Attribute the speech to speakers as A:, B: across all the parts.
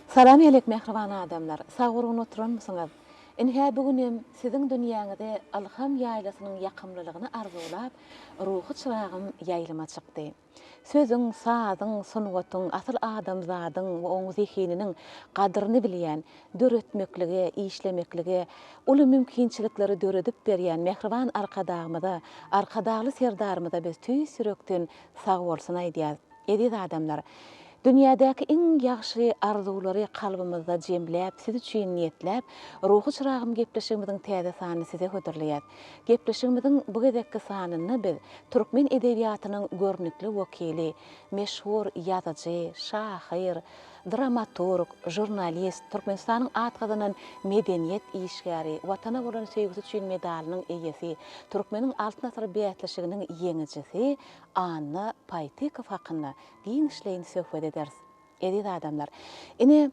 A: Salam ýelek mähriban adamlar! Sag-gurgun oturanmysyňyz? Ynha bu günem siziň dünýäňize ylham ýaýlasynyň ýakymlylygyny arzuwlap, ruhy çyragym ýaýlyma çykdy. Sözüň, sazyň, sungatyň, asyl adamzadyň we oň zehininiň gadyryny bilýän, döretmeklige, işlemeklige uly mümkinçilikleri döredip berýän mähriban Arkadagymyza, Arkadagly Serdarymyza biz tüýs ýürekden sagbolsun aýdýas. Eziz adamlar! Dünýädäki iň ýagşy arzuwlary kalbymyzda jemläp, siz üçin niýetläp, Ruhy çyragym gepleşigimiziň täze sanyny size hödürleýäs. Gepleşigimiziň bu gezekki sanynda biz türkmen edebiýatynyň görnükli wekili, meşhur ýazyjy, şahyr, dramaturg, žurnalist, Türkmenistanyň at gazanan medeniýet işgäri, Watana bolan söýgüsi üçin medalynyň eýesi, Türkmeniň Altyn asyry bäsleşiginiň ýeňijisi Anna Paýtykow hakynda giňişleýin söhbet ederis. Eziz adamlar, ine,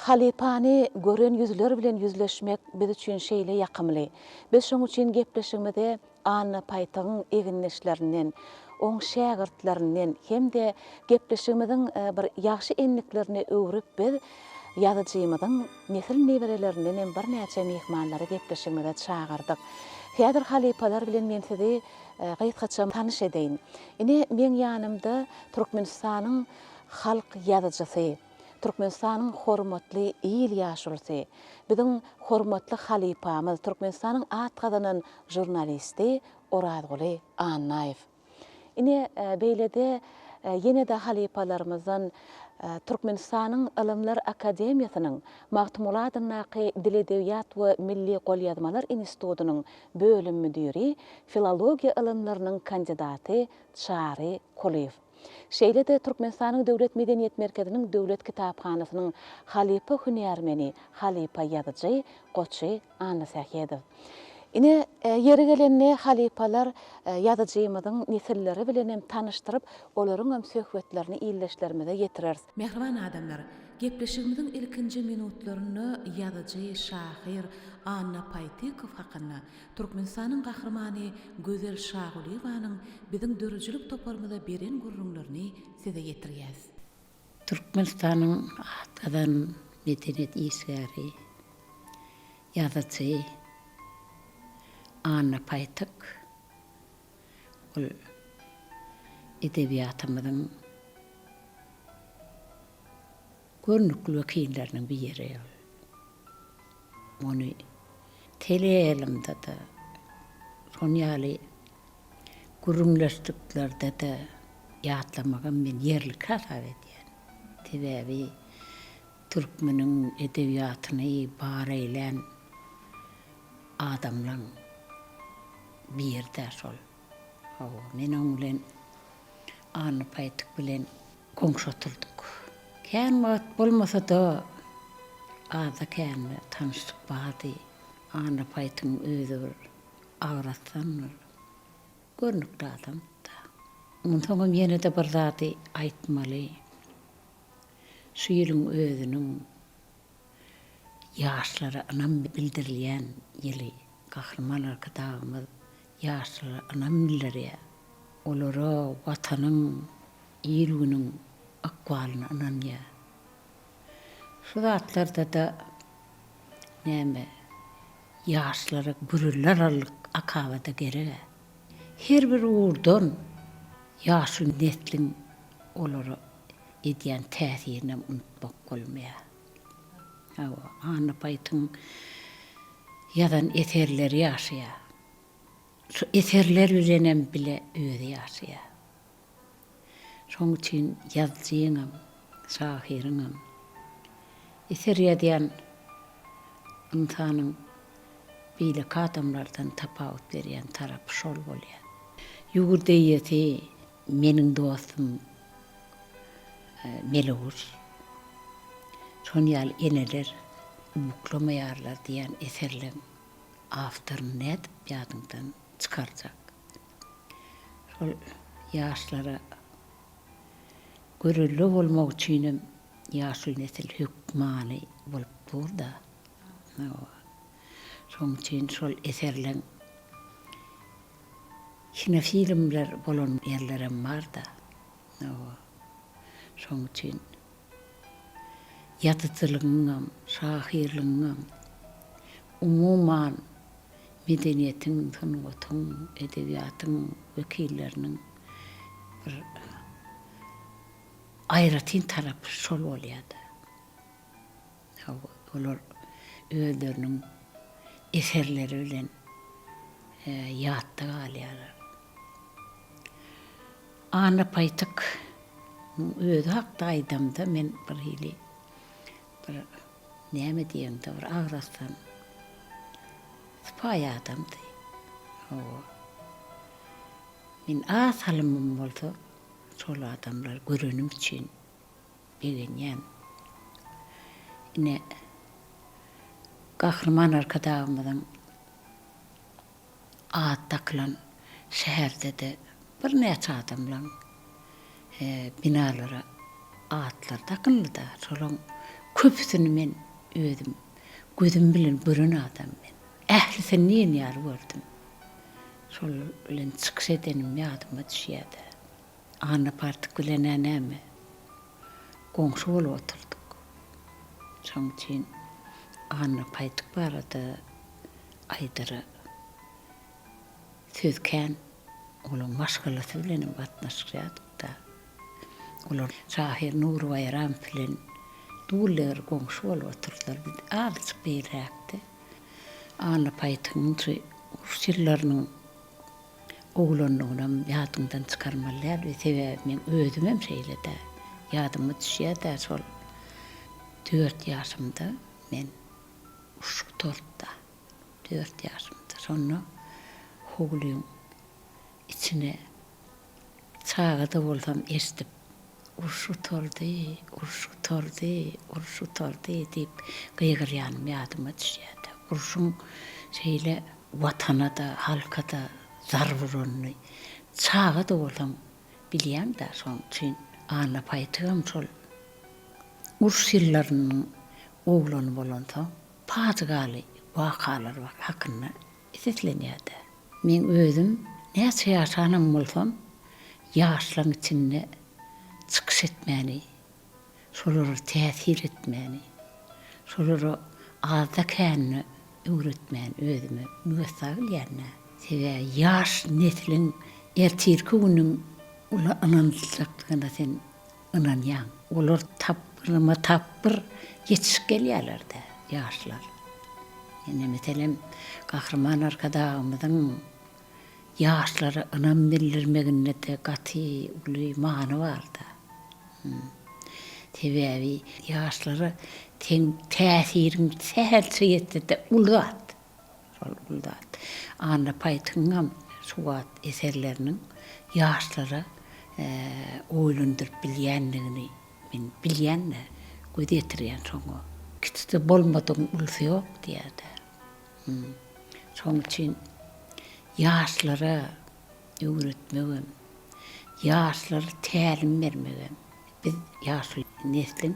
A: halypany gören ýüzler bilen ýüzleşmek biz üçin şeýle ýakymly. Biz şoň üçin gepleşigimize Anna Paýtygyň egindeşlerinden, oň şägirtlerinden hem-de gepleşigimiziň bir ýagşy endiklerine öwrüp biz ýazyjymyzyň nesil neberelerinden hem birnäçe myhmanlary gepleşigimize çagyrdyk. Häzir halypalar bilen men sizi gysgaça tanyş edeýin. Ine, meň ýanymda Türkmenistanyň halk ýazyjysy, Türkmenistanyň hormatly il ýaşulusy, biziň hormatly halypamyz, Türkmenistanyň at gazanan žurnalisti Orazguly Annaýew. Ine, beýlede ýene-de halypalarymyzdan Türkmenistanyň Ylymlar akademiýasynyň Magtymguly adyndaky Dil-edebiýat we milli golýazmalar institutynyň bölüm müdiri, filologiýa ylymlarynyň kandidaty Çary Kulyýew. Şeýle-de Türkmenistanyň Döwlet medeniýet merkeziniň Döwlet kitaphanasynyň halypa hünärmeni, halypa ýazyjy Goçy Annasähedow. Ine, ýeri gelende halypalar ýazyjymyzyň nesilleri bilen hem tanyşdyryp, olaryň hem söhbetlerini ildeşlerimize ýetireris. Mähriban adamlar, gepleşigimiziň ilkinji minutlarynda ýazyjy, şahyr Anna Paýtykow hakynda Türkmenistanyň Gahrymany Gözel Şagulyýewanyň biziň döredijilik toparymyza beren gürrüňlerini size ýetirýäs.
B: Türkmenistanyň at gazanan medeniýet işgäri, ýazyjy Anna Paýtyk ol edebiýatymyzyň görnükli wekilleriniň biri ol. Ony teleýaýlymda-da, şon ýaly gürrüňleşliklerde-de ýatlamagam men ýerlikli hasap edýän. Sebäbi türkmeniň edebiýatyny bar eýlän adamlaň biri-dä şol. Hawa, men oň bilen, Anna Paýtyk bilen goňşy oturdyk. Kän wagt bolmasa-da, azda-kände tanyşlyk bardy. Anna Paýtyň özi bir agrasdan bir görnükli adamdy-da. Onsoňam ýene-de bir zady aýtmaly. Şu ýylyň özüniň ýaşlara ynam bildirilýän ýyly. Gahryman Arkadagymyz ýaşlara ynam bildirýär. Olara Watanyň, il-günüň ykbalyny ynanýar. Şu zatlarda-da näme, ýaşlara göreller akabada gereg-ä. Her bir ugurdan ýaşuly nesliň olara edýän täsirinem unutmak bolmaýar. Hawa, Anna Paýtyň ýazan eserleri ýaşaýar. Şu eserler bilenem bile özi ýaşaýar. Şonuň üçin ýazyjyňam, şahyryňam, eser ýazýan ynsanyň beýleki adamlardan tapawut berýän tarapy şol bolýar. Ýurt eýesi meniň dostum Meleguş. Şon ýaly eneler uklamaýarlar diýen eserleň awtoryny nädip ýadyňdan çykarjak? Şol ýaşlara görelde bolmak üçinem ýaşuly nesil hökmany bolup dur-da. Şonuň üçin şol eserleň kinofilmler bolan ýerlerem bar-da. Şonuň üçin. Ýazyjylygyňam, şahyrlygyňam, umuman, medeniýetiň, sungatyň, edebiýatyň wekilleriniň bir aýratyn tarapy şol bolýar-da. Hawa, olar özleriniň eserleri bilen ýatda galýarlar. Anna Paýtyk özi hakda aýdamda men bir hili bir näme diýeňde bir agzasdan sypaýy adamdy. Hawa. Men az salymym bolsa şol adamlary görenim üçin begenýän. Ine, Gahryman Arkadagymyzyň ady dakylan şäherde-de birnäçe adamlaň binalara atlary dakyldy-da, şolaň köpüsini men özüm gözüm bilen gören adam men. Ählisini diýen ýaly gördüm. Şol bilen çykyş edenim ýadyma düşýär-de. Anna Partyk bilen-ä näme, goňşy bolup otyrdyk. Şoň üçin Anna Paýtyk barada aýdara söz kän. Olaň maşgalasy bilenem gatnaşýardyk-da. Olar şahyr Nury Baýramow bilen dulleger goňşy bolup otyrdylar. Biz azajyk beýleräkde. Anna Paýtygyň şu uruş ýyllarynyň Oglanlygynam ýadyňdan çykarmaly däl, sebäbi meň özümem şeýle-dä. Ýadyma düşýär-dä şol dört ýaşymda men uruş gutardy-da. Dört ýaşymda. Şonda howlyň içine çaga-da bolsam eşidip, Uruş gutardy, uruş gutardy, uruş gutardy diýip gygyrýanym ýadyma düşýär-de. Urşuň şeýle Watana-da, halka-da zarb uranyny çaga-da bolsaň bilýäň-dä, şonuň üçin Anna Paýtygam şol uruş ýyllarynyň oglany bolansoň, pajygaly wakalar hakynda seslenýär-dä. Meň özüm näçe ýaşanam bolsam, ýaşlaň içinde çykyş etmäni, şolara täsir etmäni, şolara azda-kände öwretmäni özüme müwessa bilýän-dä. Sebäbi ýaş nesliň ertirki günüň uly ynanyljakdygyna sen ynanýaň. Olar tapgyrma-tapgyr ýetişip gelýärler-dä, ýaşlar. Ine, meselem, Gahryman Arkadagymyzyň ýaşlara ynam bildirmeginde-de gaty uly many bar-da. Sebäbi ýaşlara seň täsiriň sähelçe ýetse-de uly zat. Şol uly zat. Anna Paýtygyňam şu wagt eserleriniň ýaşlara oýlandyryp bilýändigini men bilýän-de, göz ýetirýän şoňa. Kiçide bolmadygyň ulusy ýok diýýär-dä. Şonuň üçin ýaşlara öwretmegem, ýaşlara tälim bermegem biz ýaşuly nesliň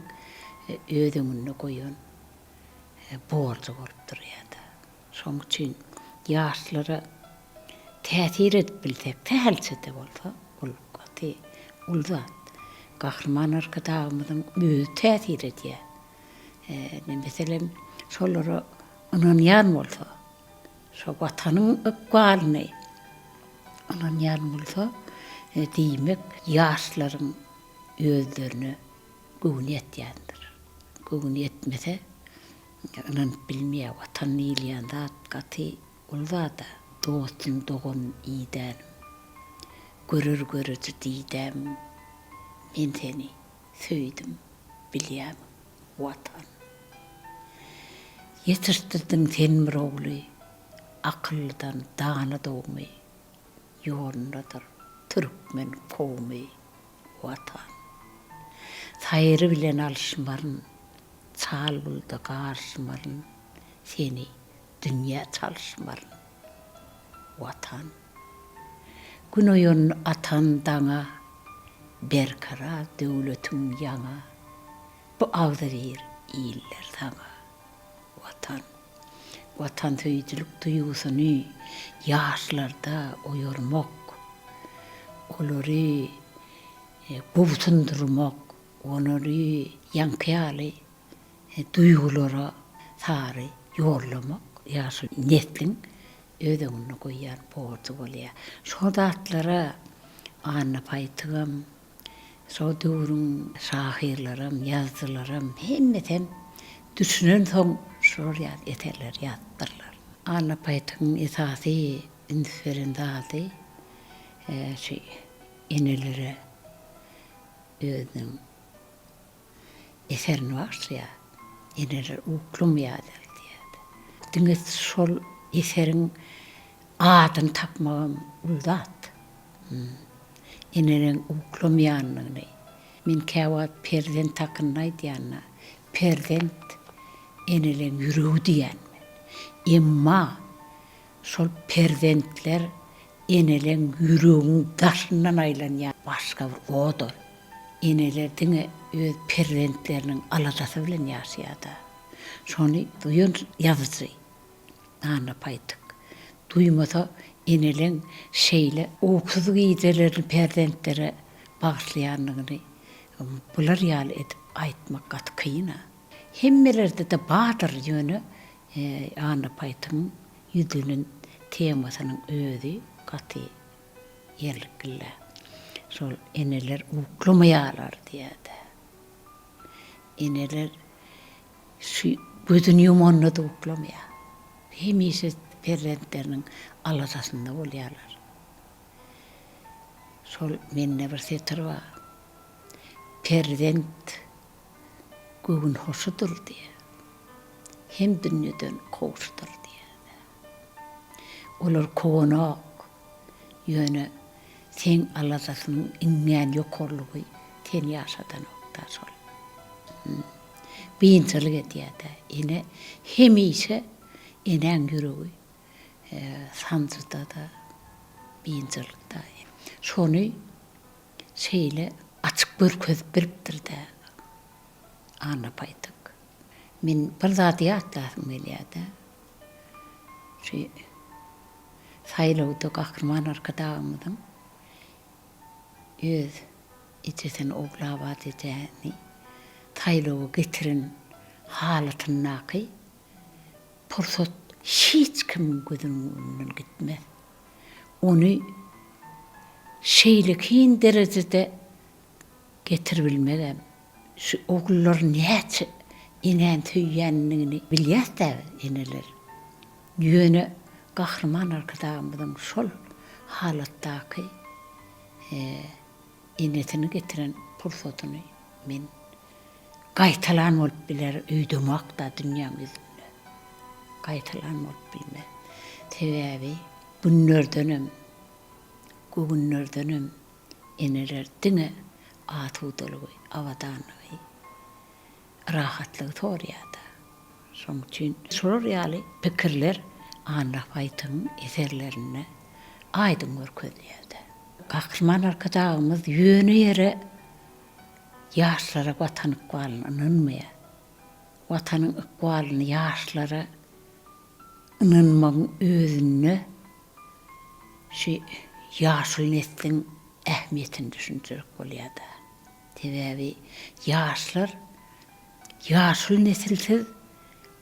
B: öz öňünde goýan borjy bolup durýar-da. Şonuň üçin ýaşlara täsir edip bilsek, sähelçe-de bolsa, ol gaty uly zat. Gahryman Arkadagymyzyň özi täsir edýär. Meselem, şolara ynanýan bolsa, şo Watanyň ykbalyny ynanýan bolsa, diýmek, ýaşlaryň özlerine göwni ýetýändir. Göwni ýetmese, ynanyp bilmeýär. Watan diýilýän zat gaty uly zat-a. Dostum, doganym, idänim, görer göreji didäm, men seni söýdüm, bilýämiň, Watan. Ýetişdirdiň sen bir ogly, akyllydan dana dogmy, Ýolundadyr türkmen kowmy, Watan. Saýry bilen alyşmaryn, çal buluda garyşmaryn, Seni dünýä çalyşmaryn, Watan. Gün oýandy atan daňa, Berkarar döwletiň ýaňa, Bu agzybir iller saňa, Watan. Watansöýüjilik duýgusyny ýaşlarda oýarmak, olary gobsundyrmak, olary ýaňky ýaly. duýgulara sary ýollamak ýaşuly nesliň öz öňünde goýýan borjy bolýar. Şo zatlara Anna Paýtygam, şo döwrüň şahyrlaram, ýazyjylaram hemmesem düşünensoň şular ýaly eserleri ýazypdyrlar. Anna Paýtygyň esasy üns beren zady şu enelere özüniň eserini bagyşlaýar. Eneler uklamaýarlar diýýär. Diňe şol eseriň adyny tapmagam uly zat. Eneleriň uklamaýandygyny. Men käwagt perzent hakynda aýdýanda, perzent eneleriň ýüregi diýýän men. Emma şol perzentler Eneleň ýüregiň daşyndan aýlanýan başga bir ot ol. Eneler diňe öz perzentleriniň aladasy bilen ýaşaýar-da. Şony duýan ýazyjy Anna Paýtyk. Duýmasa eneleň şeýle ukusyz gijelerini perzentlere bagyşlaýandygyny bular ýaly edip aýtmak gaty kyn-a. Hemmelerde-de bardyr ýöne Anna Paýtygyň Ýüzlenen temasynyň özi gaty ýerlikli-dä. Şol eneler uklamaýarlar diýýär-dä. Eneler şu gözüni ýumanda-da uklamaýar. Hemişe perzentleriniň aladasynda bolýarlar. Şol mende bir setir bar. Perzent göwün hoşudyr diýýär. Hem dünýeden kowşudyr diýýär. Olar kowanok, ýöne seň aladasynyň iňňän ýokarlygy seni ýaşadanok-da şol. Biynjalyk edýär-dä. Ene hemişe enäň ýüregi sanjyda-da, biynjalykda. Şony şeýle açyk görkezip bilipdir-dä Anna Paýtyk. Men bir zady ýatlasym gelýär-dä. Şu saýlawda Gahryman Arkadagymyzyň öz ejesini Ogulabat ejäni saýlawa getiren halatyndaky pursat hiç kimiň gözüniň öňünden gitmez. Ony şeýlekin derejede getiribilmegem, şu ogullar näçe enäni söýýändigini bilýäs-dä biz, eneler. Ýöne Gahryman Arkadagymyzyň şol halatdaky enesini getiren pursatyny men gaýtalan bolup biler öýdemok-da dünýäň ýüzünde. Gaýtalan bolup bilmez. Sebäbi günlerdenem, göwünlerdenem eneler diňe asudalygy, abadanlygy, rahatlygy soraýar-da. Şonuň üçin şolar ýaly pikirler Anna Paýtygyň eserlerinde aýdyň görkezilýär-de. Gahryman Arkadagymyz ýöne ýere ýaşlara Watan ykbalyny ynanmaýar. Watanyň ykbalyny ýaşlara ynanmagyň özünde şu ýaşuly nesliň ähmiýetini düşündirjek bolýar-da. Sebäbi ýaşlar ýaşuly nesilsiz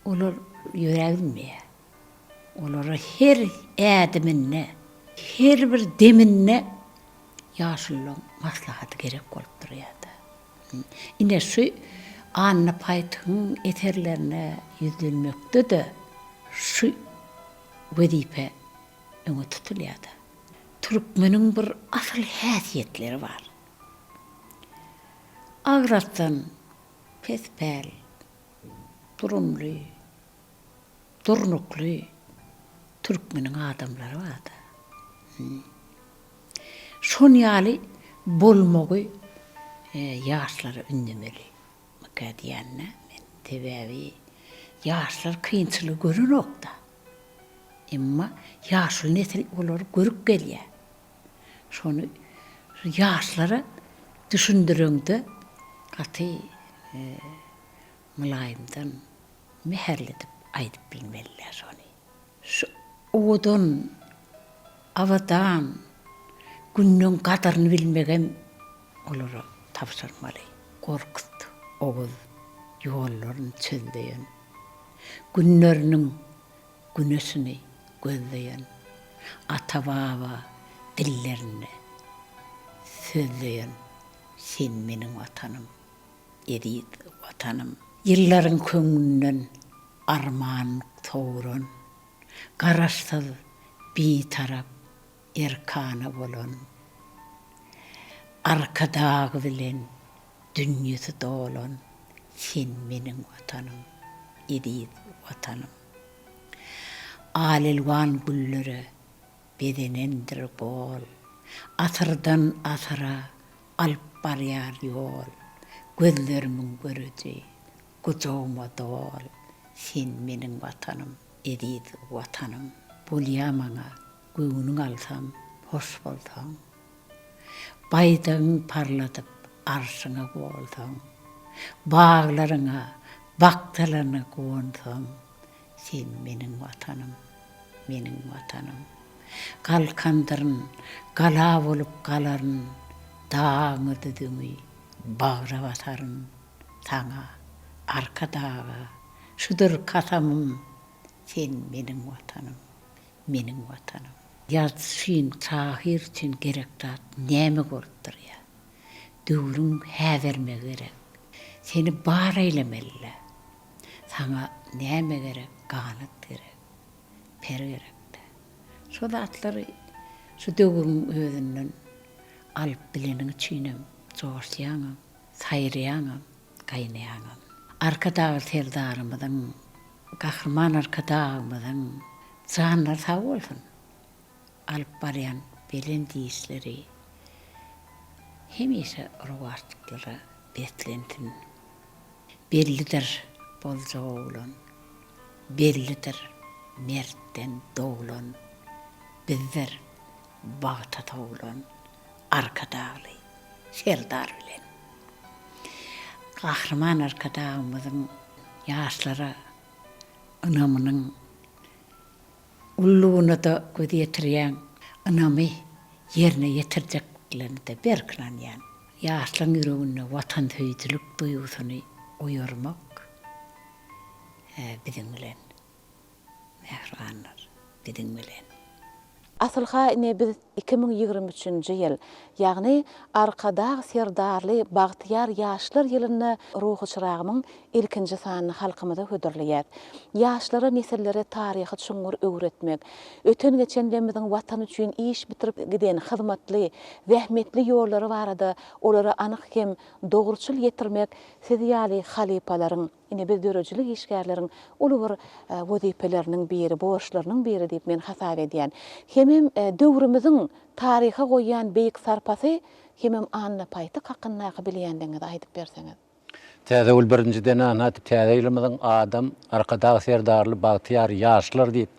B: olar ýöräbilmeýär. Olara her ädiminde, her bir deminde ýaşulularyň maslahaty gerek bolup durýar-da. Ine, şu Anna Paýtygyň eserlerine ýüzlenmekde-de şu wezipe öňe tutulýar-da. Türkmeniň bir asyl häsiýetleri bar. Agrasdan pespäl, durumly, durnukly türkmeniň adamlary bar-da. Şon ýaly bolmagy ýaşlara ündemeli mikä diýýän-dä men. Sebäbi ýaşlar kynçylygy görenok-da. Emma ýaşuly nesil olary görüp gelýär. Şony şu ýaşlara düşündireňde gaty mylaýymdan, mähirli edip aýdyp bilmeliler şony. Şu owadan, abadan günleň gadyryny bilmegem olara tabşyrmaly. Gorkut, Oguz. Ýollaryn çözleýän. Günleriniň güneşini gözleýän. Ata-baba dillerinde sözleýän. Sen meniň Watanym, eziz Watanym. Ýyllaryň köňlünden arman sowran. Garaşsyz, Bitarap, erkana bolan. Arkadag bilen dünýesi dolan sen meniň Watanym, eziz Watanym. Al-elwan güllere bezenendir gol, Asyrdan asyra alyp barýar ýol, Gözlerimiň göreji gujagyma dol, Sen meniň Watanym, eziz Watanym. Bolýa maňa göwnüň alsam, hoş bolsaň. Baýdagyň parladyp arşyňa golsaň, Baglaryňa, bakjalaryňa gonsaň, Sen meniň Watanym, meniň Watanym. Galkandyryn, gala bolup galaryn, Dagyňy-düzüňi bagra basaryn. Saňa, Arkadaga, şudur kasamym, Sen meniň Watanym, meniň Watanym. Ýazyjy üçin, şahyr üçin gerek zat näme bolup durýar? Döwrüň hä bermegi gerek. Seni bar eýlemeli-dä. Saňa näme gerek, ganat gerek, per gerek-dä. Şo zatlary şu döwrüň özünden alyp bileniň üçinem joşýaňam, saýraýaňam, gaýnaýaňam. Arkadagly Serdarymyzyň Gahryman Arkadagymyzyň janlary sag bolsun, alyp barýan belent işleri hemişe rowaçlyklara beslensin. Bellidir boljak oglan, bellidir mertden doglan, bizdir bagta sowlan Arkadagly Serdar bilen. Gahryman Arkadagymyzyň ýaşlara ynamynyň ululygyna-da göz ýetirýän, ynamy ýerine ýetirjeklerine-de berk ynanýan. Ýaşlaryň ýüreginde watansöýüjilik duýgusyny oýarmak biziň bilen. Mähribanlar, biziň bilen.
A: Asylha ine biz 2023-nji ýyl, ýagny Arkadag Serdarly bagtyýar ýaşlar ýylynda Ruhy çyragymyň ilkinji sanyny halkymyza hödürleýäs. Ýaşlara, nesillere taryhy çuňňur öwretmek, öten-geçenlerimiziň Watan üçin iş bitirip giden hyzmatly, zähmetli ýollary barada olara anyk hem dogruçyl ýetirmek siz ýaly halypalaryň, Ine, biz döredijilik işgärleriň uly bir wezipeleriniň biri, borçlarynyň biri diýip men hasap edýän. Hemem döwrümiziň taryha goýýan beýik sarpasy hemem Anna Paýtyk hakyndaky bilýänligiňizi aýdyp berseňiz.
C: Täzegül birinjiden ana täze ýylymyzyň adam Arkadag Serdarly bagtyýar ýaşlar diýip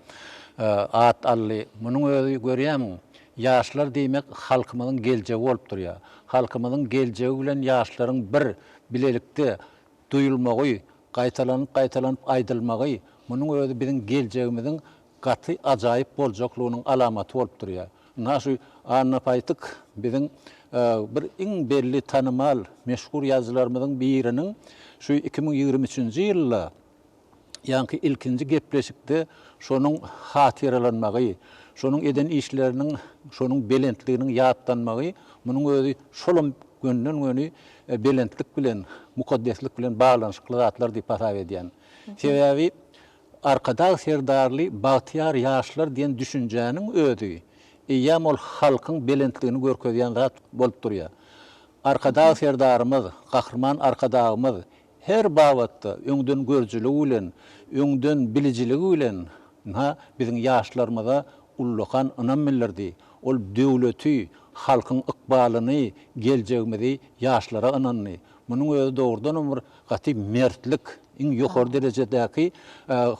C: at aldy. Munuň özi görýämiň ýaşlar diýmek halkymyzyň geljegi bolup durýar. Halkymyzyň geljegi bilen ýaşlaryň bir bilelikde duýulmagy, gaýtalanyp-gaýtalanyp aýdylmagy, munuň özi biziň geljegimiziň gaty ajaýyp boljaklygynyň alamaty bolup durýar. Ynha şu Anna Paýtyk biziň bir iň belli, tanymal, meşhur ýazyjylarymyzyň biriniň şu 2023-nji ýylda ýaňky ilkinji gepleşikde şonuň hatyralanmagy, şonuň eden işleriniň, şonuň belentliginiň ýatlanmagy, munuň özi şolam gönden-göni belentlik bilen, mukaddeslik bilen baglanyşykly zatlar diýip hasap edýän. Sebäbi Arkadag Serdarly bagtyýar ýaşlar diýen düşünjäniň özi eýýäm ol halkyň belentligini görkezýän zat bolup durýar. Arkadag Serdarymyz, Gahryman Arkadagymyz Her babatda öňdengörüjiligi bilen, öňden bilijiligi bilen, ynha, biziň ýaşlarymyza ullakan ynam bildirdi. Ol döwleti, halkyň ykbalyny, geljegimizi ýaşlara ynandy. Munuň özi dogrudanam bir gaty mertlik, iň ýokary derejedäki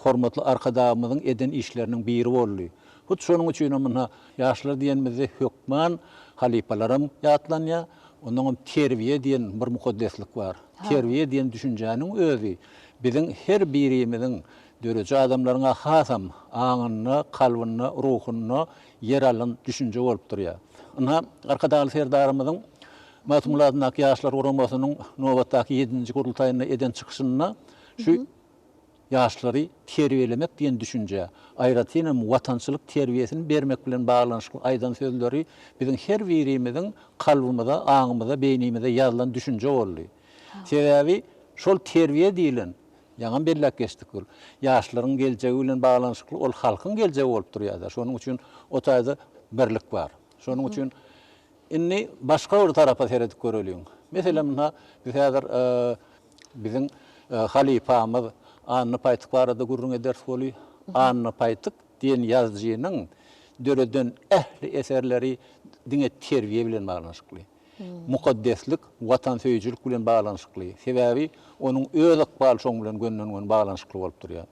C: hormatly Arkadagymyzyň eden işleriniň biri boldy. Hut şonuň üçinem, ynha, ýaşlar diýenimizde hökman halypalaram ýatlanýar, Onnoňam terbiýe diýen bir mukaddeslik bar. Terbiýe diýen düşünjäniň özi biziň her birimiziň, dörüji adamlaryň-a hasam aňynda, kalbynda, ruhunda ýer alan düşünje bolup durýar. Ynha, Arkadagly Serdarymyzyň. Magtymguly adyndaky Ýaşlar guramasynyň nobatdaky ýedinji gurultaýynda eden çykyşynda şu ýaşlary terbiýelemek diýen düşünjä, aýratynam watançylyk terbiýesini bermek bilen baglanyşykly aýdan sözleri biziň her birimiziň kalbymyza, aňymyza, beýnimize ýazylan düşünje boldy. Sebäbi şol terbiýe diýlen, ýaňam belläp geçdik ol, ýaşlaryň geljegi bilen baglanyşykly, ol halkyň geljegi bolup durýar-da. Şonuň üçin o taýda birlik bar. Şonuň üçin Indi başga bir tarapa seredip göreliň. Meselem, ynha, biz häzir biziň halypamyz Anna Paýtyk barada gürrüň ederis weli, Anna Paýtyk diýen ýazyjynyň döreden ähli eserleri diňe terbiýe bilen baglanyşykly. Mukaddeslik, watansöýüjilik bilen baglanyşykly. Sebäbi onuň öz ykbaly şoň bilen gönden-göni baglanyşykly bolup durýar.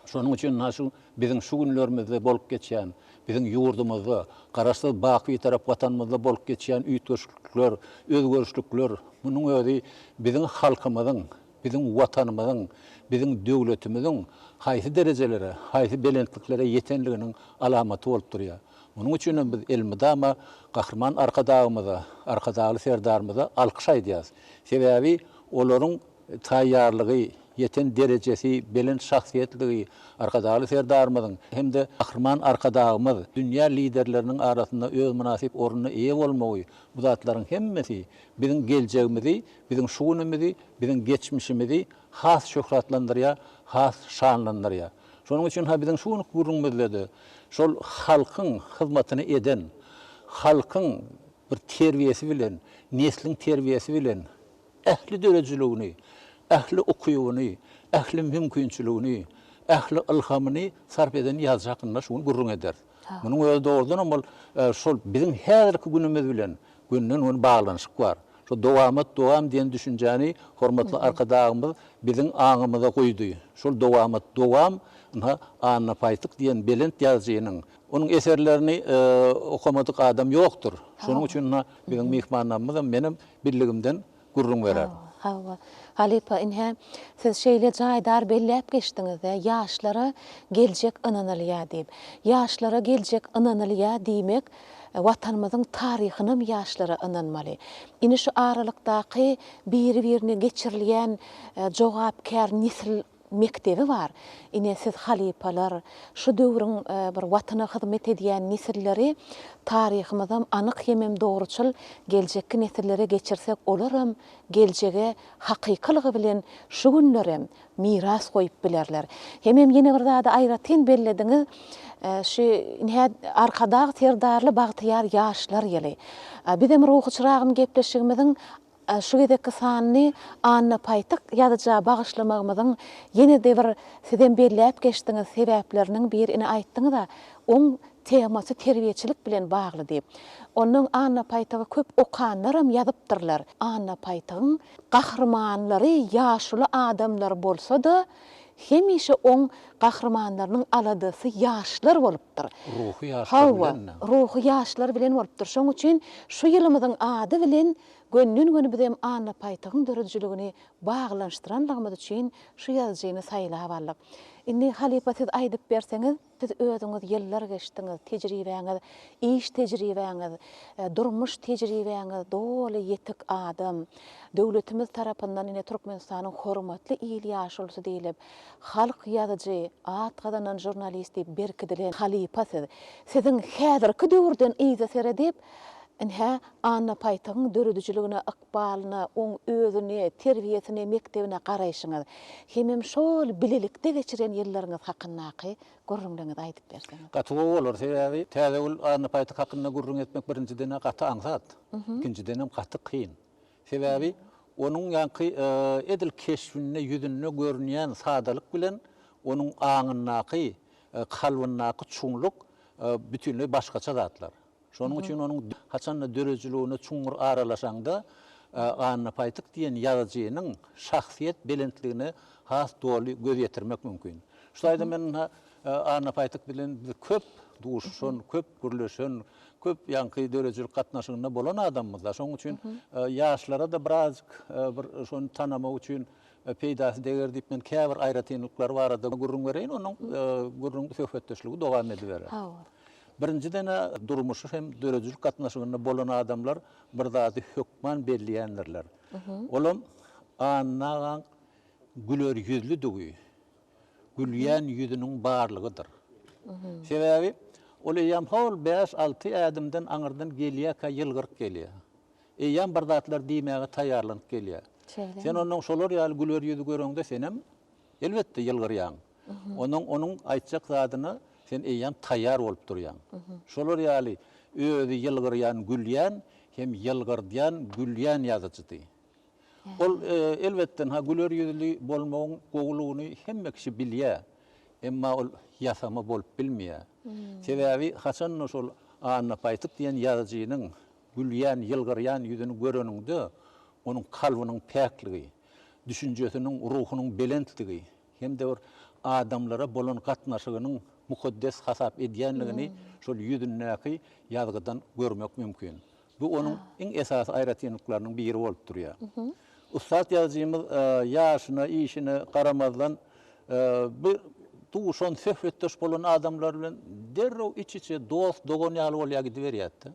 C: Şonuň üçin ynha şu biziň şu günlerimizde bolup geçýän, biziň ýurdumyzda, Garaşsyz, baky Bitarap Watanymyzda bolup geçýän üýtgeşiklikler, özgerişlikler, munuň özi biziň halkymyzyň, biziň Watanymyzyň, biziň döwletimiziň haýsy derejelere, haýsy belentliklere ýetenliginiň alamaty bolup durýar. Munuň üçin hem biz elmydama Gahryman Arkadagymyza, Arkadagly Serdarymyza alkyş aýdýarys. Sebäbi olaryň taýýarlygy, ýeten derejesi, belent şahsyýetligi Arkadagly Serdarymyzyň hem-de Gahryman Arkadagymyz dünýä liderleriniň arasynda öz mynasyp ornuna eýe bolmagy, bu zatlaryň hemmesi biziň geljegimizi, biziň şu günümizi, biziň geçmişimizi has şöhratlandyrýar, has şanlandyrýar. Şonuň üçin ha biziň şu günki gürrüňimizde-de şol halkyň hyzmatyny eden, halkyň bir terbiýesi bilen, nesliň terbiýesi bilen ähli döredijiligini, ähli ukybyny, ähli mümkinçiligini, ähli ylhamyny sarp eden ýazyjy hakynda şu gün gürrüň ederis. Munuň özi dogrudanam ol şol biziň häzirki günümiz bilen gönden-göni baglanyşyk bar. Şo dowamat dowam diýen düşünjäni hormatly Arkadagymyz biziň aňymyza guýdy. Şol dowamat dowam ynha Anna Paýtyk diýen belent ýazyjynyň, onuň eserlerini okamadyk adam ýokdur. Şonuň üçin ynha biziň myhmanlarymyzam menem Birligimden gürrüň berer.
A: Hawa, halypa, ine, siz şeýle jaýdar belläp geçdiňiz-de, ýaşlara geljek ynanylýar diýip. Ýaşlara geljek ynanylýar diýmek, Watanymyzyň taryhynam ýaşlara ynanmaly. Ine, şu aralykdaky biri-birine geçirilýän jogapkär nesil mekdebi bar. Ine, siz halypalar, şu döwrüň bir Watana hyzmat edýän nesilleri taryhymyzam anyk hemem dogruçyl geljekki nesillere geçirsek, olaram geljege hakykylygy bilen şu günlerem miras goýup bilerler. Hemem ýene bir zady aýratyn bellediňiz, şu ine Arkadag Serdarly bagtyýar ýaşlar ýyly. Bizem Ruhy çyragym gepleşigimiziň Şu gezekki sanyny Anna Paýtyk ýazyja bagyşlamagymyzyň ýene-de bir sizem belläp geçdiňiz sebäpleriniň birini aýtdyňyz-a, oň temasy terbiýeçilik bilen bagly diýip. Onnoň Anna Paýtygy köp okanlaram ýazypdyrlar. Anna Paýtygyň gahrymanlary ýaşuly adamlar bolsa-da, hemişe oň gahrymanlarynyň aladasy ýaşlar bolupdyr.
C: Ruhy ýaşlar bilen.
A: Hawa, ruhy ýaşlar bilen bolupdyr. Şoň üçin şu ýylymyzyň ady bilen Gönden-göni bizem Anna Paýtygyň döredijiligini baglanyşdyranlygymyz üçin şu ýazyjyny saýlap aldyk. Indi halypa siz aýdyp berseňiz, siz özüňiz ýyllar geçdiňiz, tejribäňiz, iş tejribäňiz, durmuş tejribäňiz doly ýetik adam. Döwletimiz tarapyndan ine Türkmenistanyň hormatly il ýaşulusy diýlip, halk ýazyjy, at gazanan žurnalist diýip berkidilen halypa siz. Siziň häzirki döwürden yza seredip, Ynha, Anna Paýtygyň döredijiligine, ykbalyna, oň özüne, terbiýesine, mekdebine garaýşyňyz, hemem şol bilelikde geçiren ýyllaryňyz hakyndaky gürrüňleriňizi aýdyp berseňiz.
C: Gaty gowy bolar, sebäbi Täzegül Anna Paýtyk hakynda gürrüň etmek birinjiden-ä gaty aňsat, ikinjidenem gaty kyn. Sebäbi onuň ýaňky edil keşbinde, ýüzünde görünýän sadalyk bilen onuň aňyndaky, kalbyndaky çuňluk bütinleý başgaça zatlar. Şonuň üçin onuň haçan-da döredijiligine çuňňur aralaşaňda, Anna Paýtyk diýen ýazyjynyň şahsyýet belentligine has doly göz ýetirmek mümkin. Şu taýda men ynha Anna Paýtyk bilen biz köp duşuşan, köp gürleşen, köp ýaňky döredijilik gatnaşygynda bolan adamymyz-da. Şonuň üçin ýaşlara-da birazjyk bir şony tanamak üçin peýdasy deger diýip men käbir aýratynlyklary barada gürrüň bereýin, onnoň gürrüň söhbetdeşligi dowam ediberer.
A: Hawa.
C: Birinjiden-ä durmuşy hem döredijilik gatnaşygynda bolan adamlar bir zady hökman belleýändirler. Olam Anna agaň güler ýüzlüdigi, gülýän ýüzüniň barlygydyr. Sebäbi ol eýýäm hol bäş-alty ädimden aňyrdan gelýärkä ýylgyryp gelýär. Eýýäm bir zatlar diýmäge taýýarlanyp gelýär. Sen onnoň şolar ýaly güler ýüzi göreňde senem, elbetde, ýylgyrýaň. Onnoň onuň aýtjak zadyna sen eýýäm taýýar bolup durýaň. Şolar ýaly özi ýylgyrýan, gülýän hem ýylgyrdýan, gülýän ýazyjydy. Ol, elbetde, ha güler ýüzli bolmagyň gowulygyny hemme kişi bilýär. Emma ol ýasama bolup bilmeýär. Sebäbi haçan-da şol Anna Paýtyk diýen ýazyjynyň gülýän, ýylgyrýan ýüzüni göreniňde, onuň kalbynyň päkligi, düşünjesiniň, ruhunyň belentligi hem-de bir adamlara bolan gatnaşygynyň mukaddes hasap edýänligini şol ýüzündäki ýazgydan görmek mümkin. Bu onuň iň esasy aýratynlyklarynyň biri bolup durýar. Ussat ýazyjymyz ýaşyna, işine garamazdan, bir duşan, söhbetdeş bolan adamlar bilen derrew iç-içe, dost, dogan ýaly bolýar gidiberýärdi.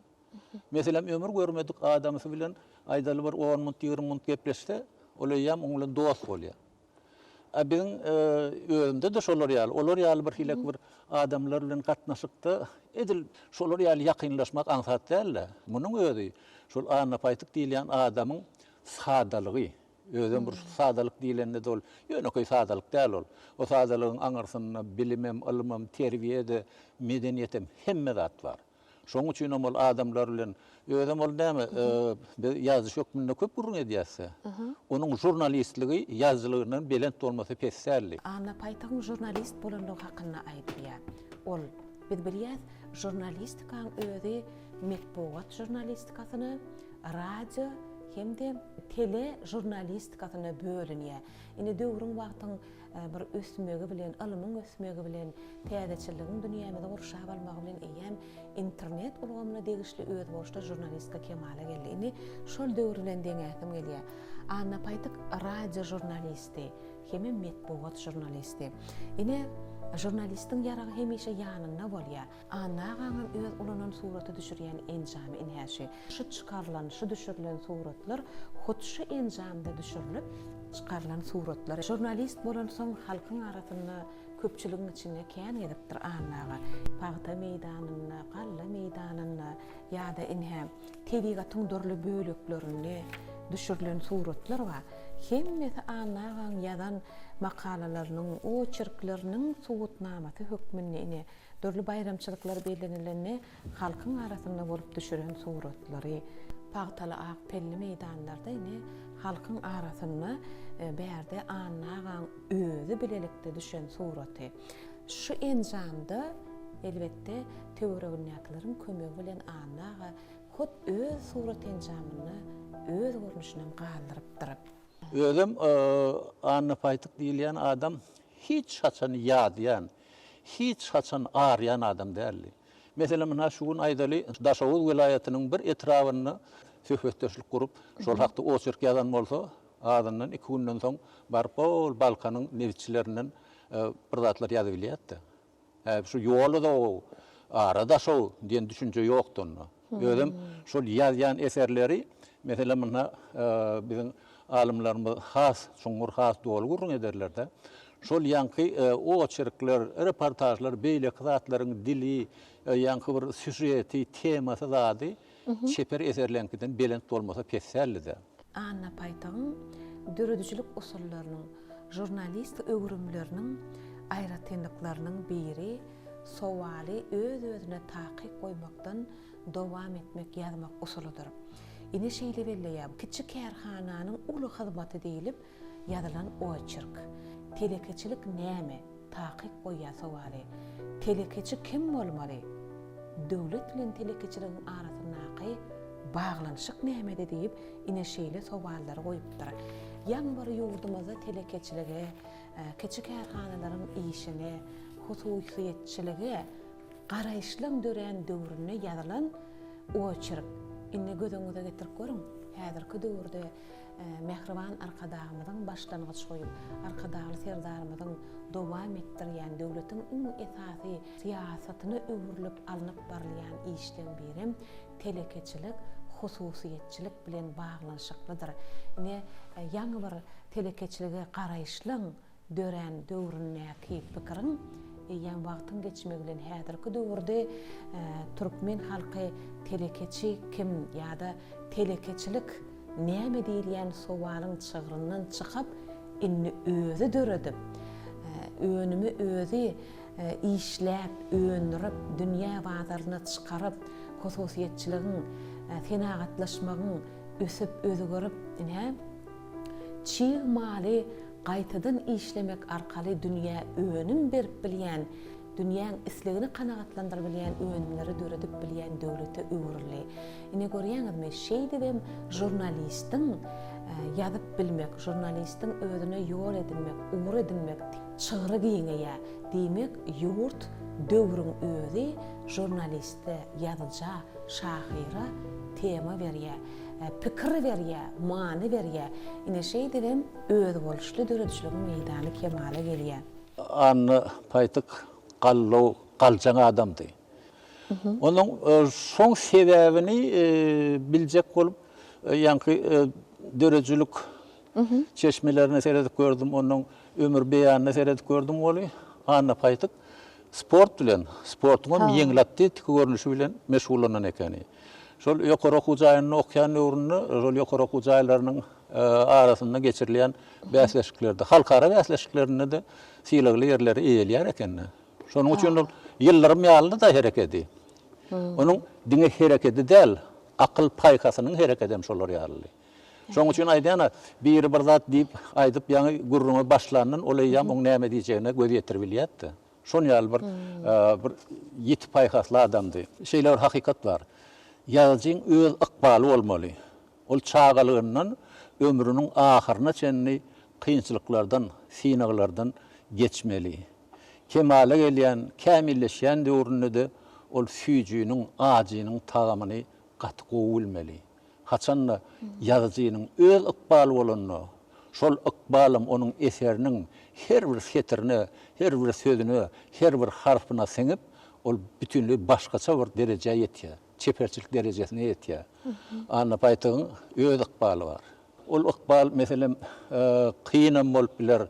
C: Meselem, ömür görmedik adamsy bilen aýdaly bir on munt, 20 munt gepleşse, ol eýýäm oň bilen dost bolýar. A biziň özümde-de şolar ýaly, olar ýaly bir hilek bir adamlar bilen gatnaşykda edil şolar ýaly ýakynlaşmak aňsat däl-de. Munuň özi şol Anna Paýtyk diýilýän adamyň sadalygy. Özem bir sadalyk diýlende-de ol ýönekeý sadalyk däl ol. O sadalygyň aňyrsynda bilimem, ylmam, terbiýe-de, medeniýetem, hemme zat bar. Şonuň üçinem ol adamlar bilen, özem ol näme, biz ýazyjy hökmünde köp gürrüň edýäs-de. Onuň žurnalistligi ýazyjylygyndan belent bolmasa pes däldi.
A: Anna Paýtagyň žurnalist bolanlygy hakynda aýdylýar. Ol, biz bilýäs, žurnalistikaň özi metbugat žurnalistikasyna, radio hem-de tele žurnalistikasyna bölünýär. Indi döwrüň wagtyň bir ösmegi bilen, ylmyň ösmegi bilen, täzeçilligiň dünýämizi gurşap almagy bilen eýýäm internet ulgamyna degişli özboluşly žurnalistika kemala geldi. Indi şol döwür bilen deňäsim gelýär. Anna Paýtyk radio žurnalisti hemem metbugat žurnalisti. Ine, žurnalistiň ýaragy hemişe ýanynda bolýar. Anna agaňam öz ulanan surata düşürýän enjamy ine şu. Şu çykarylan, şu düşürilen suratlar hut şu enjamda düşürilip, çykarylan suratlar. Žurnalist bolansoň halkyň arasynda, köpçüligiň içinde kän gezipdir Anna aga. Pagta meýdanynda, galla meýdanynda ýa-da ine, tebigatyň dürli böleklerinde düşürilen suratlar bar. Hemmesi Anna agaň ýazan makalalarynyň, oçerkleriniň subutnamasy hökmünde ine, Dürli baýramçylyklar bellenilende halkyň arasynda bolup düşüren suratlary, pagtaly ak pelli meýdanlarda ine halkyň arasynda bärde Anna agaň özi bilelikde düşen suraty. Şu enjamda elbetde töweregindäkileriň kömegi bilen Anna aga hut öz surat enjamynda öz görnüşinem galdyrypdyr.
C: Özem Anna Paýtyk diýilýän adam hiç haçan ýadýan, hiç haçan arýan adam däldi. Meselem, ynha şu gün aýdaly, Daşoguz welaýatynyň bir etrabynda söhbetdeşlik gurup, şol hakda oçerk ýazan bolsa, azyndan iki günden soň baryp hol Balkanyň nebitçilerinden bir zatlar ýazybilýärdi. Hä, şu ýol uzagow, ara daşow diýen düşünje ýokdy onda. Özem şol ýazýan eserleri, meselem, munda biziň alymlarymyz has çuňňur, has doly gürrüň ederler-de. Şol ýaňky oçerkler, reportažlar, beýleki zatlaryň dili, ýaňky bir sýužeti, temasy zady çeper eserleňkiden belent bolmasa pes däldi-de.
A: Anna Paýtagyň döredijilik usullarynyň, žurnalist öwrümleriniň aýratynlyklarynyň biri sowaly öz-özüne takyk goýmakdan dowam etmek ýazmak usulydyr. Ine şeýle belleýär, Kiçi kärhananyň uly hyzmaty diýlip ýazylan oçerk. Telekeçilik näme? Takyk goýýar sowaly. Telekeçi kim bolmaly? Döwlet bilen telekeçiligiň arasyndaky baglanyşyk nämede diýip, ine şeýle sowallary goýupdyr. Ýaňy bir ýurdumyzda telekeçilige, kiçi kärhanalaryň işine, hususyýetçilige garaýyşlaň dörän döwründe ýazylan oçerk. Indi göz öňüňize getirip görüň, häzirki döwürde mähriban Arkadagymyzyň başlangyç goýup, Arkadagly Serdarymyzyň dowam etdirýän döwletiň iň esasy syýasatyna öwrülip alnyp barylýan işleň birem telekeçilik, hususyýetçilik bilen baglanyşyklydyr. Ine, ýaňy bir telekeçilige garaýyşlaň dörän döwründäki pikiriň eýýäm wagtyň geçmegi bilen häzirki döwürde türkmen halky telekeçi kim ýa-da telekeçilik näme diýilýän sowalyň çygryndan çykyp, indi özi döredip, önümi özi işläp, öndürip, dünýä bazaryna çykaryp, hususyýetçiligiň, senagatlaşmagyň ösüp, özgerip, ine, çig maly gaýtadan işlemek arkaly dünýä önüm berip bilýän, dünýäň islegini kanagatlandyryp bilýän önümleri döredip bilýän döwlete öwrüldi. Ine görýäňizmi, şeýdibem žurnalistiň ýazyp bilmek, žurnalistiň özüne ýol edinmek, ugur edinmek çygry giňeýär. Diýmek, ýurt, döwrüň özi žurnaliste, ýazyja, şahyra tema berýär, pikir berýär, many berýär. Ine şeýdibem özboluşly döredijiligiň meýdany kemala gelýär.
C: Anna Paýtyk gallaw, galjaň adamdy. Onuň şoň sebäbini biljek bolup, ýaňky döredijilik çeşmelerine seredip gördüm, onuň ömür beýanyna seredip gördüm weli, Anna Paýtyk sport bilen, sportuňam ýeňil atletiki görnüşi bilen meşgullanan ekeni. Şol ýokary okuw jaýynda okýan döwründe, şol ýokary okuw jaýlarynyň arasynda geçirilýän bäsleşiklerde, halkara bäsleşiklerinde-de sylagly ýerleri eýeleýär ekeni. Şonuň üçin ol ýyldyrym ýalydy-da herekedi. Onuň diňe herekedi däl, akyl-paýhasynyň herekedem şolar ýalydy. Şonuň üçin aýdýan-a, biri bir zat diýip, aýdyp ýaňy gürrüňe başlandan ol eýýäm oň näme diýjegine göz ýetiribilýärdi. Şon ýaly bir bir ýiti paýhasly adamdy. Şeýle bir hakykat bar. Ýazyjyň öz ykbaly bolmaly. Ol çagalygyndan ömrüniň ahyryna çenli kynçylyklardan, synaglardan geçmeli. Kemala gelýän, kämilleşýän döwründe-de ol süýjüniň, ajynyň tagamyny gaty gowy bilmeli. Haçan-da ýazyjynyň öz ykbaly bolanda, şol ykbalam onuň eseriniň her bir setirine, her bir sözüne, her bir harpyna siňip, ol bütinleý başgaça bir derejä ýetýär, çeperçilik derejesine ýetýär. Anna Paýtygyň öz ykbaly bar. Ol ykbal, meselem, kynam bolup biler,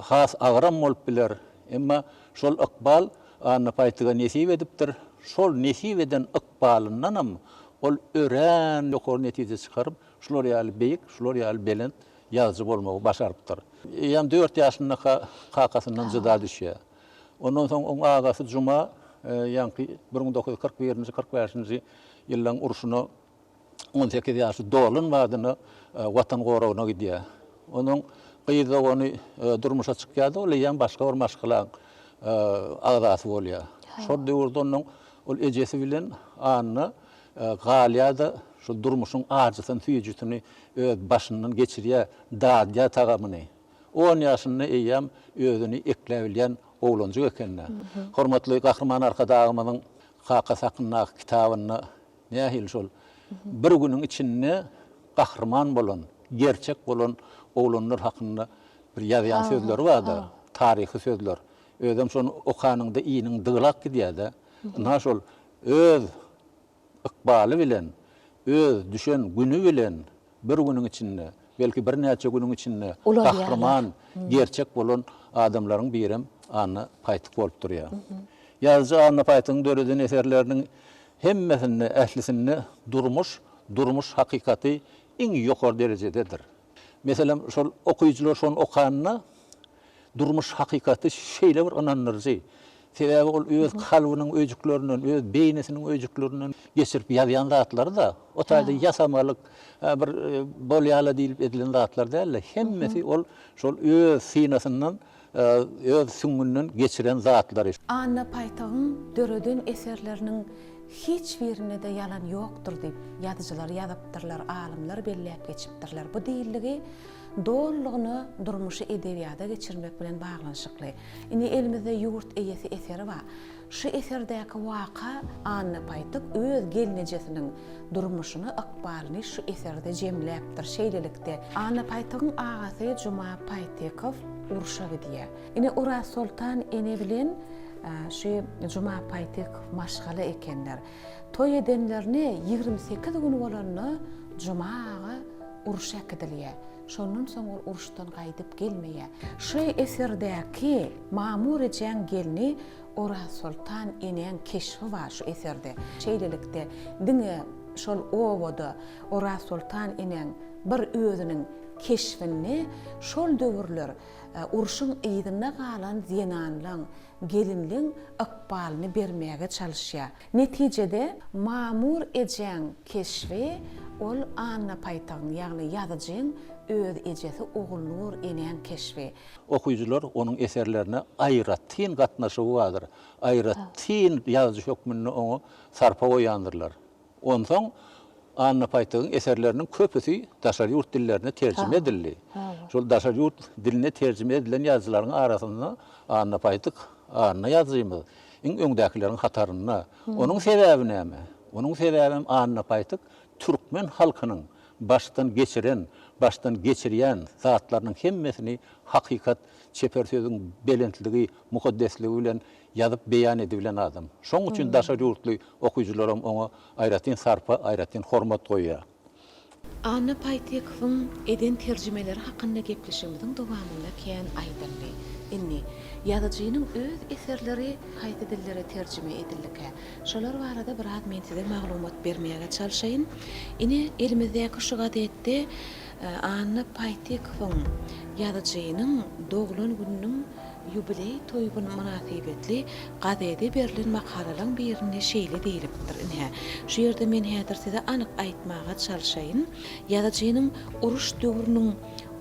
C: has agyram bolup biler. Emma şol ykbal Anna Paýtyga nesip edipdir. Şol nesip eden ykbalyndanam ol örän ýokary netije çykaryp, şular ýaly beýik, şular ýaly belent ýazyjy bolmagy başarypdyr. Eýýäm dört ýaşyndaka kakasyndan jyda düşýär. Ondan soň oň agasy Juma ýaňky 1941 birinji, 45-nji ýyllaryň urşuna 18 ýaşy dolan badyna Watan goragyna gidýär. Onuň gyz dogany durmuşa çykýar-da, ol eýýäm başga bir maşgalaň agzasy bolýar. Şol döwürde onuň ol ejesi bilen Anna galýar-da, şol durmuşyň ajysyny, süýjüsini öz başyndan geçirýär, dadýar tagamyny. On ýaşynda eýýäm özüni ekläbilýän oglanjyk eken-dä. Hormatly Gahryman Arkadagymyzyň kakasy hakyndaky kitabynda Nähili şol bir günüň içinde gahryman bolan, gerçek bolan oglanlar hakynda bir ýazýan sözleri bar-da, taryhy sözler. Özem şony okanyňda iniň dyglap gidýär-de. Ynha şol öz ykbaly bilen, öz düşen güni bilen Bir günüň içinde, belki birnäçe günüň içinde gahryman, gerçek bolan adamlaryň birem Anna Paýtyk bolup durýar. Ýazyjy Anna Paýtygyň döreden eserleriniň hemmesinde, ählisinde durmuş, durmuş hakykaty iň ýokary derejededir. Meselem, şol okyjylar şony okanda, Durmuş hakykaty şeýle bir ynandyryjy. Sebäbi ol öz kalbynyň öýjüklerinden, öz beýnisiniň öýjüklerinden geçirip ýazýan zatlary-da, o taýda ýasamalyk, bir bolýa-la diýlip edilen zatlar däl-de, hemmesi ol şol öz synasyndan, öz süňňünden geçiren zatlary.
A: Anna Paýtagyň döreden eserleriniň hiç birinde-de ýalan ýokdur diýip, ýazyjylar ýazypdyrlar, alymlar belläp geçipdirler. Bu diýildigi Dolulygyna durmuşy edebiýada geçirmek bilen baglanyşykly. Indi elimizde Ýurt eýesi eseri bar. Şu eserdäki waka Anna Paýtyk öz gelnejesiniň durmuşyny, ykbalyny şu eserde jemläpdir. Şeýlelikde, Anna Paýtygyň agasy Juma Paýtykow urşa gidýär. Ine, Orazsoltan ene bilen şu Juma Paýtykow maşgala ekenler. Toý edenlerine 28 gün bolanda Juma aga urşa äkidilýär. Şondan soň ol uruşdan gaýdyp gelmeýär. Şu eserdäki Mamur ejäň gelni Orazsoltan enäň keşbi bar şu eserde. Şeýlelikde, diňe şol obada Orazsoltan enäň bir özüniň keşbinde şol döwürler urşuň yzynda galan zenanlaň, gelinleň ykbalyny bermäge çalyşýar. Netijede, Mamur ejäň keşbi ol Anna Paýtagyň, ýagny ýazyjyň öz ejesi Ogulnur enäň keşbi.
C: Okyjylar onuň eserlerine aýratyn gatnaşygy bardyr, aýratyn ýazyjy hökmünde oňa sarpa goýýandyrlar. Onsoň Anna Paýtagyň eserleriniň köpüsi daşary ýurt dillerine terjime edildi. Şol daşary ýurt diline terjime edilen ýazyjylaryň arasynda Anna Paýtyk, Anna ýazyjymyz iň öňdäkileriň hatarynda. Onuň sebäbi näme? Onuň sebäbem Anna Paýtyk türkmen halkynyň başdan geçiren, başdan geçirýän zatlarynyň hemmesini hakykat, çeper sözüň belentligi, mukaddesligi bilen ýazyp beýan edibilen adam. Şoň üçin daşary ýurtly okyjylaram oňa aýratyn sarpa, aýratyn hormat goýýar.
A: Anna Paýtekowyň eden terjimeleri hakynda gepleşigimiziň dowamynda kän aýdyldy. Indi, ýazyjynyň öz eserleri haýsy dillere terjime edildikä? Şolar barada biraz men size maglumat bermäge çalşaýyn. Ine, elimizdäki şu gazetde Anna Paýtekowyň ýazyjynyň doglan gününiň Ýubileý toýy mynasybetli gazede berlen makalalaň birinde şeýle diýlipdir, Ine, şu ýerde men häzir size anyk aýtmaga çalşaýyn, Ýazyjynyň Uruş döwrüniň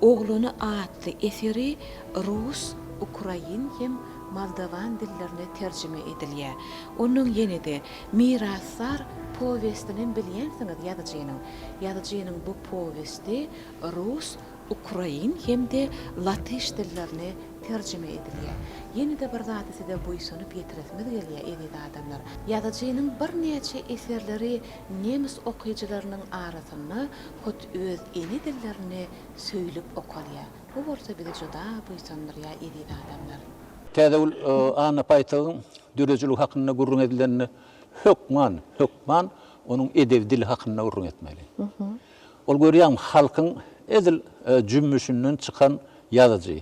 A: oglany atly eseri rus, ukrain hem moldowan dillerine terjime edilýär. Onnoň ýene-de Mirasdar powestinem bilýänsiňiz ýazyjynyň. Ýazyjynyň bu powesti rus, ukrain hem-de latyş dillerine terjime edilýär. Ýene-de bir zady size buýsanyp ýetiresimiz gelýär, eziz adamlar. Ýazyjynyň birnäçe eserleri nemes okyjylarynyň arasynda hut öz ene dillerinde söýlüp okalýar. Bu bolsa bizi juda buýsandyrýar, eziz adamlar.
C: Täzegül Anna Paýtagyň döredijiligi hakynda gürrüň edilende hökman, hökman onuň edebi dili hakynda gürrüň etmeli. Ol görýäňmi, halkyň edil jümmüşinden çykan ýazyjy.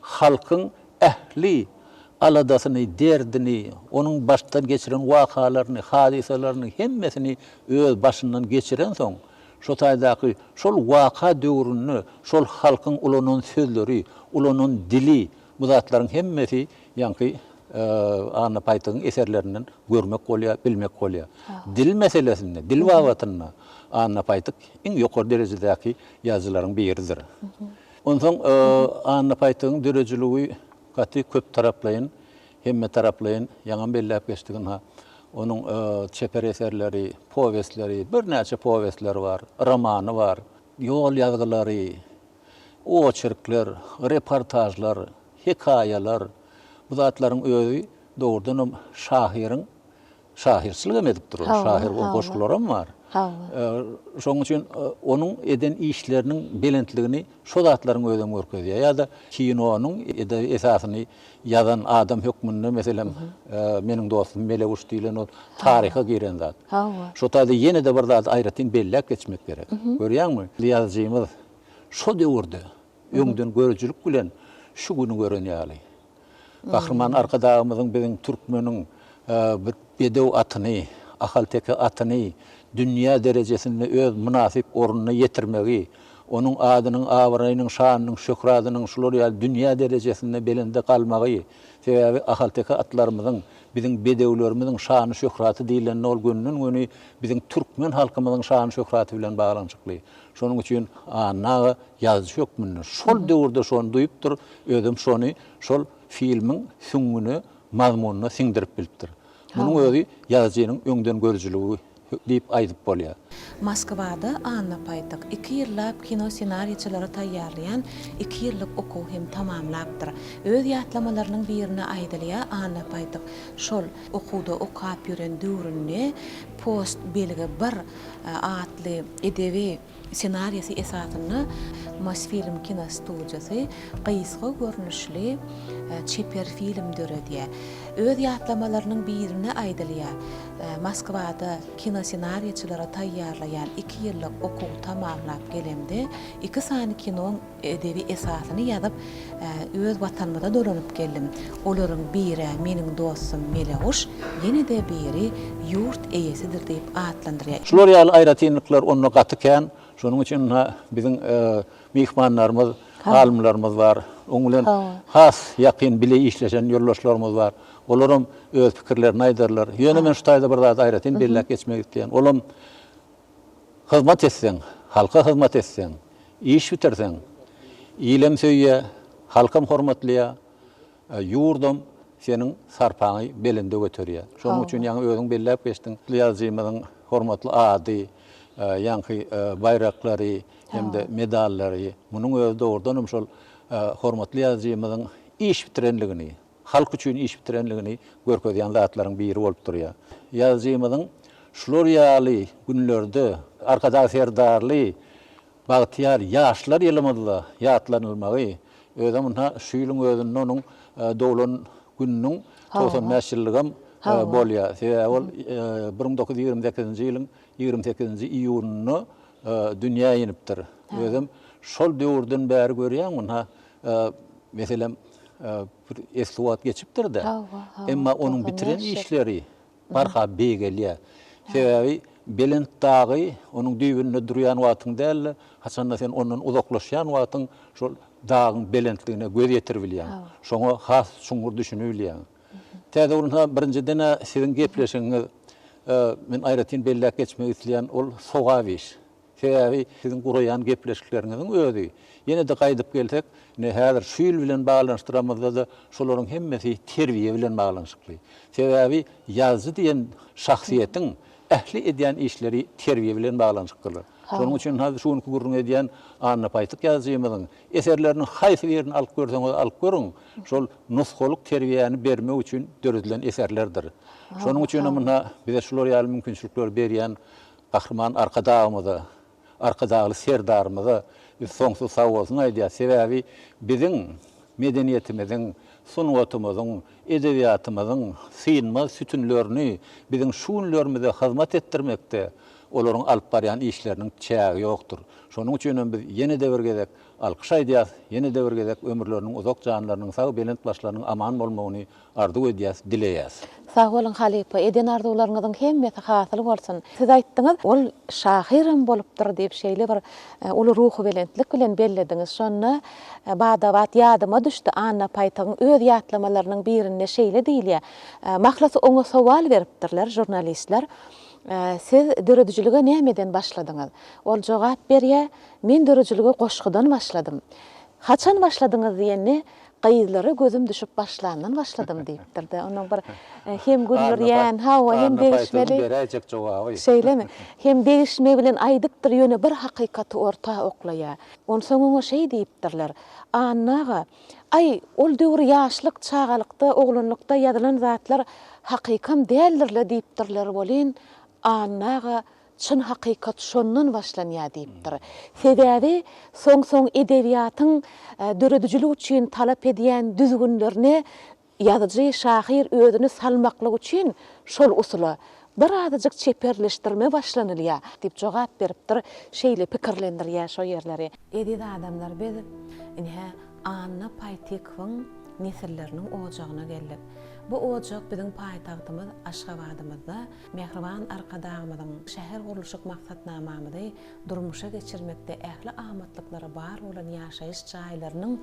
C: Halkyň ähli aladasyny, derdini, onuň başdan geçiren wakalaryny, hadysalaryny hemmesini öz başyndan geçirensoň, şo taýdaky şol waka döwründe şol halkyň ulanan sözleri, ulanan dili, bu zatlaryň hemmesi ýaňky Anna Paýtygyň eserlerinden görmek bolýar, bilmek bolýar. Dil meselesinde, dil babatynda Anna Paýtyk iň ýokary derejedäki ýazyjylaryň biridir. Onsoň Anna Paýtygyň döredijiligi gaty köptaraplaýyn, hemmetaraplaýyn, ýaňam belläp geçdik ynha, onuň çeper eserleri, powestleri, birnäçe powestleri bar, romany bar, ýol ýazgylary, oçerkler, reportažlar, hekaýalar, bu zatlaryň özi dogrudanam şahyryň şahyrçylyk hem edipdir ol. Şahyr goşgularam bar. Şonuň üçin onuň eden işleriniň belentligini şo zatlaryň özem görkezýär. Ýa-da kinonyň edebi esasyny ýazan adam hökmünde, meselem, Meniň dostum Meleguş diýlen ol taryha giren zat. Şo taýda ýene-de bir zady aýratyn belläp geçmek gerek. Görýäňmi, ýazyjymyz şo döwürde öňden görüjilik bilen şu güni gören ýaly. Gahryman Arkadagymyzyň biziň türkmeniň bedew atyny, ahalteke atyny dünýä derejesinde öz mynasyp ornuna ýetirmegi, onuň adynyň, abraýynyň, şanynyň, şöhratynyň şular ýaly dünýä derejesinde belende galmagy, sebäbi ahalteke atlarymyzyň, biziň bedewlerimiziň şany-şöhraty diýlende ol gönden-göni biziň türkmen halkymyzyň şany-şöhraty bilen baglanyşykly. Şonuň üçin Anna aga ýazyjy hökmünde şol döwürde şony duýupdyr, özem şony şol filmiň süňňüne, mazmunyna siňdirip bilipdir. Munuň özi ýazyjynyň öňdengörüjiligi diýip aýdyp bolýar.
A: Moskwada Anna Paýtyk iki ýyllap kino ssenariçileri taýýarlaýan iki ýyllyk okuw hem tamamlapdyr. Öz ýatlamalarynyň birinde aýdylýar, Anna Paýtyk şol okuwda okap ýören döwründe Post belgi bir atly edebi ssenariýasy esasynda Mosfilm kinostudiýasy gysga görnüşli çeper film döredýär. Öz ýatlamalarynyň birinde aýdylýar, Moskwada kinossenariýaçylara taýýarlaýan iki ýyllyk okuwy tamamlap gelemde, iki sany kinoň edebi esasyny ýazyp, öz Watanymyza dolanyp geldim. Olaryň bir-ä Meniň dostum Meleguş, ýene-de biri Ýurt eýesidir diýip atlandyrýar.
C: Şular ýaly aýratynlyklar onda gaty kän. Şonuň üçin ynha biziň myhmanlarymyz, alymlarymyz bar. Oň bilen has ýakyn bile işleşen ýoldaşlarymyz bar. Olaram öz pikirlerini aýdarlar. Ýöne men şu taýda bir zady aýratyn belläp geçmek isleýän. Olam hyzmat etseň, halka hyzmat etseň, iş bitirseň, ilem söýýär, halkam hormatlaýar. Ýurdam seniň sarpaňy belende göterýär. Şonuň üçin ýaňy özüň belläp geçdiň, ýazyjymyzyň hormatly ady, ýaňky baýraklary hem-de medallary, munuň özi dogrudan hem şol hormatly ýazyjymyzyň iş bitirenligini, halk üçin iş bitirenligini görkezýän zatlaryň biri bolup durýar. Ýazyjymyzyň şular ýaly günlerde Arkadag Serdarly Bagtyýar ýaşlar ýylymyzda ýatlanylmagy, özem ynha şu ýylyň özünde onuň doglan gününiň 95 ýyllygam bolýar. Sebäbi ol 1928-nji ýylyň 28-nji iýunynda dünýä inipdir. Özem şol döwürden bäri görýäň ynha, meselem, bir esli wagt geçipdir-de. Emma onuň bitiren işleri barha beýgelýär. Sebäbi belent dagy onuň düýbünde durýan wagtyň däl-de, haçanda sen ondan uzaklaşýan wagtyň şol dagyň belentligine göz ýetiribilýäň. Şoňa has çuňňur düşünibilýäň. Täzegül ynha birinjiden-ä siziň gepleşigiňiz men aýratyn belläp geçmek isleýän ol sogap iş. Sebäbi siziň guraýan gepleşikleriňiziň özi, ýene-de gaýdyp gelsek, ine häzir şu ýyl bilen baglanyşdyramyzda-da şolaryň hemmesi terbiýe bilen baglanyşykly. Sebäbi ýazyjy diýen şahsyýetiň ähli edýän işleri terbiýe bilen baglanyşyklydyr. Şonuň üçin hany şu günki gürrüň edýän Anna Paýtyk ýazyjymyzyň eserleriniň haýsy birini alyp görseňiz alyp görüň, şol nusgalyk terbiýäni bermek üçin döredilen eserlerdir. Şonuň üçinem ynha bize şular ýaly mümkinçilikleri berýän Gahryman Arkadagymyza, Arkadagly Serdarymyza biz soňsuz sagbolsun aýdýarys. Sebäbi biziň medeniýetimiziň, sungatymyzyň, edebiýatymyzyň synmaz sütünlerini biziň şu günlerimize hyzmat etdirmekde olaryň alyp barýan işleriniň çägi ýokdur. Şonuň üçin hem biz ýene-de bir gezek alkyş aýdýarys, ýene-de bir gezek ömürleriniň uzak, janlarynyň sag, belent başlarynyň aman bolmagyny Arzuw edýäs, dileýäs.
A: Sag boluň halypa, eden arzuwlaryňyzyň hemmesi hasyl bolsun. Siz aýtdyňyz, ol şahyram bolupdyr diýip şeýle bir uly ruhubelentlik bilen bellediňiz. Şonda bada-bat ýadyma düşdi, Anna Paýtagyň öz ýatlamalarynyň birinde şeýle diýilýär, Mahlasy oňa sowal beripdirler žurnalistler, Siz döredijilige nämeden başladyňyz? Ol jogap berýär, Men döredijilige goşgudan başladym. Haçan başladyňyz diýende, Gyzlara gözüm düşüp başlandan başladym diýipdir-de. Onuň bir hem güldürýän, hawa, hem degişmeli.
C: Anna beräýjek jogaby.
A: Şeýlemi? Hem degişme bilen aýdypdyr, ýöne bir hakykaty orta oklaýar. Onsoň oňa şeý diýipdirler, Anna aga, aý, ol döwür ýaşlyk, çagalykda, oglanlykda ýazylan zatlar hakykam däldir-le diýipdirler welin, Anna aga Çyn hakykat şondan başlanýar diýipdir. Sebäbi soň-soň edebiýatyň döredijilik üçin talap edýän düzgünlerine ýazyjy, şahyr özüni salmaklyk üçin şol usula birazajyk çeperleşdirme başlanylýar diýip jogap beripdir, şeýle pikirlendirýär şo ýerleri. Eziz adamlar biz ine Anna Paýtykowyň nesilleriniň ojagyna geldik. Bu ojak biziň paýtagtymyz Aşgabadymyzda Mähriban Arkadagymyzyň şähergurluşyk maksatnamamyzy durmuşa geçirmekde ähli amatlyklary bar bolan ýaşaýyş jaýlarynyň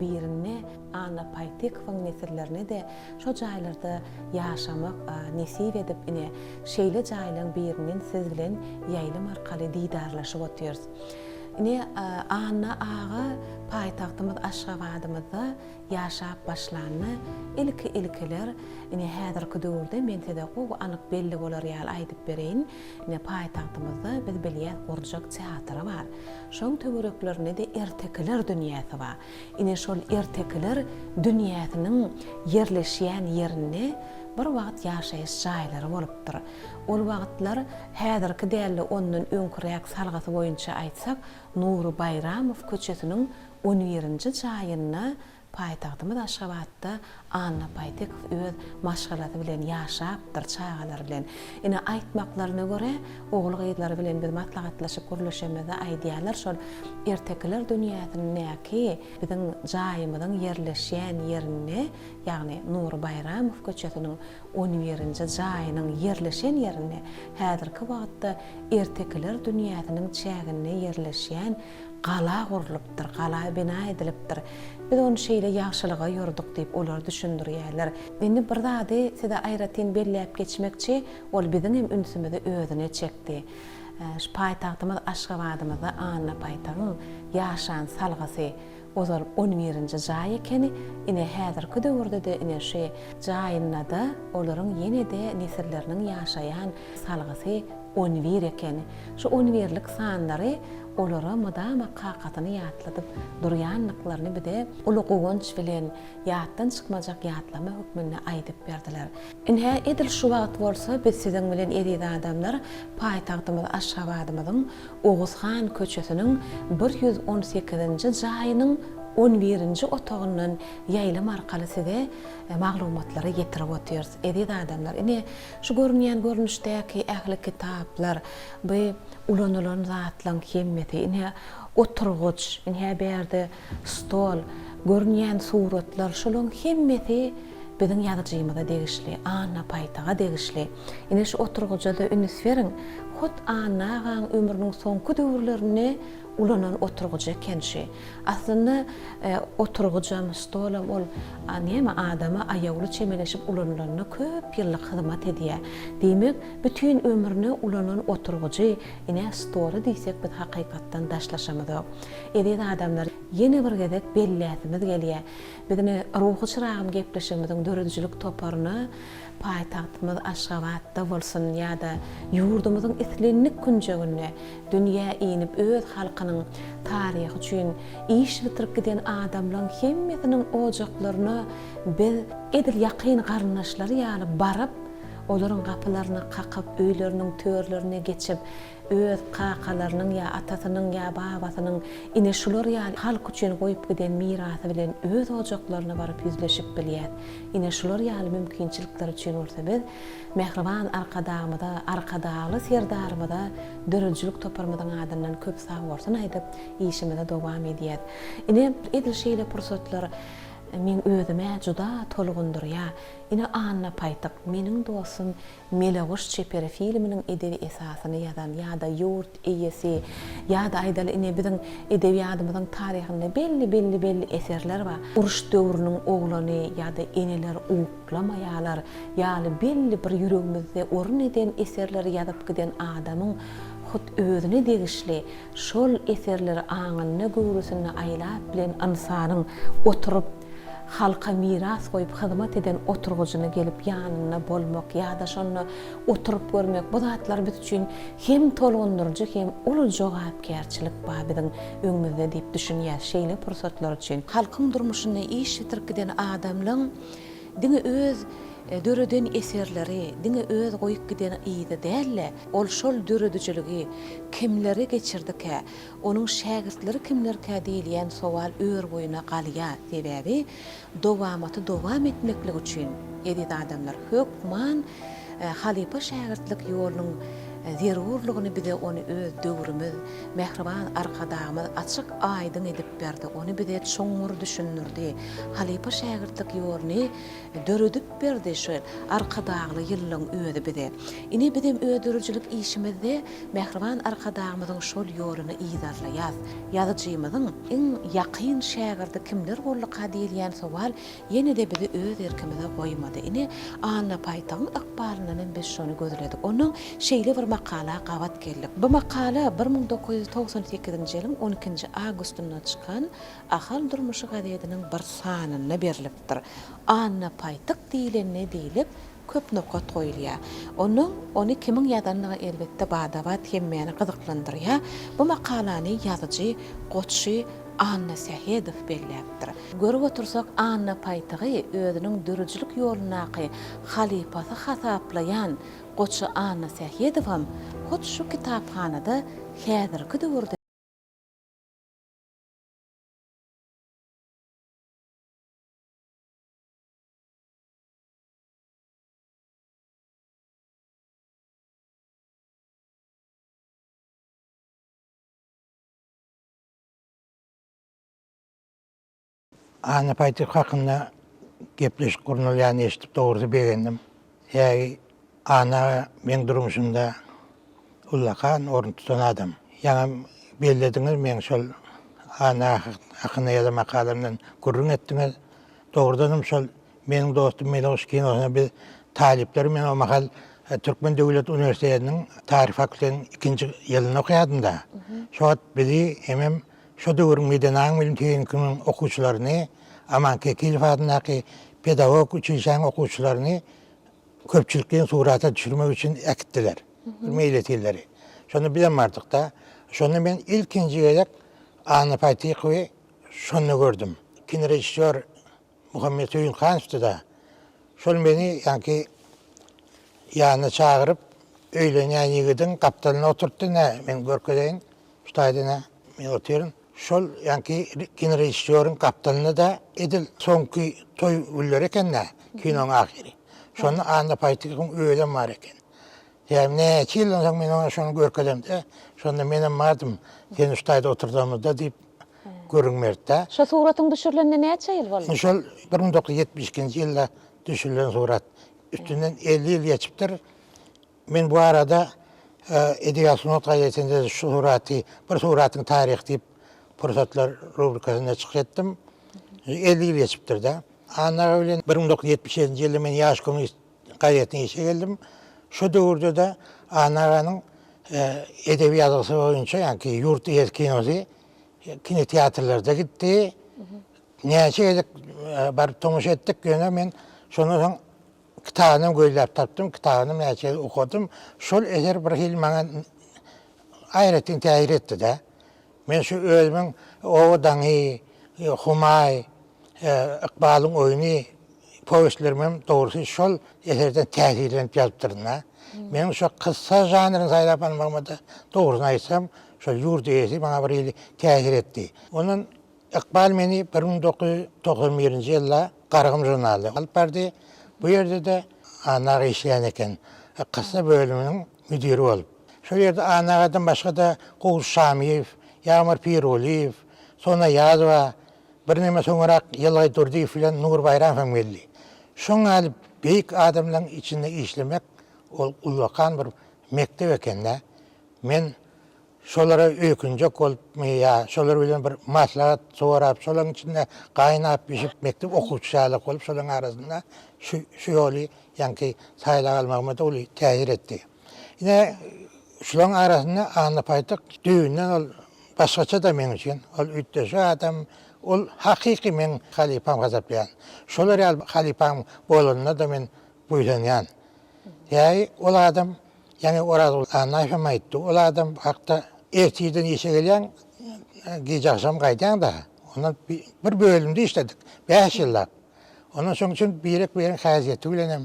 A: birinde Anna Paýtykowyň nesillerine-de şo jaýlarda ýaşamak nesip edip, ine, şeýle jaýlaryň birinden siz bilen ýaýlym arkaly didarlaşyp otyrys. Ine, Anna aga paýtagtymyz Aşgabadymyzda ýaşap başlanda, ilki-ilkiler, ine, häzirki döwürde men size gowy anyk belli bolar ýaly aýdyp bereýin, ine, paýtagtymyzda biz bilýäs gurjak teatry bar. Şoň töwereklerinde-de ertekiler dünýäsi bar. Ine, şol ertekiler dünýäsiniň ýerleşýän ýerinde bir wagt ýaşaýyş jaýlary bolupdyr. Ol wagtlar, häzirki däl-de ondan öňküräk salgysy boýunça aýtsak, Nury Baýramow köçesiniň on birinji jaýynda paýtagtymyz Aşgabatda Anna Paýtekow öz maşgalasy bilen ýaşapdyr, çagalary bilen. Ine, aýtmaklaryna görä, ogul-gyzlary bilen biz maslahatlaşyp gürleşemizde aýdýarlar, şol ertekiler dünýäsindäki biziň jaýymyzyň ýerleşýän ýerinde, ýagny Nury Baýramow köçesiniň on birinji jaýynyň ýerleşen ýerinde, häzirki wagtda ertekiler dünýäsiniň çäginde ýerleşýän gala gurlupdyr, gala bina edilipdir. Biz ony şeýle ýagşylyga ýorduk diýip, olar düşündirýärler. Indi bir zady size aýratyn belläp geçmekçi, ol biziň hem ünsümizi özüne çekdi. Şu paýtagtymyz Aşgabadymyzda Anna Paýtagyň ýaşan salgysy ozal on birinji jaý ekeni, ine häzirki döwürde-de ine şu jaýynda-da olaryň ýene-de nesilleriniň ýaşaýan salgysy on bir ekeni. Şu on birlik sanlary olara mydama kakasyny ýatladyp durýandyklaryny bize uly guwanç bilen ýatdan çykmajak ýatlama hökmünde aýdyp berdiler. Ine, edil şu wagt bolsa biz siziň bilen eziz adamlar paýtagtymyz Aşgabadymyzyň Oguz han köçesiniň 118-nji jaýynyň on birinji otagyndan ýaýlym arkaly size maglumatlary ýetirip otyrys. Eziz adamlar, ine, şu görünýän görnüşdäki ähli kitaplar, bu ulanylan zatlaň hemmesi, ine, oturgyç, ine, bärde stol, görünýän suratlar, şolaň hemmesi biziň ýazyjymyza degişli, Anna Paýtaga degişli. Ine, şu oturgyja-da üns beriň, hut Anna agaň ömrüniň soňky döwürlerinde ulanan oturgyjy eken şu. Aslynda, oturgyjam, stolam ol, näme, adama aýawly çemeleşip ulanylanda köp ýyllyk hyzmat edýär. Diýmek, bütin ömrüne ulanan oturgyjy, ine, stoly diýsek biz hakykatdan daşlaşamyzok. Eziz adamlar, ýene bir gezek belläsimiz gelýär. Biz ine, Ruhy çyragym gepleşigimiziň döredijilik toparyna paýtagtymyz Aşgabatda bolsun ýa-da ýurdumyzyň islendik künjeginde dünýä inip öz halkynyň taryhy üçin iş bitirip giden adamlaň hemmesiniň ojaklaryna biz edil ýakyn garyndaşlary ýaly baryp, olaryň gapylaryny kakyp, öýleriniň törlerine geçip, öz kakalarynyň ýa atasynyň ýa babasynyň ine şular ýaly halk üçin goýup giden mirasy bilen öz ojaklaryna baryp ýüzleşip bilýäs. Ine şular ýaly mümkinçilikler üçin bolsa biz mähriban Arkadagymyza, Arkadagly Serdarymyza döredijilik toparymyzyň adyndan köp sagbolsun aýdyp, işimizi dowam edýäs. Ine, edil şeýle pursatlar meň özüm-ä juda tolgundyrýar. Ine Anna Paýtyk, meniň dostum Meleguş çeper filminiň edebi esasyny ýazan ýa-da Ýurt eýesi ýa-da aýdaly ine biziň edebiýadymyzyň taryhynda belli belli belli eserler bar. Uruş döwrüniň oglany ýa-da Eneler uklamaýarlar ýaly belli bir ýüregimizde orun eden eserleri ýazyp giden adamyň hut özüne degişli şol eserleri aňynda göwresinde aýlap bilen ynsanyň oturyp halka miras goýup hyzmat eden oturgyjyna gelip ýanynda bolmak ýa-da şonda oturyp görmek bu zatlar biz üçin hem tolgundyryjy hem uly jogapkärçilik bar biziň öňümizde diýip düşünýäs şeýle pursatlar üçin. Halkyň durmuşynda iş bitirip giden adamlaň diňe öz döreden eserleri, diňe öz goýup giden yzy däl-de, ol şol döredijiligi kimlere geçirdikä, Onuň şägirtleri kimlerkä diýilýän sowal ör-boýuna galýar. Sebäbi dowamaty dowam etmeklik üçin, eziz adamlar, hökman halypa-şägirtlik ýolunyň zerurlygyny bize ony öz döwrümiz, mähriban Arkadagymyz açyk-aýdyň edip berdi, ony bize çuňňur düşündirdi. Halypa-şägirtlik ýoluny döredip berdi şu Arkadagly ýyllaň özi bize. Ine, bizem öz döredijilik işimizde Mähriban Arkadagymyzyň şol ýoluny yzarlaýas. Ýazyjymyzyň iň ýakyn şägirdi kimler bolduka diýilýän sowal ýene-de bizi öz erkimize goýmady. Ine, Anna Paýtagyň ykbalyndan hem biz şony gözledik. Onuň şeýle bir. makala gabat geldik. Bu makala 1998-nji ýylyň on ikinji awgustynda çykan Ahal durmuşy gazetiniň bir sanynda berlipdir. Anna Paýtyk diýlende diýlip, köp nokat goýulýar. Onnoň ony kimiň ýazandygy elbetde bada-bat hemmäni gyzyklandyrýar. Bu makalany ýazyjy Goçy Annasähedow belläpdir. Görüp otursak, Anna Paýtygy özüniň döredijilik ýolundaky halypasy hasaplaýan Goçy Annasähedowam hut şu kitaphanada häzirki döwürde
D: Anna Paýtyk hakynda gepleşik gurnalýanyny eşidip dogrusy begendim. Sebäbi Anna aga meň durmuşymda ullakan orun tutan adam. Ýaňam bellediňiz meň şol Anna aga hakynda ýazan makalamdan gürrüň etdiňiz. Dogrudanam şol Meniň dostum Meleguş kinosyna biz talyplar men o mahal Türkmen döwlet uniwersitetiniň taryh fakultetiniň ikinji ýylynda okaýardym-da. Şo wagt bizi hemem şo döwrüň medeni aň-bilim tehnikumynyň okuwçylaryny, Aman Kekilow adyndaky pedagogik uçilişäniň okuwçylaryny köpçülikleýin surata düşürmek üçin äkitdiler. Bir meýletinleri. Şonda bizem bardyk-da. Şonda men ilkinji gezek Anna Paýtykowy şonda gördüm. Kinorežissýor Muhammet Söýünhanowdy-da. Şol meni ýaňky ýanyna çagyryp, öýlenýän ýigidiň gapdalynda oturtdy, Nä, men görkezeýin, şu taýda nä, men otyryn. Şol ýaňky kinorežissýoryň gapdalynda-da edil soňky toý günleri eken-dä, kinoň ahyry. Şonda Anna Paýtykowyň özem bar eken. Sebäbi näçe ýyldan soň men oňa şony görkezemde, şonda menem bardym, seni şu taýda oturdamyzda diýip gürrüň berdi-dä.
A: Şo suratyň düşürilenine näçe ýyl boldy?
D: Şol 1972-nji ýylda düşürilen surat. Üstünden 50 ýyl geçipdir. Men bu barada Edebiýat sungat gazetinde şu suraty Bir suratyň taryhy diýip Pursatlar rubrikasynda çykyş etdim. 50 ýyl geçipdir-dä. Anna aga bilen 1977-nji ýylda men Ýaş kommunist gazetine işe geldim. Şo döwürde-de Anna aganyň edebi ýazgysy boýunça, ýaňky Ýurt eýesi kinosy kinoteatrlarda gitdi. Näçe gezek baryp tomaşa etdik, ýöne men şondan soň kitabynam gözläp tapdym, kitabynam näçe gezek okadym. Şol eser bir hili maňa aýratyn täsir etdi-de. Men şu özümiň Oba daňy, Humaý, Ykbalyň oýny powestlerimem dogrusy şol eserden täsirlenip ýazypdyryn-da. Meniň şo kyssa žanryny saýlap almagyma-da, dogrusyny aýtsam, şol ýurt eýesi maňa bir hili täsir etdi. Ondan Ykbal meni 1991-nji ýylda Garagum žurnalyna alyp bardy. Bu ýerde-de Anna aga işleýän eken, kyssa bölüminiň müdiri bolup. Şol ýerde Anna agadan başga-da Gowşut Şamyýew, Ýagmyr Pirgulyýew, Sona Ýazowa, Birneme soňurak Ýylgaý Durdyýew bilen Nury Baýramow hem geldi. Şoň ýaly beýik adamlaryň içinde işlemek ol ullakan bir mekdep eken-dä. Men şolara öýkünjek bolupmy ýa şolar bilen bir maslahat sorap, şolaryň içinde gaýnap-bişip mekdep okuwçysy ýalak bolup şolaryň arasynda şu şu ýoly ýaňky saýlap almagyma-da uly täsir etdi. Ine, şularyň arasynda Anna Paýtyk düýbünden ol Başgaça-da meň üçin ol üýtgeşik adam, ol hakyky meň halypam hasaplaýan. Şolar ýaly halypam bolanyna-da men buýsanýan. Sebäbi ol adam, ýaňy Orazguly Annaýew hem aýtdy, ol adam hakda ertirden işe gelýäň, gije-agşam gaýdýaň-da. Ondan bir bölümde işledik, bäş ýyllap. Ondan şonuň üçin birek-biregiň häsiýeti bilen hem,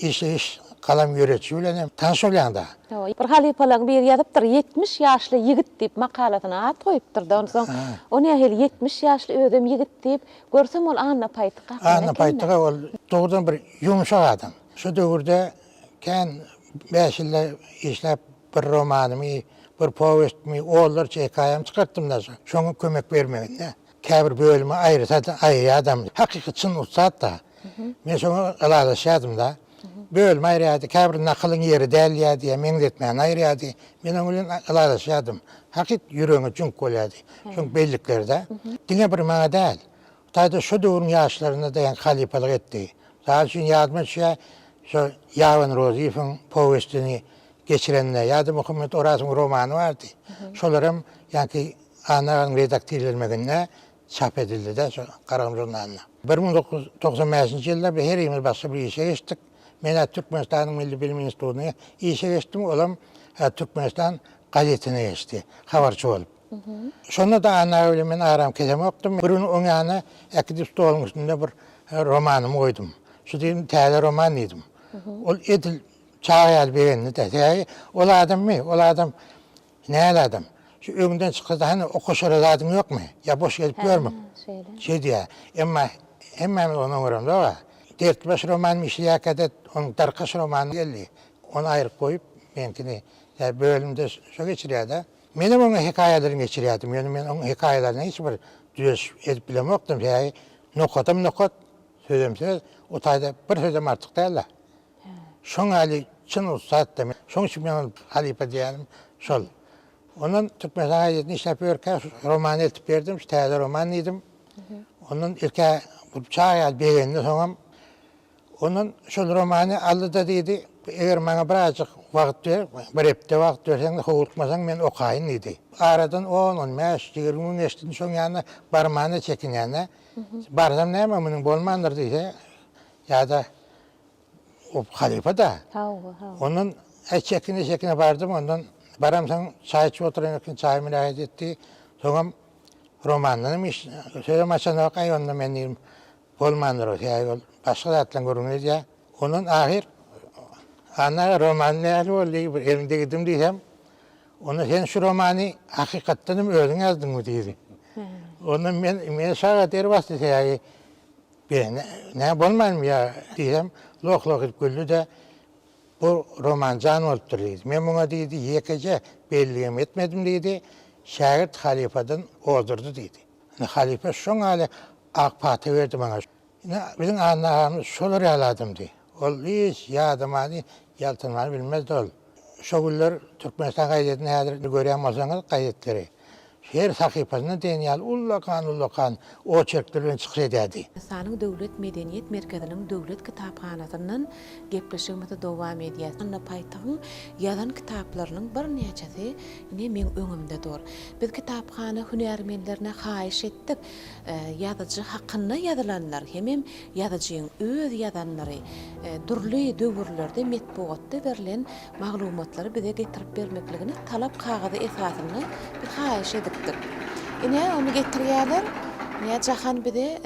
D: işleýiş, galam ýöretişi bilen hem tanyş bolýaň-da.
A: Bir halypalaryň biri ýazypdyr, 70 ýaşly ýigit diýip makalasyna at goýupdyr-da, onsoň o nähili 70 ýaşly özem ýigit diýip, görsem ol Anna Paýtyk hakynda
D: Anna Paýtyk ol dogrudan bir ýumşak adam. Şo döwürde kän bäş ýylda işläp bir romanymy, bir powestimi, onlarça hekaýamy çykartdym-da şoň kömek bermeginde. Käbir bölümi aýyrsa-da aýyrýardam. Hakyky çyn ussat-da. Men şoňa ylalaşýardym-da. Bölümi aýyrýardy, käbir nakylyň ýeri däl diýýärdi ýa meňzetmäni aýyrýardy. Men oň bilen ylalaşýardym. Hakyt ýüregiňe jüňk bolýardy. Şoň bellikleri-de. Diňe bir maňa däl. Hytaýda şo döwrüň ýaşlaryna-da ýaňky halypalyk etdi. Mysal üçin ýadyma düşýär, şo Ýaban Rozyýewiň powestini. geçirende ýa-da Muhammet Orazowyň romany bardy. Şolaram ýaňky Anna aganyň redaktirlenmeginde çap edildi-de şo Garagum žurnalynda. 1995-nji ýylda biz herimiz başga bir işe geçdik. Men-ä Türkmenistanyň Milli bilim institutyna işe geçdim, olam Türkmenistan gazetine geçdi, habarçy bolup. Şonda-da Anna aga bilen men aram kesemokdym. Bir gün oň ýanyna äkidip stoluň üstünde bir romanymy goýdum. Şu diýdim, täze roman diýdim. Ol edil çaga ýaly begendi-de. Sebäbi ol adammy, ol adam näl adam. Şu öňünden çyksa-da hany okaşara zadyň ýokmy? Ýa boş gezip ýörmüň? Şeý diýýär. Emma hemmämiz ony oňaramzok-a. Dertbaş romanymy işleýärkä-de onuň Darkaş romany geldi. Ony aýryp goýup, meňkini bölümde şo geçirýär-de. Menem onuň hekaýalaryny geçirýärdim, ýöne men onuň hekaýalaryna hiç bir düzediş edip bilemokdym, sebäbi nokadam nokat, sözem söz, o taýda bir sözem artyk däl-de. Şoň ýaly çyn ussat-da. Şoň üçin men ony halypa diýýänim şol. Ondan Türkmenistan gazetinde işläp ýörkä şu romany eltip berdim, şu täze roman diýdim. Ondan ilk-ä bir çaga ýaly begendi, soňam Ondan şol romany aldy-da diýdi, Eger maňa birazjyk wagt ber, bir hepde wagt berseň, howlukmasaň men okaýyn diýdi. Aradan on, on bäş, 20 gün geçdi, indi şoň ýanyna barmana çekinýän-dä. Barsam näme, munuň bolmandyr diýse, ýa-da o halypa-da.
A: Hawa, hawa.
D: Ondan äý çekine-çekine bardym, ondan baramsoň çaý içip oturan eken, çaý mülähet etdi. Soňam romandanam iş, sözem açanok, äý onda men diýdim, Bolmandyr o, sebäbi ol başga zatlaryň gürrüňini edýär. Ondan ahyr Anna aga roman nähili boldy, bir eliň degdim diýsem, onda sen şu romany hakykatdan hem özüň ýazdyňmy diýdi. Ondan men meni şaga der basdy sebäbi be nä bolmanmy ýa diýsem, loh-loh edip güldi-de, bu roman jan bolupdyr diýdi. Men muňa diýdi, ýekeje belligem etmedim diýdi, şägirt halypadan ozdurdy diýdi. Ine halypa şoň ýaly ak pata berdi maňa. Ine biziň Anna agamyz şolar ýaly adamdy. Ol hiç ýadamany, ýaltanmany bilmezdi ol. Şo günler Türkmenistan gazetini häzir görýän bolsaňyz gazetleri her sahypasynda diýen ýaly ullakan-ullakan oçerkler bilen çykyş edýärdi.
A: Türkmenistanyň Döwlet medeniýet merkeziniň Döwlet kitaphanasyndan gepleşigimizi dowam edýäs. Anna Paýtygyň ýazan kitaplarynyň birnäçesi ine meň öňümde dur. Biz kitaphana hünärmenlerine haýyş etdik, ýazyjy hakynda ýazylanlar hemem ýazyjyň öz ýazanlary, dürli döwürlerde metbugatda berlen maglumatlary bize getirip bermekligini talap kagyzy esasynda biz haýyş edipdik. Ine, ony getirýärler. Ine, Jahan bize.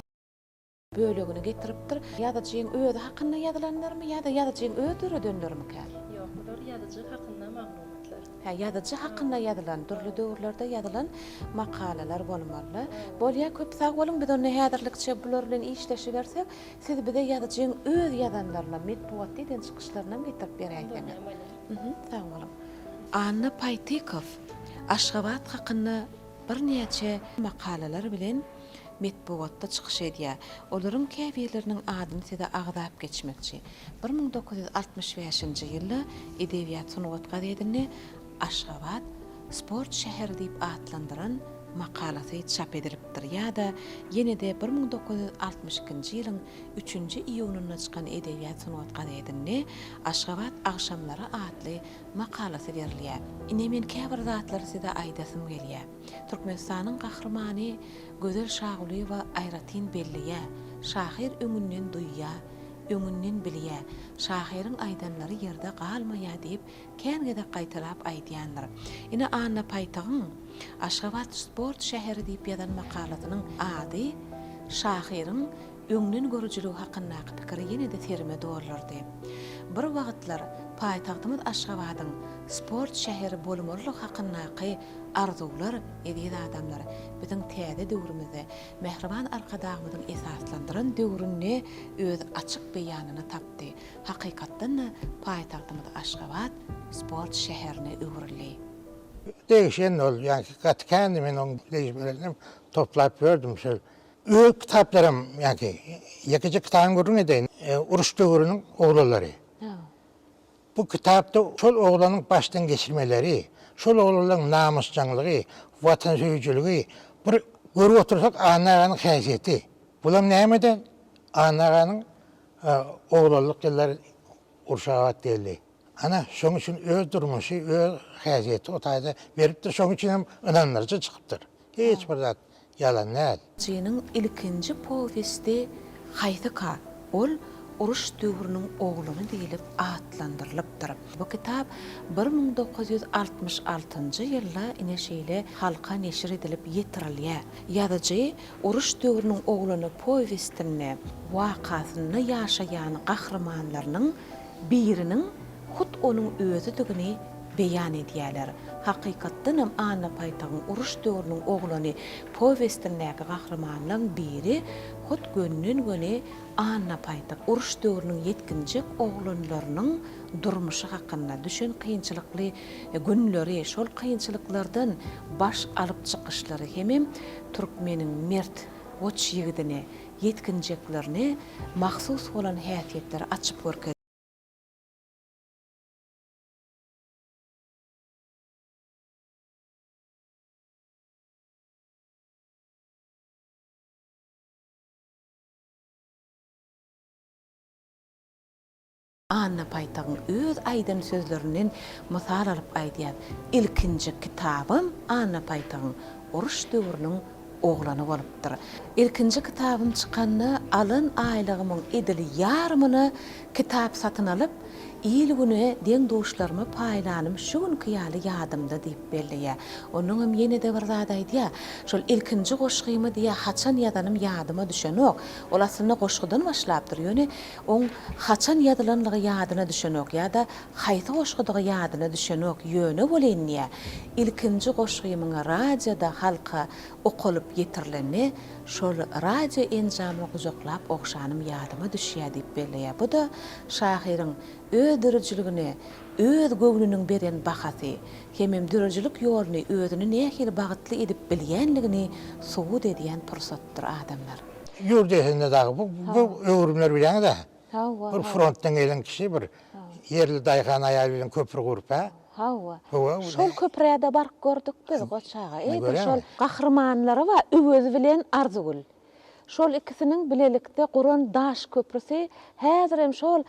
A: Bölegini getiripdir. Ýazyjyň özi hakynda ýazylanlarymy ýa-da ýazyjyň öz döredenlerimikä?
E: Ýok, bular ýazyjy hakynda maglumatlar.
A: Hä, ýazyjy hakynda ýazylan, dürli döwürlerde ýazylan makalalar bolmaly. Bolýa, köp sag boluň, biz onda häzirlikçe bular bilen işleşibersek, siz bize ýazyjyň öz ýazanlarynam, metbugatda eden çykyşlarynam getirip beräýseňiz.
E: Bolýa, bolýa.
A: Sag boluň. Anna Paýtykow Aşgabat hakynda birnäçe makalalar bilen metbugatda çykyş edýär. Olaryň käbirleriniň adyny size agzap geçmekçi. 1965-nji ýylda Edebiýat sungat gazetinde Aşgabat, sport şäheri diýip atlandyran makalasy çap edilipdir ýa-da ýene-de 1962-nji ýylyň üçünji iýunynda çykan Edebiýat sungat gazetinde Aşgabat agşamlary atly makalasy berilýär. Ine men käbir zatlary size aýdasym gelýär. Türkmenistanyň Gahrymany Gözel Şagulyýewa aýratyn belleýär, Şahyr öňünden duýýar, öňünden bilýär, şahyryň aýdanlary ýerde galmaýar diýip, kän gezek gaýtalap aýdýandyr. Ine Anna Paýtagyň Aşgabat sport şäheri diýip ýazan makalasynyň ady şahyryň öňden görüjiligi hakyndaky pikiri ýene-de serime doldurdy. Bir wagtlar paýtagtymyz Aşgabadyň sport şäheri bolmalylygy hakyndaky arzuwlar, eziz adamlar, biziň täze döwrümizde, mähriban Arkadagymyzyň esaslandyran döwründe öz açyk beýanyny tapdy. Hakykatdan-da, paýtagtymyz Aşgabat sport şäherine öwrüldi.
D: Degişen ol, ýaňky gaty kändi, men oň degişmelerini toplap ýördüm şol. Öz kitaplarym, ýaňky ýekeje kitabyny gürrüň edeýin, Uruş döwrüniň oglanlary. Bu kitapda şol oglanyň başdan geçirmeleri, şol oglanlaryň namysjaňlygy, watansöýüjiligi, bir görüp otursak Anna aganyň häsiýeti. Bulam nämeden? Anna aganyň oglanlyk ýyllary urşa gabat geldi. Ana, şoň üçin öz durmuşy, öz häsiýeti o taýda beripdir, şoň üçin hem ynandyryjy çykypdyr. Hiç bir zat ýalan däl.
A: Ýazyjynyň ilkinji powesti haýsyka? Ol Uruş döwrüniň oglany diýlip atlandyrylypdyr. Bu kitap 1966-njy ýylda ine şeýle halka neşir edilip ýetirilýär. Ýazyjy Uruş döwrüniň oglany powestinde wakasynda ýaşaýan gahrymanlarynyň biriniň hut onuň özüdigini beýan edýärler. Hakykatdanam Anna Paýtagyň Uruş döwrüniň oglany powestindäki gahrymanlaň biri hut gönden-göni Anna Paýtak. Uruş döwrüniň ýetginjek oglanlarynyň durmuşy hakynda, düşen kynçylykly günleri, şol kynçylyklardan baş alyp çykyşlary hemem türkmeniň mert, goç ýigidine, ýetginjeklerine mahsus bolan häsiýetleri açyp görkezýär. Anna Paýtagyň öz aýdan sözlerinden mysal alyp aýdýas, Ilkinji kitabym Anna Paýtagyň Uruş döwrüniň oglany bolupdyr. Ilkinji kitabym çykanda alan aýlygymyň edil ýarymyna kitap satyn alyp, il-güne deň-duşlaryma paýlanym şu günki ýaly ýadymda diýip belleýär. Onnoňam ýene-de bir zat aýdýar. Şol ilkinji goşgymy diýýär, haçan ýazanym ýadyma düşenok. Ol aslynda goşgudan başlapdyr, ýöne oň haçan ýazylanlygy ýadyna düşenok ýa-da haýsy goşgudygy ýadyna düşenok, ýöne welin diýýär, ilkinji goşgymyň radioda halka okalyp ýetirilende, şol radio enjamyny gujaklap ogşanym ýadyma düşýär diýip belleýär. Bu-da şahyryň öz döredijiligine öz göwnüniň beren bahasy hemem döredijilik ýoluny özüni nähili bagtly edip bilýänligini subut edýän pursatdyr adamlar.
D: Ýurt esinde dagy bu bu öwrümler bilýäňiz-ä.
A: Hawa.
D: Bir frontdan gelen kişi bir ýerli daýhan aýal bilen köpri gurup-ä.
A: Hawa.
D: Hawa.
A: Şol köprä-de baryp gördük biz, Goç aga. Edil şol gahrymanlary bar, Öwez bilen Arzygül. Şol ikisiniň bilelikde guran daş köprüsi häzirem şol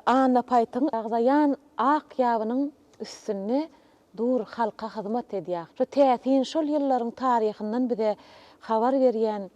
A: Anna Paýtyň agzaýan ak ýabynyň üstünde dur, halka hyzmat edýär. Şu täsin şol ýyllaryň taryhyndan bize habar berýän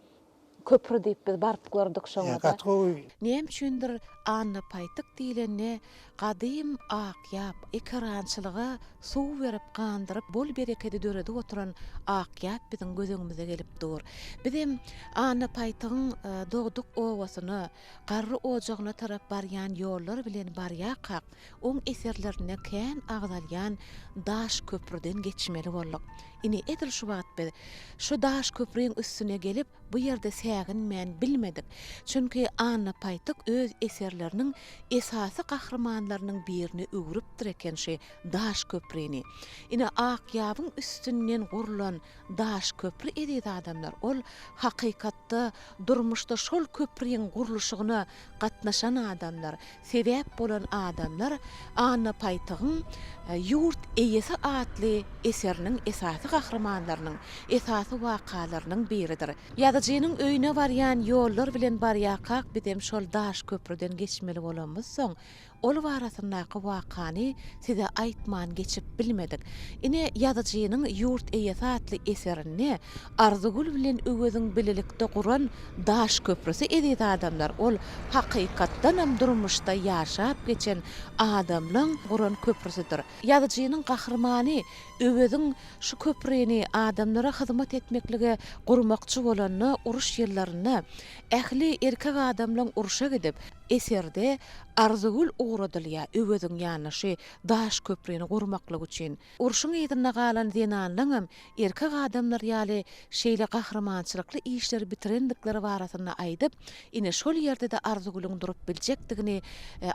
A: Köpri diýip biz baryp gördük şoňa-da.
D: Gaty gowy.
A: Näme üçindir Anna Paýtyk diýlende gadym Akýap, ekerançylyga suw berip, gandyryp, bol berekedi döredip oturan Akýap biziň göz öňümize gelip dur. Bizem Anna Paýtygyň dogduk obasyna, garry ojagyna tarap barýan ýollar bilen barýarkak, oň eserlerinde kän agzalýan daş köprüden geçmeli bolduk. Ine, edil şu wagt biz şu daş köpriň üstüne gelip, bu ýerde säginmän bilmedik. Çünki Anna Paýtyk öz eserleriniň esasy gahrymanlarynyň birine öwrüpdir eken şu daş köprini. Ine, Akýabyň üstünden gurlan daş köpri eziz adamlar, ol hakykatda durmuşda şol köpriň gurluşygyna gatnaşan adamlar, sebäp bolan adamlar Anna Paýtygyň Ýurt eýesi atly eseriniň esasy gahrymanlarynyň, esasy wakalarynyň biridir. Ýazyjynyň öýüne barýan ýollar bilen barýarkak bizem şol daş köprüden geçmeli bolamyzsoň, Ol barasyndaky wakany size aýtman geçip bilmedik. Ine, ýazyjynyň Ýurt eýesi atly eserinde Arzygül bilen Öweziň bilelikde guran daş köprüsi eziz adamlar, ol hakykatdanam durmuşda ýaşap geçen adamlaň guran köprüsidir. Ýazyjynyň gahrymany Öweziň şu köprini adamlara hyzmat etmeklige gurmakçy bolanda uruş ýyllarynda ähli erkek adamlaň urşa gidip, Eserde Arzygül ugradylýar Öweziň ýanyna şu daş köprüni gurmaklyk üçin. Urşuň yzynda galan zenanlaňam erkek adamlar ýaly şeýle gahrymançylykly işleri bitirendikleri barasynda aýdyp, ine şol ýerde-de Arzygülüň durup biljekdigini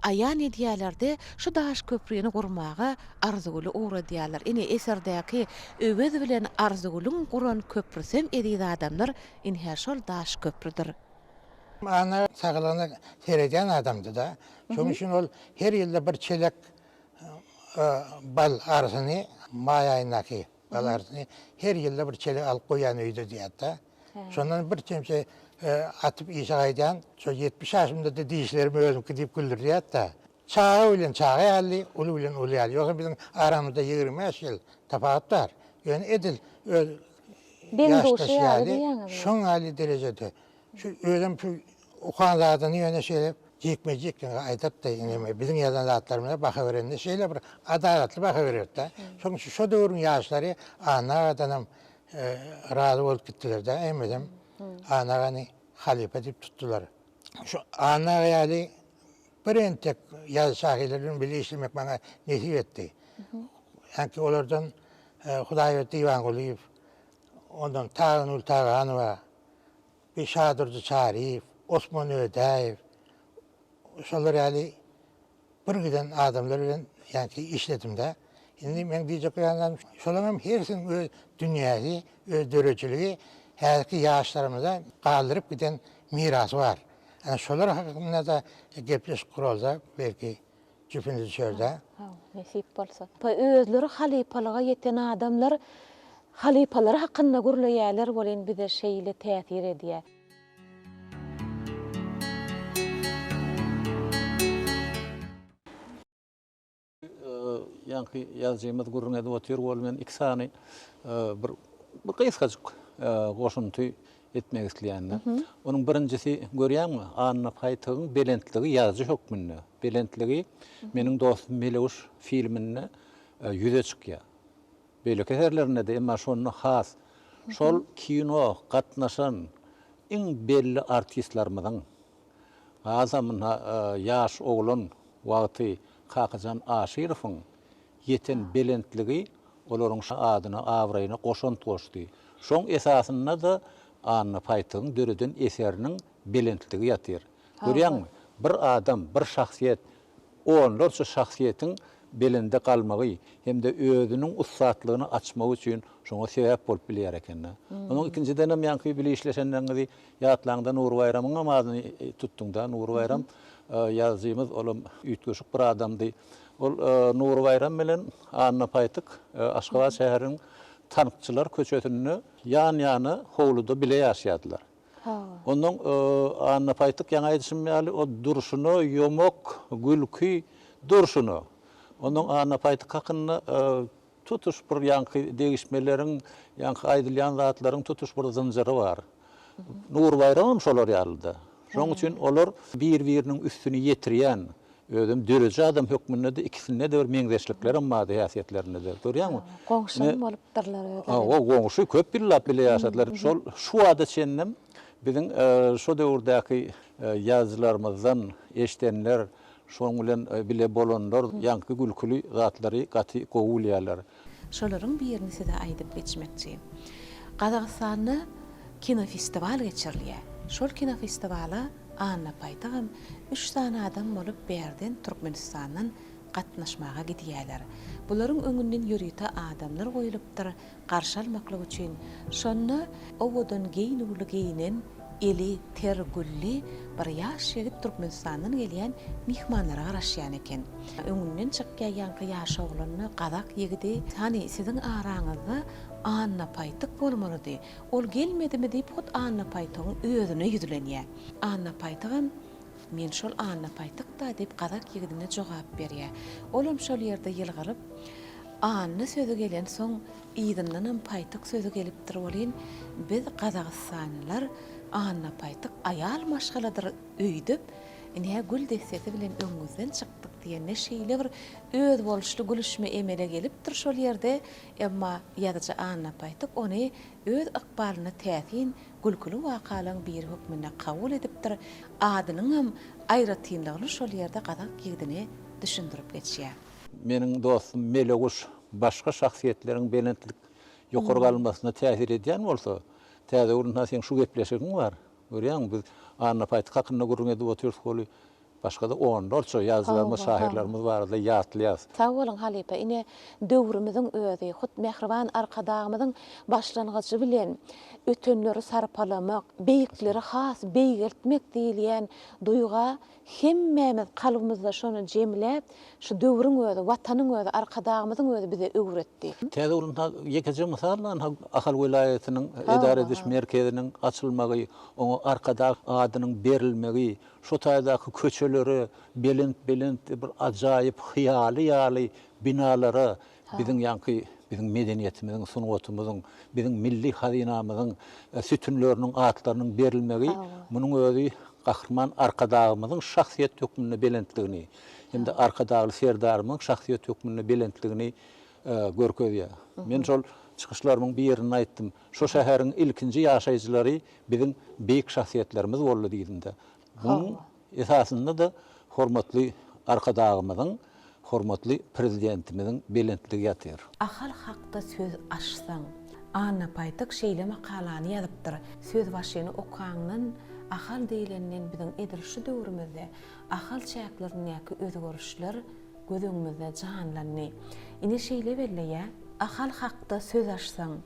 A: aýan edýärler-de, şu daş köprüni gurmaga Arzygüli ugradýarlar. Ine eserdäki Öwez bilen Arzygülüň guran köprüsem eziz adamlar, ine şol daş köprüdir.
D: Ana saglygyna seredýän adamdy-da. Şonuň üçin ol her ýylda bir çelek bal arysyny, maý aýyndaky bal arysyny her ýylda bir çelek alyp goýýan öýde diýýärdi-de. Şondan bir çemçe atyp işe gaýdýan. Şo 70 ýaşymda-da dişlerim özümki diýip güldürýärdi-de. Çaga bilen çaga ýaly, uly bilen uly ýaly. Ýogsa biziň aramyzda 25 ýyl tapawut bar. Ýöne edil öz
A: Deň-duşy
D: ýaşdaşy
A: ýaly
D: ýaly,
A: diýýäňizmi?
D: şoň ýaly derejede. Şu özem şu okan zadyny ýöne şeýle jikme-jik aýdardy, indi biziň ýazan zatlarymyza baha berende şeýle bir adalatly baha bererdi-de. Şonuň üçin şo döwrüň ýaşlary Anna agadanam razy bolup gitdiler-de, hemmesem Anna agany halypa diýip tutdular. Şu Anna aga ýaly bir entek ýazyjy-şahyrlar bilen bile işlemek maňa nesip etdi. Ýaňky olardan Hudaýberdi Diwangulyýew, ondan Tagangül Taganowa, bir Şadurdy Çaryýew, Osman Ödäýew, şolar ýaly bir giden adamlar bilen ýaňky işledim-de. Indi meň diýjek bolýan zadym, şolaryň hem hersiniň öz dünýäsi, öz döredijiligi, häzirki ýaşlarymyza galdyryp giden mirasy bar. Ana şolar hakynda-da gepleşik guralsa, belki jüpüne düşer-dä.
A: Hawa, nesip bolsa. Özleri halypalyga ýeten adamlar halypalary hakynda gürleýärler welin bize şeýle täsir edýär.
C: Ýaňky ýazyjymyz gürrüň edip otyr, ol men iki sany bir bir gysgajyk goşundy etmek isleýän-de. Onuň birinjisi, görýäňmi, Anna Paýtygyň belentligi ýazyjy hökmünde, belentligi Meniň dostum Meleguş filminde ýüze çykýar. Beýleki eserlerinde-de, emma şonda has. Şol kino gatnaşan iň belli artistlerimiziň, Hasam ynha ýaş oglan wagty Kakajan Aşyrowyň ýeten belentligi olaryň adyna, abraýyna goşant goşdy. Şoň esasynda-da Anna Paýtygyň döreden eseriniň belentligi ýatyr. Görýäňmi, bir adam, bir şahsyýet onlarça şahsyýetiň belende galmagy hem-de özüniň ussatlygyny açmagy üçin şoňa sebäp bolup bilýär eken-dä. Onuň ikinjidenem ýaňky bile işleşenleriňizi ýatlaňda Nury Baýramyňam adyny tutduň-da. Nury Baýram ýazyjymyz, olam üýtgeşik bir adamdy. Ol Nury Baýram bilen Anna Paýtyk Aşgabat şäheriniň Tankçylar köçesinde ýan-ýana howluda bile ýaşaýardylar. Onnoň Anna Paýtyk ýaňy aýdyşym ýaly o durşuna ýomak gülki durşuna. Onnoň Anna Paýtyk hakynda tutuş bir ýaňky degişmeleriň, ýaňky aýdylýan zatlaryň tutuş bir zynjyry bar. Nury Baýramam şolar ýalyda. Şonuň üçin olar bir-biriniň üstüni ýetirýän, Özem dörüji adam hökmünde-de ikisinde-de bir meňzeşliklerem bardy häsiýetlerinde-de. Görýäňmi?
A: Goňşam bolupdyrlar özleri.
C: Hawa, goňşy, köp ýyllap bile ýaşadylar. Şol şu wagta çenlem biziň şo döwürdäki ýazyjylarymyzdan eşidenler, şoň bilen bile bolanlar ýaňky gülküli zatlary gaty gowy bilýärler.
A: Şolaryň birini size aýdyp geçmekçi. Gazagystanda kinofestiwal geçirilýär. Şol kinofestiwala Anna Paýtagam üç sany adam bolup bärden Türkmenistandan gatnaşmaga gidýärler. Bularyň öňünden ýörite adamlar goýlupdyr, garşy almaklyk üçin. Şonda owadan geýnüwli geýnen, eli ter gülli bir ýaş ýigit Türkmenistandan gelýän myhmanlara garaşýan eken. Öňünden çykýar ýaňky ýaş oglan-da, gazak ýigidi, Hany, siziň araňyzda Anna Paýtyk bolmalydy. Ol gelmedimi diýip, hut Anna Paýtygyň özüne ýüzlenýär. Anna Paýtygam, Men şol Anna Paýtyk-da diýip, gazak ýigidine jogap berýär. Olam şol ýerde ýylgyryp, Anna sözi gelensoň, yzyndanam Paýtyk sözi gelipdir welin, biz gazagystanlylar Anna Paýtyk aýal maşgaladyr öýdüp, ine gül dessesi bilen öňüňizden çykdyk diýende şeýle bir özboluşly gülüşme emele gelipdir şol ýerde, emma ýazyjy Anna Paýtyk ony öz ykbalynda täsin, gülküli wakalaryň biri hökmünde kabul edipdir, adynyňam aýratynlygyny şol ýerde gazak ýigidine düşündirip geçýär.
C: Meniň dostum Meleguş başga şahsyýetleriň belentlik ýokary galmasyna täsir edýän bolsa, Täzegül ynha seň şu gepleşigiň bar. Görýäňmi, biz Anna Paýtyk hakynda gürrüň edip otyrys weli, başga-da onlarça ýazyjylarymyz, şahyrlarymyz barada ýatlaýarys.
A: Sag boluň halypa, ine döwrümiziň özi, hut mähriban Arkadagymyzyň başlangyjy bilen ötenleri sarpalamak, beýikleri has beýgeltmek diýilýän duýga Hemmämiz kalbymyzda şony jemläp, şu döwrüň özi, Watanyň özi, Arkadagymyzyň özi bize öwretdi.
C: Täze ynha ýekeje mysal ynha Ahal welaýatynyň edara ediş merkeziniň açylmagy, oňa Arkadag adynyň berilmegi, şo taýdaky köçeleriň. köçelere, belent-belent bir ajaýyp hyýaly ýaly binalara biziň ýaňky biziň medeniýetimiziň, sungatymyzyň, biziň milli hazynamyzyň sütünleriniň atlarynyň berilmegi munuň özi Gahryman Arkadagymyzyň şahsyýet hökmünde belentligini hem-de Arkadagly Serdarymyzyň şahsyýet hökmünde belentligini görkezýär. Men şol çykyşlarymyň birinde aýtdym, Şu şäheriň ilkinji ýaşaýjylary biziň beýik şahsyýetlerimiz boldy diýdim-de. Munuň esasynda-da hormatly Arkadagymyzyň, hormatly Prezidentimiziň belentligi ýatyr.
A: Ahal hakda söz açsaň. Anna Paýtak şeýle makalany ýazypdyr, Sözbaşyny okaňdan Ahal diýlenden biziň edil şu döwrümizde Ahal çäklerindäki özgerişler göz öňümizde janlandy. Ine şeýle belleýär, Ahal hakda söz açsaň,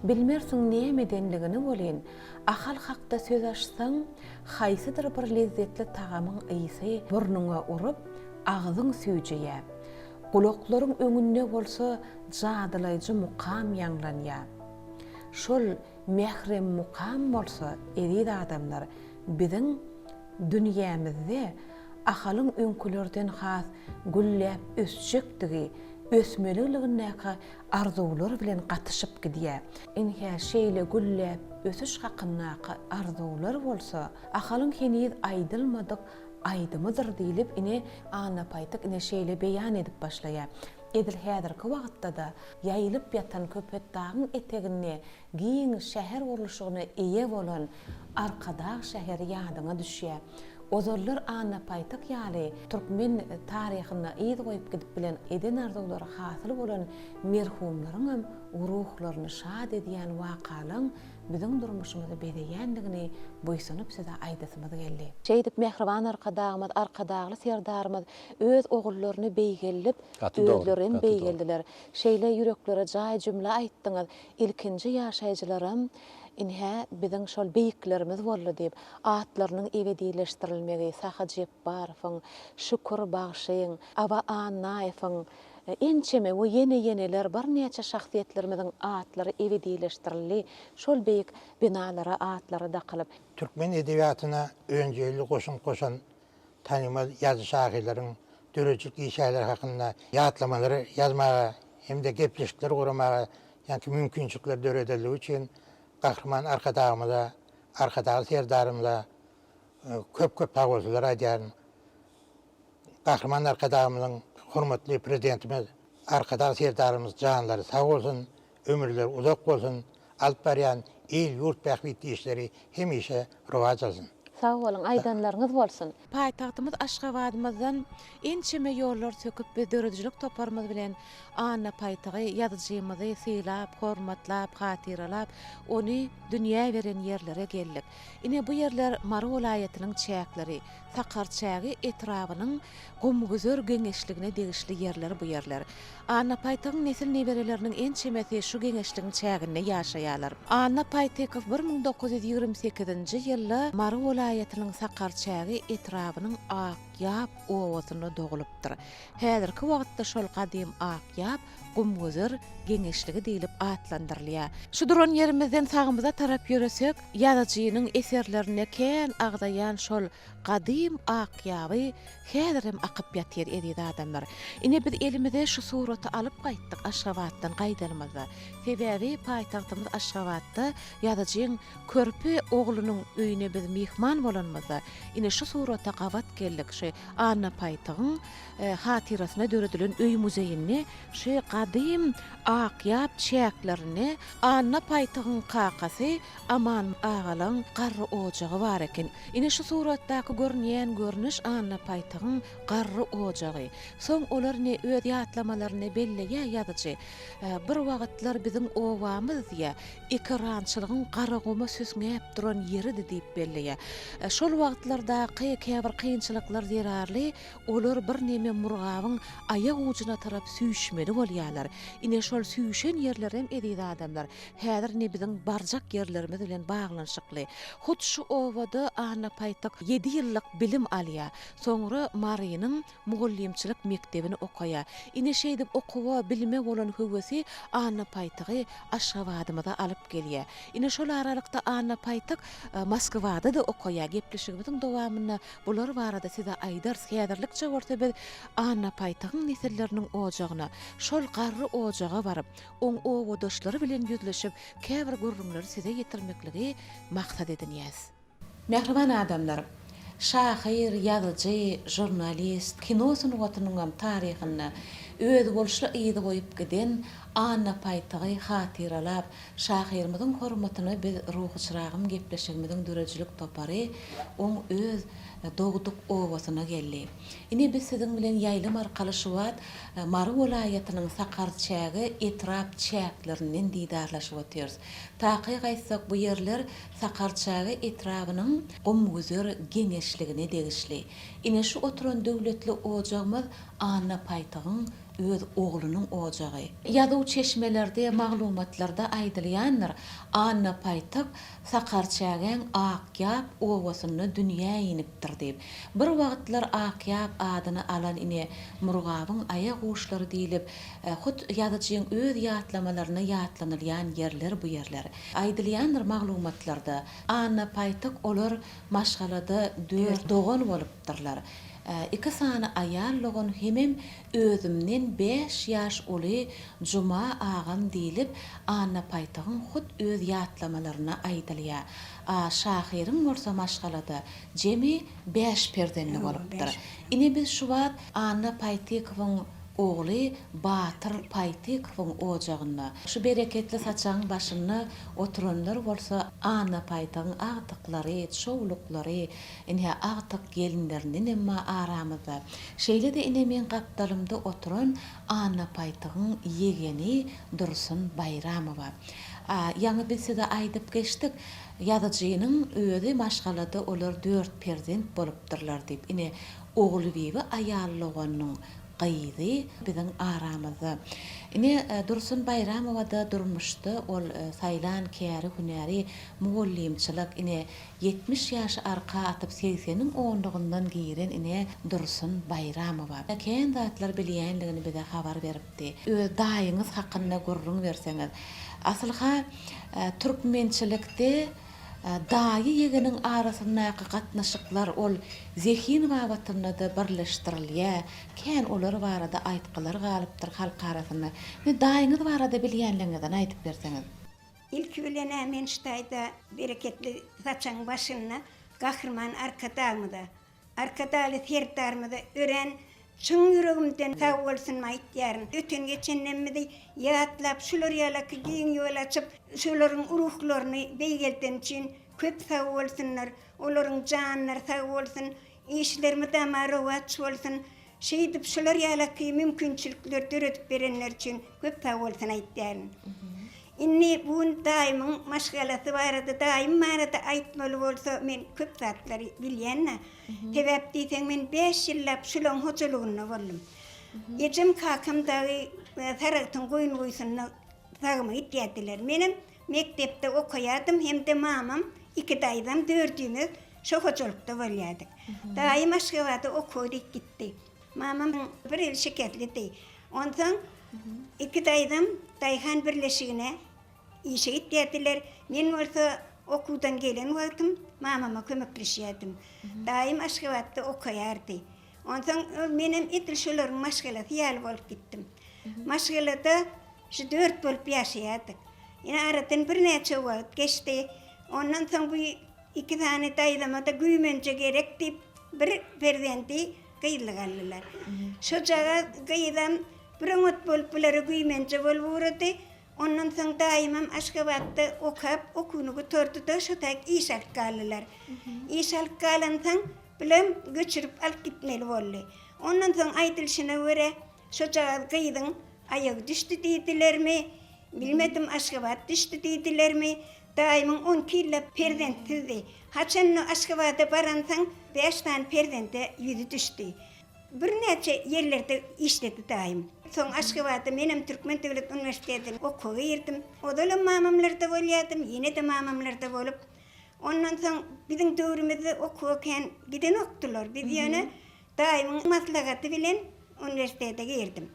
A: bilmersiň nämedenligini welin, Ahal hakda söz açsaň, haýsydyr bir lezzetli tagamyň ysy burnuňa urup, agzyň süýjeýär. Gulaklaryň öňünde bolsa jadylaýjy mukam ýaňlanýar. Şol mährem mukam bolsa, eziz adamlar, biziň dünýämizde Ahalyň öňkülerden has gülläp ösjekdigi, ösmeliligindäki arzuwlar bilen gatyşyp gidýär. Ynha, şeýle gülläp ösüş hakyndaky arzuwlar bolsa, Ahalyň heniz aýdylmadyk aýdymydyr diýlip, ine, Anna Paýtyk ine şeýle beýan edip başlaýar. Edil häzirki wagtda-da ýaýylyp ýatan Köpetdagyň eteginde giň şäher gurluşygyna eýe bolan Arkadag şäheri ýadyňa düşýär. Ozallar Anna Paýtak ýaly türkmen taryhynda yz goýup gidip bilen eden arzuwlary hasyl bolan merhumlaryňam ruhlaryny şat edýän wakalaň biziň durmuşymyzy bezeýändigini buýsanyp size aýdasymyz geldi. Şeýdip mähriban Arkadagymyz, Arkadagly Serdarymyz öz ogullaryny beýgeldip, özlerem beýgeldiler. Şeýle ýüreklere jaý jümle aýtdyňyz, ilkinji ýaşaýjylaram Ine, biziň şol beýiklerimiz boldy diýip, atlarynyň ebedileşdirilmegi Sahy Jepbarowyň, Şükür bagşyň, Aba Annaýewiň, ençeme we ýene-ýeneler birnäçe şahsyýetlerimiziň atlary ebedileşdirildi, şol beýik binalara atlary dakylyp.
D: Türkmen edebiýatyna önjeýli goşant goşan tanymal ýazyjy-şahyrlaryň döredijilik işgärleri hakynda ýatlamalary ýazmaga hem-de gepleşikleri guramaga ýaňky mümkinçilikler döredildigi üçin Gahryman Arkadagymyza, Arkadagly Serdarymyza köp-köp sagbolsunlar aýdýaryn. Gahryman Arkadagymyzyň, hormatly Prezidentimiz Arkadag Serdarymyz janlary sag bolsun, ömürleri uzak bolsun, alyp barýan il-ýurt bähbitli işleri hemişe rowaç alsyn.
A: Sag boluň, aýdanlaryňyz bolsun. Paýtagtymyz Aşgabadymyzdan ençeme ýollar söküp biz döredijilik toparymyz bilen Anna Paýtygy ýazyjymyzy sylap, hormatlap, hatyralap, ony dünýä beren ýerlere geldik. Ine bu ýerler Mary welaýatynyň çäkleri, Sakarçäge etrabynyň Gumgüzer geňeşligine degişli ýerler bu ýerler. Anna Paýtygyň nesil-nebereleriniň ençemesi şu geňeşligiň çäginde ýaşaýarlar. Anna Paýtykow 1928-nji ýylda Mary welaýatynyň Sakarçäge etrabynyň Akýap obasynda doglupdyr. Häzirki wagtda şol gadym Akýap Gumgüzer geňeşligi diýlip atlandyrylýar. Şu duran ýerimizden sagymyza tarap ýöresek, ýazyjynyň eserlerinde kän agzaýan şol Gadym ak ýaby häzirem akyp ýatyr eziz adamlar. Ine biz elimize şu suraty alyp gaýtdyk Aşgabatdan gaýdanymyzda. Sebäbi paýtagtymyz Aşgabatda ýazyjyň körpe oglunyň öýüne biz myhman bolanymyzda ine şu surata gabat geldik şu Anna Paýtygyň hatyrasyna döredilen öý muzeýinde şu gadym ak ýap çäklerinde Anna Paýtygyň kakasy Aman agalaň garry ojagy bar eken. Ine şu suratdaky görünýän görnüş Anna Paýtygyň garry ojagy. Soň olar ine öz ýatlamalarynda belleýär ýazyjy. Bir wagtlar biziň obamyz diýýär, ekerançylygyň Garaguma süsňäp duran ýeridi diýip belleýär. Şol wagtlardaky käbir kynçylyklar zerarly olar birneme Murgabyň aýak ujuna tarap süýşmeli bolýarlar. Ine şol süýşen ýerlerem eziz adamlar, Häzir ine biziň barjak ýerlerimiz bilen baglanyşykly. Hut şu obada Anna Paýtyk ýedi ýyllyk bilim alýar. Soňra Marynyň mugallymçylyk mekdebini okaýar. Ine şeýdip okuwa, bilime bolan höwesi Anna Paýtygy Aşgabadymyza alyp gelýär. Ine şol aralykda Anna Paýtyk Moskwada-da okaýar. Gepleşigimiziň dowamynda bular barada size. aýdarys. Häzirlikçe bolsa biz Anna Paýtagyň nesilleriniň ojagyna, şol garry ojaga baryp, oň obadaşlary bilen ýüzleşip, käbir gürrüňleri size ýetirmekligi maksat edinýäs. Mähriban adamlar! Şahyr, ýazyjy, žurnalist, kino sungatynyňam taryhynda özboluşly yz goýup giden Anna Paýtagy hatyralap, şahyrymyzyň hormatyna biz Ruhy çyragym gepleşigimiziň döredijilik topary oň öz dogduk obasyna geldi. Ine biz siziň bilen ýaýlym arkaly şu wagt Mary welaýatynyň Sakarçäge etrap çäklerinden didarlaşyp otyrys. Takyk aýtsak bu ýerler Sakarçäge etrabynyň Gumgüzer geňeşligine degişli. Ine şu oturan döwletli ojagymyz Anna Paýtygyň öz oglunyň ojagy. Ýazuw çeşmelerde, maglumatlarda aýdylýandyr, Anna Paýtyk Sakarçägäň Akýap obasynda dünýä inipdir diýip. Bir wagtlar Akýap adyny alan ine Murgabyň aýak uçlary diýlip, hut ýazyjyň öz ýatlamalarynda ýatlanylýan ýerler bu ýerler. Aýdylýandyr maglumatlarda, Anna Paýtyk olar maşgalada dört dogan bolupdyrlar. Iki sany aýal dogan hemem özümden bäş ýaş uly Juma agam diýlip, Anna Paýtygyň hut öz ýatlamalarynda aýdylýar. A şahyryň bolsa maşgalada jemi bäş perzendi bolupdyr. Ine biz şu wagt Anna Paýtykowyň ogly Batyr Paýtykowyň ojagynda. Şu bereketli saçagyň başynda oturanlar bolsa Anna Paýtygyň agtyklary, çowluklary, ine agtyk gelinlerindenem bar aramyzda. Şeýle-de ine meň gapdalymda oturan Anna Paýtygyň ýegeni Dursun Baýramowa. A, ýaňy biz size aýdyp geçdik, ýazyjynyň özi maşgalada olar dört perzent bolupdyrlar diýip. Ine, Ogulbibi aýal doganynyň gyzy biziň aramyzda. Ine, Dursun Baýramowa-da durmuşda ol saýlan käri-hünäri mugallymçylyk. Ine, 70 ýaşy arka atyp, segseniň onlugyndan giren ine, Dursun Baýramowa. Kän zatlar bilýänligini bize habar beripdi. Öz daýyňyz hakynda gürrüň berseňiz. Asyl-ha, türkmençilikde Daýy-ýegeniň arasyndaky gatnaşyklar ol zehin babatynda-da birleşdirilýär. Kän olar barada aýtgylar galypdyr halk arasynda. Indi daýyňyz barada bilýänleriňizden aýdyp berseňiz.
F: Ilki bilen-ä men şu taýda bereketli saçagyň başynda Gahryman Arkadagymyza, Arkadagly Serdarymyza örän çyn ýüregimden sag bolsun aýtýaryn. Öten-geçenlerimizi ýatlap, şular ýalaky giň ýol açyp, şolaryň ruhlaryny beýgelden üçin köp sag bolsunlar. Olaryň janlary sag bolsun, işleri mydama rowaç bolsun. Şeýdip şular ýalaky mümkinçilikleri döredip berenleri üçin köp sag bolsun aýtýaryn. Indi bu gün daýymyň maşgalasy barada, daýym barada aýtmaly bolsa men köp zatlary bilýän-dä. Sebäp diýseň men bäş ýyllap şulaň hojalygynda boldum. Ejem kakam dagy Saragtyň goýun guýusynda sagyma gidýärdiler. Menem mekdepde okaýardym hem-de mamam, iki daýzam dördümiz şo hojalykda bolýardyk. Daýym Aşgabada okuwa diýip gitdi. Mamam bir eli şekeslidi. Onsoň iki daýzam daýhan birleşigine işe gitýärdiler. Men bolsa okuwdan gelen wagtym mamama kömekleşýärdim. Daýym Aşgabatda okaýardy. Onsoň menem edil şolaryň maşgalasy ýaly bolup gitdim. Maşgalada şu dört bolup ýaşaýardyk. Ine aradan birnäçe wagt geçdi. Ondan soň bu iki sany daýzama-da güýmenje gerek diýip, bir perzendi gyzlyk aldylar. Şojagaz gyzam bir oňat bolup bulara güýmenje bolup ugrady. Ondan soň daýymam Aşgabatda okap, okuwyny gutardy-da, şo taýyk iş alyp galdylar. Iş alyp galansoň, bulam göçürip alyp gitmeli boldy. Ondan soň aýdylyşyna görä, şojagaz gyzyň aýagy düşdi diýdilermi, bilmedim, Aşgabat düşdi diýdilermi, Daýymyň 12 ýyllap perzentsizdi. Haçan-da Aşgabada baransoň, bäş sany perzende ýüzi düşdi. Birnäçe ýerlerde işledi daýym. Soň Aşgabada menem Türkmen döwlet uniwersitetine okuwa girdim. Ozalam mamamlarda bolýardym, ýene-de mamamlarda bolup. Ondan soň biziň döwrümizde okuwa kän gidenokdylar. Biz ýöne Daýymyň maslahaty bilen uniwersitete girdim.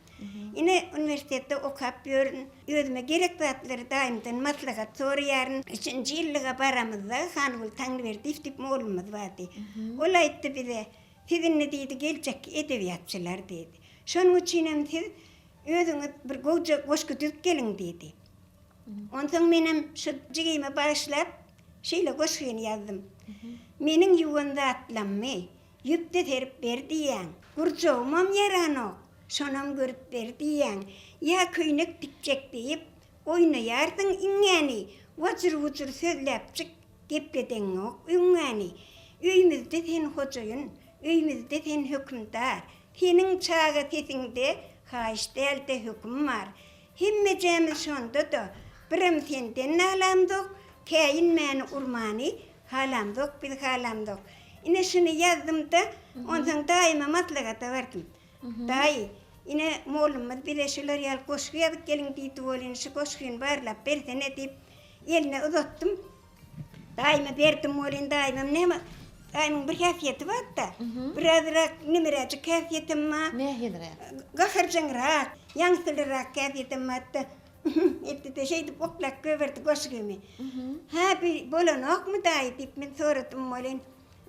F: Ine, uniwersitetde okap ýörün. Özüme gerek zatlary daýymdan maslahat soraýaryn. Üçünji ýyllyga baramyzda Hanguly Taňryberdiýew diýip mollumyz bardy. Ol aýtdy bize. Siz indi diýdi, geljekki edebiýatçylar diýdi. Şonuň üçinem siz özüňiz bir gowja goşgy düzüp geliň diýdi. Onsoň menem şu jigime bagyşlap şeýle goşgyny ýazdym. Meniň ýuwan zatlammy ýüpde serip ber diýýäň. Gurjagymam ýaranok, şonam görüp ber diýýäň. Ýa köýnek tikjek diýip, oýnaýarsyň iňňäni, wajyr-wujur sözläpjik Gepledeňok öňňäni. Öýmüzde sen hojaýyn, öýmüzde sen hökümdar. Seniň çaga sesiňde haýyş däl-de höküm bar. Hemmejämiz şonda-da, birem senden nalamzok, käýinmäni urmany halamzok biz halamzok. Ine şuny ýazdym-da, onsoň daýyma maslahata bardym. Daýy, ine mollumyz bize şular ýaly goşgy ýazyp geliň diýdi welin, şu goşgyny barlap bersene diýip, Eline uzatdym. Daýyma berdim welin daýymam näme, daýymyň bir häsiýeti bar-da. Birazrak nemeräjik häsiýetem bar.
A: Nähiliräk?
F: Gaharjaňrak, ýaňsylyrak häsiýetem bar-da. Etdi-de şeýdip oklap goýberdi goşgymy. Hä, bi bolanokmy daýy diýip men soradym welin,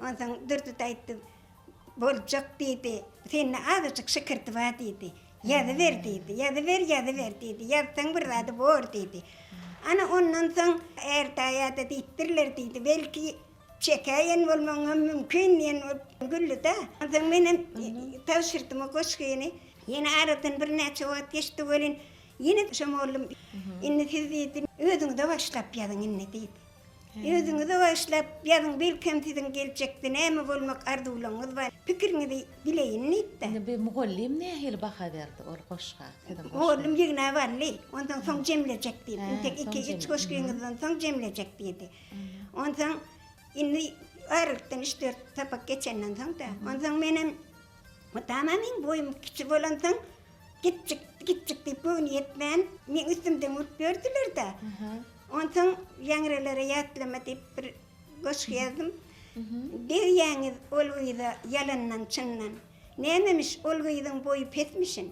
F: onsoň Durdy-da aýtdy. Boljak diýdi. Sende azajyk şykyrdy bar diýdi. Ýazyber diýdi. Ýazyber, ýazyber diýdi. Ýazsaň bir zady bor diýdi. Ana ondan soň är daýa-da diýipdirler diýdi. Belki çekäýen bolmagyňam mümkin diýen bolup güldi-de. Onsoň menem tabşyrdym o goşgyny. Ýene aradan birnäçe wagt geçdi welin, ýene şo mollum indi siz diýdi, özüňize başlap ýazyň indi diýdi. Özüňize bagyşlap ýazyň belkem siziň geljekde näme bolmak arzuwlaryňyz bar pikiriňizi bileýin diýipdi.
A: Indi bi mugallym nähili baha berdi ol goşga siziň goşgyňyza?
F: Mugallym ýygnap aldy. Onsoň soň jemlejek diýip. Entek iki üç goşgyňyzdan soň jemlejek diýdi. Onsoň indi aralykdan üç dört sapak geçenden soň-da. Onsoň menem Mydama meň boýum kiçi bolansoň, gitjik, gitjik diýip göwni ýetmän, meň üstümden gülüp ýördüler-de. Onsoň Ýaňralara ýatlama diýip bir goşgy ýazdym. Degýäňiz ol gyza ýalandan-çyndan. Nämemiş, ol gyzyň boýy pesmişin.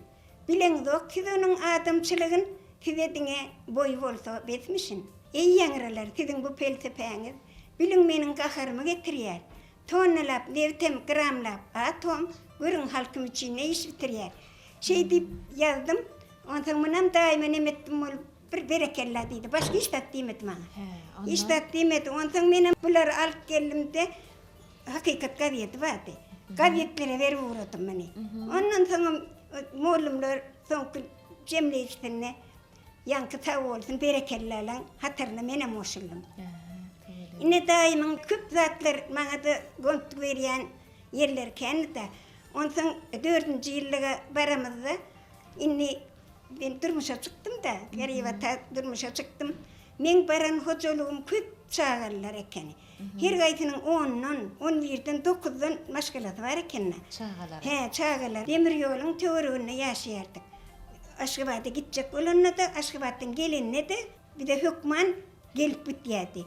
F: Bileňzok siz onuň adamçylygyn, size diňe boýy bolsa besmişin. Eý ýaňralar, siziň bu pelsepäňiz, biliň meniň gaharymy getirýär. Tonnalap nebtem, gramlap atom, görüň halkym üçin ne iş bitirýär. Şeý diýip ýazdym. Onsoň munam daýyma nemetdim ol bir berekella diýdi. Başga hiç zat diýmedi maňa. Hiç zat diýmedi. Onsoň menem bulary alyp geldim-de, Hakykat gazeti bardy. Gazetlere berip ugradym muny. Ondan soňam mollumlar soňky jemleýjisinde Ýaňky sag bolsun berekellalaň hataryna menem goşuldym. Ine daýymyň köp zatlar maňada gontgy berýän ýerleri kändi-dä. Onsoň dördünji ýyllyga baramyzda indi men durmuşa çykdym-da, Garyp ata durmuşa çykdym. Meň baran hojalygym köp çagalylar ekeni. Her gaýsynyň ondan, on birden, dokuzdan maşgalasy bar eken-dä.
A: Çagalary.
F: Hä, çagalary. Demir ýoluň töwereginde ýaşaýardyk. Aşgabada gitjek bolanda-da, Aşgabatdan gelende-de bize hökman gelip gitýärdi.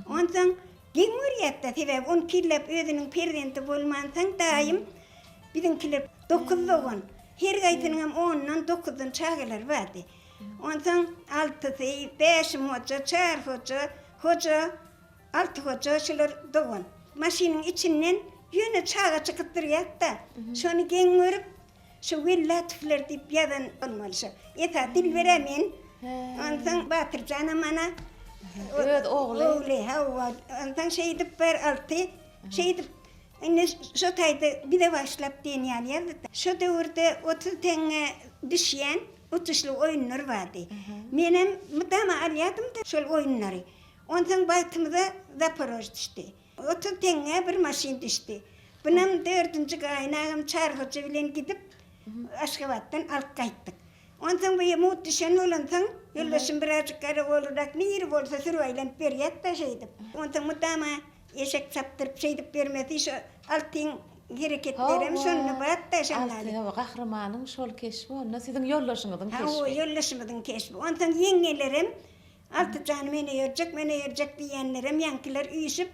F: Onsoň geň görýärdi-de, sebäbi 12 ýyllap özüniň perzendi bolmansoň daýym biziňkiler dokuz dogan, her gaýsynyňam ondan, dokuzdan çagalary bardy. Onsoň altysy, Bäşim hoja, Çary hoja, Hoja, Alty hoja şular dogan. Maşynyň içinden ýöne çaga çykyp durýardy-da, şony geň görüp, Şu Wellatowlar diýip ýazan bolmaly şo. Esasy Dilber-ä men. Onsoň Batyr janam ana.
A: Öz ogly.
F: Ogly, hawa. Onsoň şeýdip bir Alty, şeýdip indi şo taýda bize bagyşlap diýen ýaly ýazdy-da. Şo döwürde 30 teňňe düşýän utuşly oýunlar bardy. Menem mydama alýardym-da şol oýunlary. Onsoň bagtymyza Zaporož düşdi. 30 teňňä bir maşyn düşdi. Bunam dördünji gaýynagam Çary hoja bilen gidip, Aşgabatdan alyp gaýtdyk. Onsoň bu mugt düşen bolansoň, ýoldaşym birazjyk garagolrak niri bolsa sürüp aýlanyp berýärdi-de şeýdip. Onsoň mydama eşek çapdyryp şeýdip bermesi şo Altyň hereketlerem şonda bar-da şonda.
A: Alty, hawa, gahrymanyň şol keşbi onda siziň ýoldaşyňyzyň keşbi.
F: Hawa, ýoldaşymyzyň keşbi. Onsoň ýeňňelerem Alty jan men eýerjek, men eýerjek diýýänlerem ýaňkylar üýşüp,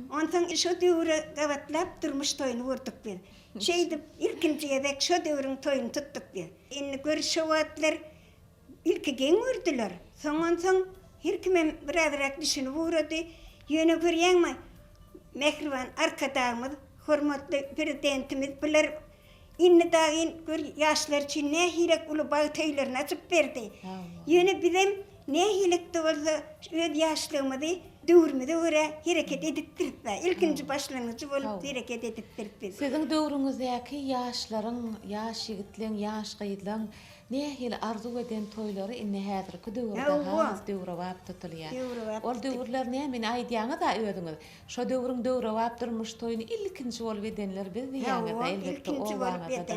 F: onsoň şo döwre gabatlap durmuş toýuny gurduk biz. Şeýdip, ilkinji gezek şo döwrüň toýuny tutduk biz. Indi gör şo wagtlar ilki geň gördüler, soň onsoň her kimem birazrak düşünip ugrady. Ýöne görýäňmi, mähriban Arkadagymyz. Hormatly Prezidentimiz bular indi dagyn gör ýaşlar üçin nähilek uly bagt öýlerini açyp berdi. Ýöne bizem nähilek-de bolsa öz ýaşlygymyzy döwrümize görä hereket edipdiris-dä. Ilkinji başlangyjy bolup hereket edipdiris biz.
A: Siziň döwrüňizdäki ýaşlaryň, ýaş ýigitleň, ýaş gyzlaň nähili arzuw eden toýlary indi häzirki döwürde has döwrebap tutulýar. Ol döwürler näme indi aýdýaňyz-a özüňiz. Şo döwrüň döwrebap durmuş toýuny ilkinji bolup edenler biz diýýäňiz-dä, elbetde, obaňyzda-da.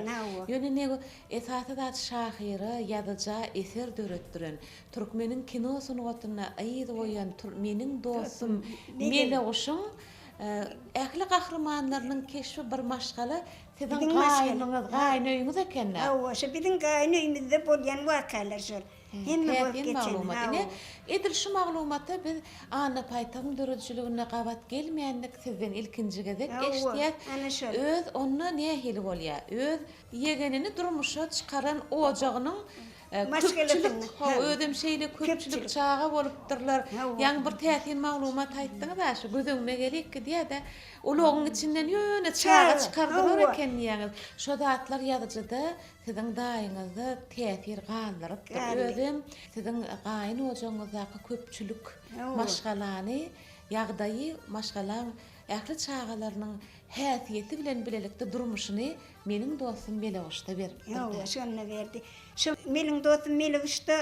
A: Ýöne ne esasy zat şahyra, ýazyja eser döretdiren, türkmeniň kino sungatynda yz goýan meniň dostum Meleguşuň ähli gahrymanlarynyň keşbi bir maşgala siziň gaýynyňyz, gaýyn öýüňiz eken-dä.
F: Hawa, şo biziň gaýyn öýümizde bolýan wakalar şol. Hemme bolup
A: Täsin
F: geçen,
A: maglumat.
F: hawa.
A: Ine, edil şu maglumata biz Anna Paýtagyň döredijiliginde gabat gelmändik, sizden ilkinji gezek
F: Hawa,
A: eşidýäs.
F: ana şol.
A: Öz onda nähili bolýar? Öz ýegenini durmuşa çykaran ojagynyň köpçülik,
F: Maşgalasyny,
A: hawa,
F: hawa.
A: özem şeýle köpçülik
F: Köpçülik.
A: çaga bolupdyrlar.
F: Hawa.
A: Ýaňy bir täsin maglumat aýtdyňyz-a, şu göz öňüme gelip gidýär-de, ulagyň içinden ýöne çaga
F: Çaga,
A: çykardylar
F: hawa.
A: eken diýýäňiz. Şo zatlar ýazyjyda Siziň daýyňyzda täsir galdyrypdyr. Özem siziň gaýyn ojagyňyzdaky köpçülik maşgalany ýagdaýy maşgalaň ähli çagalarynyň häsiýeti bilen bilelikde durmuşyny meniň dostum Meleguşda beripdir.
F: Hawa, şonda berdi. Şo meniň dostum Meleguşda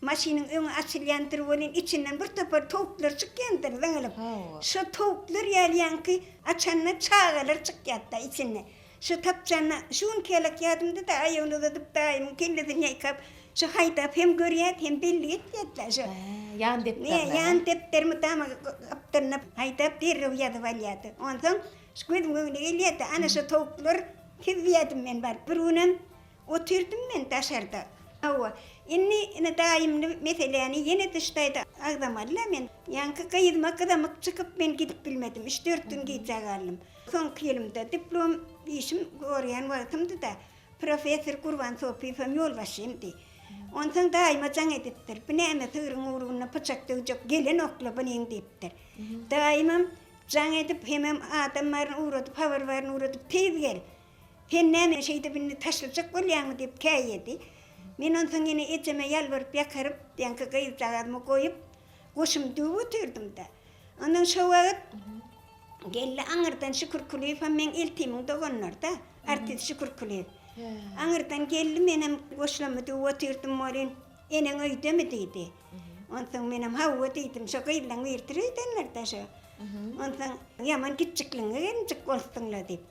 F: maşynyň öňi açylýandyr welin içinden bir topar towuklar çykýandyr zyňylyp. Şo towuklar ýaly ýaňky açanda çagalar çykýardy-da içinden. Şu tapjany şu günki ýalak ýadymda-da, aýagyny uzadyp daýymyň kellesini ýaýkap, şu haýdap hem görýärdi, hem bellik etýärdi-le şu.
A: Hä, ýan depderine.
F: Ýan depder mydama gapdalynda haýdap derrew ýazyp alýardy. Onsoň şu gözümiň öňüne gelýärdi, ana şu towuklar siz diýerdim men baryp. Bir günem Otyrdym men daşarda. Hawa, indi ine daýymly meseläni ýene-de şu taýda agzamaly-la men. Ýaňky gyzyma gyzamyk çykyp men gidip bilmedim. Üç-dört gün gijä galdym. Soňky ýylymda diplom işim gorýän wagtymdy-da, professor Gurban Sopyýewem ýolbaşçymdy. Onsoň daýyma jaň edipdir. Bu näme sygryň ugruna pyçak döwjek gelenok-la bunyň diýipdir. Daýymam jaň edip hemem adam baryny ugradyp, habar baryny ugradyp, tiz gel. Sen näme şeýdip indi taşlajak bolýaňmy diýip käýedi. Men onsoň ýene ejeme ýalbaryp-ýakaryp, ýaňky gyzjagazymy goýup, goşumy düwüp otyrdym-da. Ondan şo wagt geldi aňyrdan Şükür Kulyýewem meň eltimiň doganlary-da, artist Şükür Kulyýew. Aňyrdan geldi, menem goşlamy düwüp otyrdym welin, Eneň öýdemi diýdi. Onsoň menem hawa diýdim, şo gyzlaň biridir öýdenler-dä şo. Onsoň ýaman kiçjikligiňe gelinjik bolupsyň-la diýip.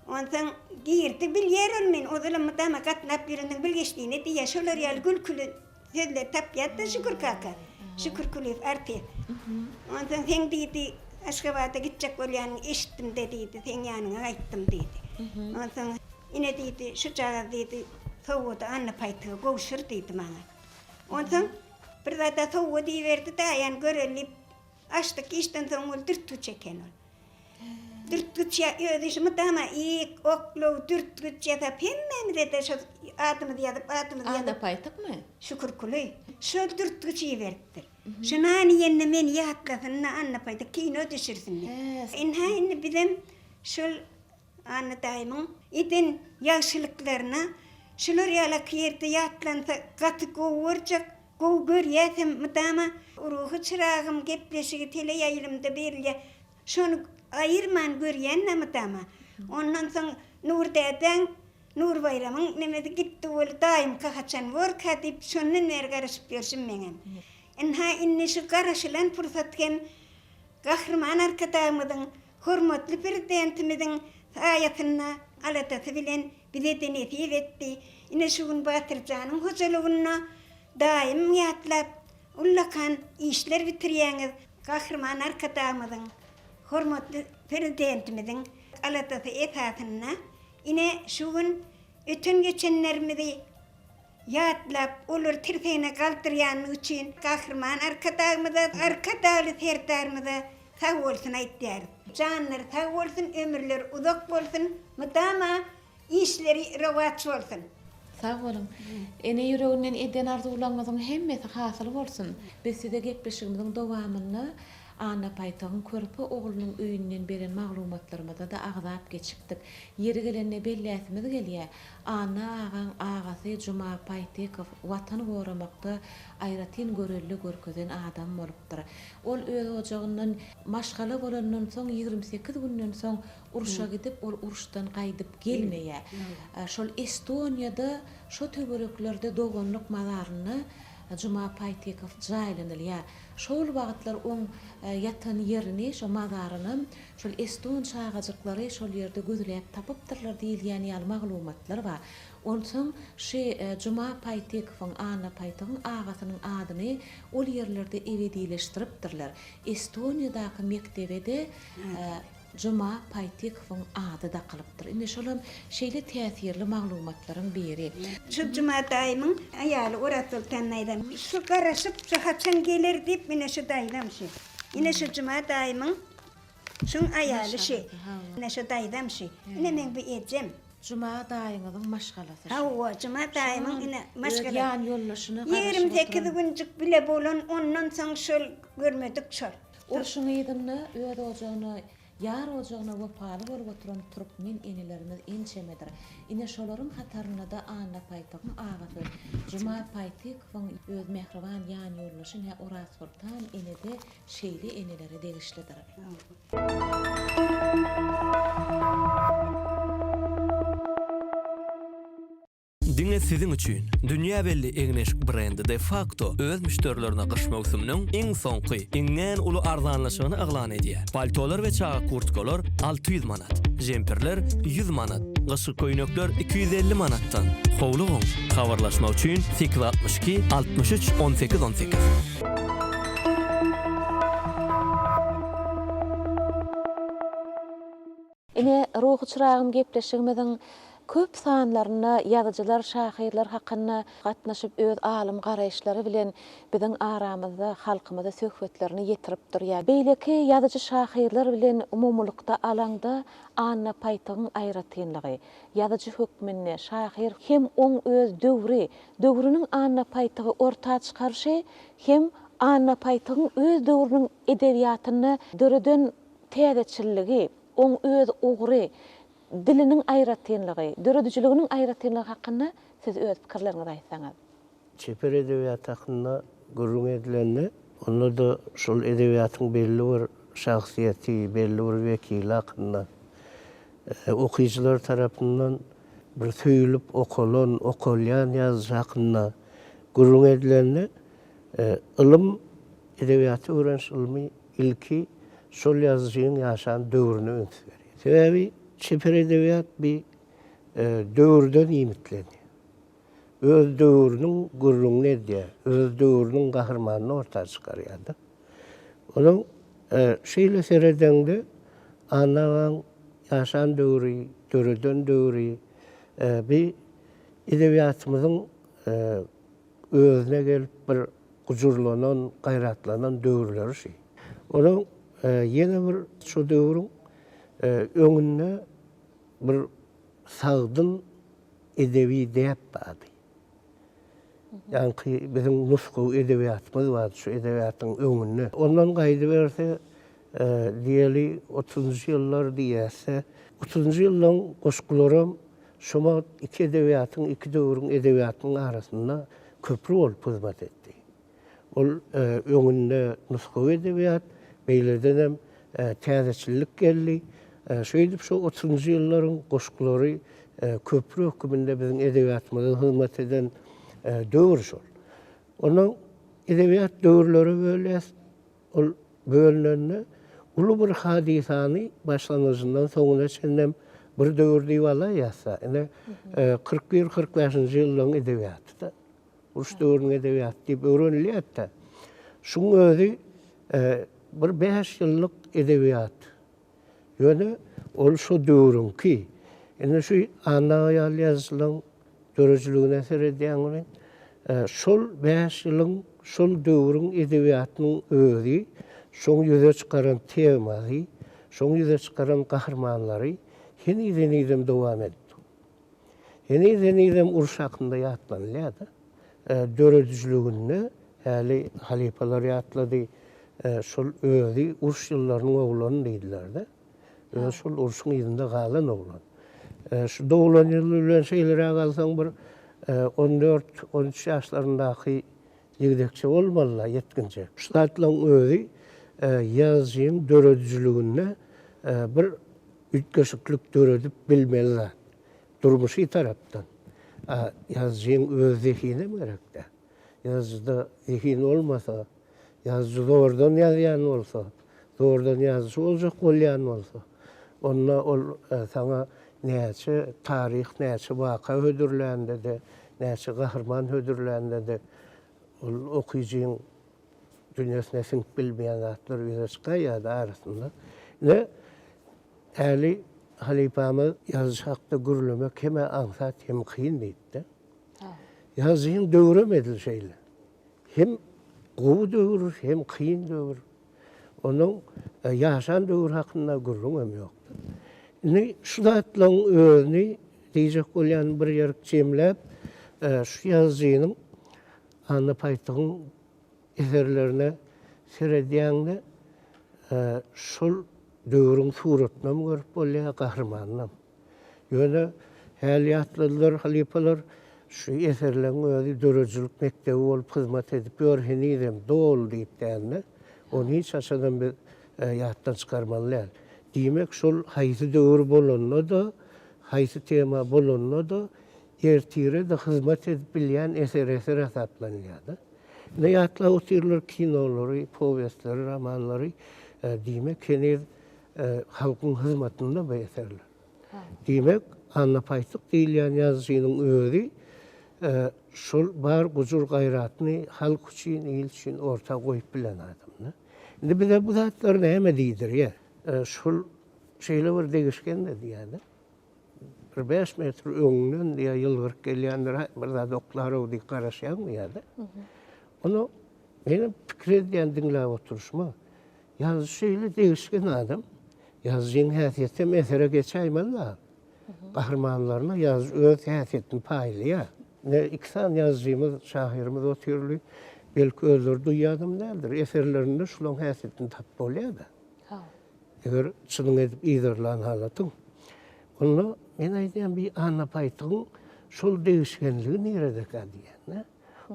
F: Onsoň girdi, bilýär ol meni, ozalam mydama gatnap ýörensoň bilgeşline diýýär, şolar ýaly gülküli sözleri tapýar-da Şükür kaka, Şükür Kulyýew artist. Onsoň seň diýdi, Aşgabada gitjek bolýanyňy eşitdim-de diýdi, seň ýanyňa gaýtdym diýdi. Onsoň ine diýdi, şujagaz diýdi, sowgady Anna Paýtyga gowşur diýdi maňa. Onsoň bir zat-a sowgat iberdi daýan göreli diýip, açdyk, işden soň ol dürtgüç eken ol. Dürtgüç ýa özi şu mydama ik, oklaw, dürtgüç ýasap hemmämize-de şo adymyzy ýazyp, adymyzy ýazyp.
A: Anna Paýtykmy?
F: Şükürkuly. Şol dürtgüç iberipdir. Şu nan iýende meni ýatlasyn-da Anna Paýtyk kino düşürsin diýip. Ynha indi bizem şol Anna daýymyň eden ýagşylyklaryna şular ýalaky ýerde ýatlansa gaty gowy görjek. Gowy görýäsem mydama Ruhy çyragym gepleşigi teleýaýlymda berilýär. Şony aýyrman görýän-dä mydama. Ondan soň Nur dädäň, Nur Baýramyň nemesi gitdi weli daýymka haçan borka diýip şondan bäri garaşyp ýörşüm meňem. Ynha indi şu garaşylan pursat hem Gahryman Arkadagymyzyň, hormatly Prezidentimiziň saýasynda, aladasy bilen bize-de nesip etdi. Ine şu gün Batyrjanyň hojalygynda daýym ýatlap, ullakan işler bitirýäňiz. Gahryman Arkadagymyzyň, hormatly Prezidentimiziň aladasy esasynda ine şu gün öten-geçenlerimizi ýatlap, olary tirsegine galdyrýanlygy üçin Gahryman Arkadagymyza, Arkadagly Serdarymyza sag bolsun aýtýarys. Janlary sag bolsun, ömürleri uzak bolsun, mydama işleri rowaç bolsun.
A: Sag boluň. Ene ýüreginden eden arzuwlaryňyzyň hemmesi hasyl bolsun. Biz size gepleşigimiziň dowamynda. Anna Paýtagyň körpe oglunyň öýünden beren maglumatlarymyzda-da agzap geçipdik. Ýeri gelende belläsimiz gelýär, Anna agaň agasy Juma Paýtekow Watany goramakda aýratyn görelde görkezen adam bolupdyr. Ol öz ojagyndan maşgala bolandan soň 28 günden soň urşa gidip, ol uruşdan gaýdyp gelmeýär. Şol Estoniýada şo töwereklerde doganlyk mazarynda Juma Paýtekow jaýlanylýar. Şol wagtlar oň ýatan ýerini, şo mazarynam şol eston çagajyklary şol ýerde gözläp tapypdyrlar diýilýän ýaly maglumatlar bar. Onsoň şy Juma Paýtekowyň, Anna Paýtygyň agasynyň adyny ol ýerlerde ebedileşdiripdirler. Estoniýadaky mekdebe-de Juma Paýtykowyň ady dakylypdyr. Ine, şolam şeýle täsirli maglumatlaryň biri.
F: Şu Juma daýymyň aýaly Orazsoltan daýzam. Şu garaşyp, şu haçan geler diýip, ine şu daýzam şu. Ine şu Juma daýymyň şuň aýaly şu. Ine şu daýzam şu. Ine meň bu ejem.
A: Juma daýyňyzyň maşgalasy şu.
F: Hawa, Juma daýymyň ine maşgala.
A: Öz ýan ýoldaşyna garaşyp oturan.
F: 28 günjük bile bolan, ondan soň şol görmedik şol.
A: Urşuň yzynda öz ojagyna, ýar ojagyna wepaly bolup oturan türkmen enelerimiz ençemedir. Ine, şolaryň hatarynda-da Anna Paýtygyň agasy Juma Paýtykowyň öz mähriban ýanýoldaşy nä Orazsoltan ene-de şeýle enelere degişlidir.
G: Diňe siziň üçin! Dünýä belli egin-eşik brendi Defacto öz müşderilerine gyş möwsüminiň iň soňky, iňňän uly arzanlaşygyny yglan edýär. Paltolar we çaga kurtkalar 600 manat, žempirler 100 manat, gyşky köýnekler 250 manatdan. Howlugyň! Habarlaşmak üçin 862 63 18 18.
A: Ine, Ruhy çyragym gepleşigimiziň köp sanlarynda ýazyjylar, şahyrlar hakynda gatnaşyp öz alym garaýyşlary bilen biziň aramyzda halkymyza söhbetlerini ýetirip durýar. Beýleki ýazyjy-şahyrlar bilen umumylykda alaňda Anna Paýtygyň aýratynlygy, ýazyjy hökmünde şahyr hem oň öz döwri, döwrüniň Anna Paýtygy orta çykaryşy hem Anna Paýtygyň öz döwrüniň edebiýatynda döreden täzeçilligi, oň öz ugry, diliniň aýratynlygy, döredijiliginiň aýratynlygy hakynda siz öz pikirleriňizi aýtsaňyz.
H: Çeper edebiýat hakynda gürrüň edilende, onda-da şol edebiýatyň belli bir şahsyýeti, belli bir wekili hakynda, okyjylar tarapyndan bir söýülip okalan, okalýan ýazyjy hakynda gürrüň edilende, ylym, edebiýaty öwreniş ylmy ilki şol ýazyjynyň ýaşan döwrüne üns berýär. Sebäbi çeper edebiýat bir döwürden iýmitlenýär. Öz döwrüniň gürrüňini edýär, öz döwrüniň gahrymanyny orta çykarýar-da. Onuň şeýle seredeňde Anna agaň ýaşan döwri, döreden döwri bir edebiýatymyzyň özüne gelip bir gujurlanan, gaýratlanan döwürleri şi. Onuň ýene bir şo döwrüň öňünde bir sagdyn edebi däp bardy. Ýaňky biziň nusgawy edebiýatymyz bardy şu edebiýatyň öňünde. Ondan gaýdyberse, diýeli otuzynjy ýyllar diýýäs-de, otuzynjy ýyllaryň goşgularam Şo wagt iki edebiýatyň, iki döwrüň edebiýatynyň arasynda köpri bolup hyzmat etdi. Ol öňünde nusgawy edebiýat, beýledenem täzeçillik geldi. Şeýdip şo otuzynjy ýyllaryň goşgulary köpri höküminde biziň edebiýatymyza hyzmat eden döwür şol. Ondan edebiýat döwürlere bölýäs. Ol bölünende uly bir hadysany başlangyjyndan soňuna çenlem bir döwür diýip alaýýas-da. Ine, 41, 45-nji ýyllaryň edebiýaty-da. Uruş döwrüniň edebiýaty diýip öwrenilýär-de. Şuň özi bir bäş ýyllyk edebiýat. Ýöne ol şo döwrüňki. Indi şu Anna aga ýaly ýazyjylaryň döredijiligine seredýäň welin, şol bäş ýylyň, şol döwrüň edebiýatynyň özi, şoň ýüze çykaran temasy, şoň ýüze çykaran gahrymanlary heniz-henizem dowam edip dur. Heniz-henizem uruş hakynda ýatlanylýar-da. Döredijiliginde häli halypalar ýatlady. Şol özi uruş ýyllarynyň oglany diýdiler-de. Özi şol urşuň yzynda galan oglan. Şu doglan ýyly bilen şeýleräk alsaň bir on dört, on üç ýaşlaryndaky ýigdekçe bolmaly-la, ýetginjek. Şu zatlaryň özi ýazyjynyň döredijiliginde bir üýtgeşiklik döredip bilmeli zat. Durmuşy tarapdan. A ýazyjynyň öz zehinem gerek-dä. Ýazyjyda zehin bolmasa, ýazyjy zordan ýazýan bolsa, zordan ýazyjy boljak bolýan bolsa, onda ol saňa näçe taryh, näçe waka hödürlände-de, näçe gahryman hödürlände-de, ol okyjyň dünýesine siňip bilmeýän zatlar ýüze çykaýýar-da arasynda. Ine, häli halypamyz ýazyjy hakda gürlemek hem-ä aňsat, hem kyn diýipdi. Ýazyjyň döwrem edil şeýle. Hem gowy döwür, hem kyn döwür. Onuň ýaşan döwri hakynda gürrüňem ýokdur. Indi şu zatlaryň özüni diýjek bolýanym bir ýerik jemläp, şu ýazyjynyň Anna Paýtygyň eserlerine seredýäňde, şol döwrüň suratynam görüp bolýar, gahrymanynam. Ýöne häli ýatladylar halypalar, şu eserleň özi döredijilik mekdebi bolup hyzmat edip ýör henizem doly diýip dälde, ony hiç haçanam biz ýatdan çykarmaly däl. Diýmek şol haýsy döwür bolanda-da, haýsy tema bolanda-da ertire-de hyzmat edip bilýän eser eser hasaplanylýar-da. Ine ýatlap otyrlar kinolary, powestleri, romanlary, diýmek heniz Halkyň hyzmatynda bu eserler. Diýmek, Anna Paýtyk diýilýän ýazyjynyň özi şol bar gujur-gaýratyny halk üçin, il üçin orta goýup bilen adam-da. Indi bize bu zatlar näme diýdirýär? Şol şeýle bir degişgen-de diýýär-de. Bir bäş metr öňüňden diýýär, ýylgyryp gelýändir, haý, bir zat oklar-ow diýip garaşýaň diýýär-de. Ony menem pikir edýän diňläp oturyşyma. Ýazyjy şeýle degişgen adam. Ýazyjynyň häsiýeti hem esere geçäýmeli-dä. Gahrymanlaryna ýazyjy öz häsiýetini paýlaýar. Ine, iki sany ýazyjymyz, şahyrymyz otyrly. Belki özleri duýýanam däldir. Eserlerinde şulaň häsiýetini tapyp bolýar-da. Eger çynyň edip yzarlan halatyň. Onda men aýdýan bi Anna Paýtygyň şol degişgenligi niredekä diýýän-dä.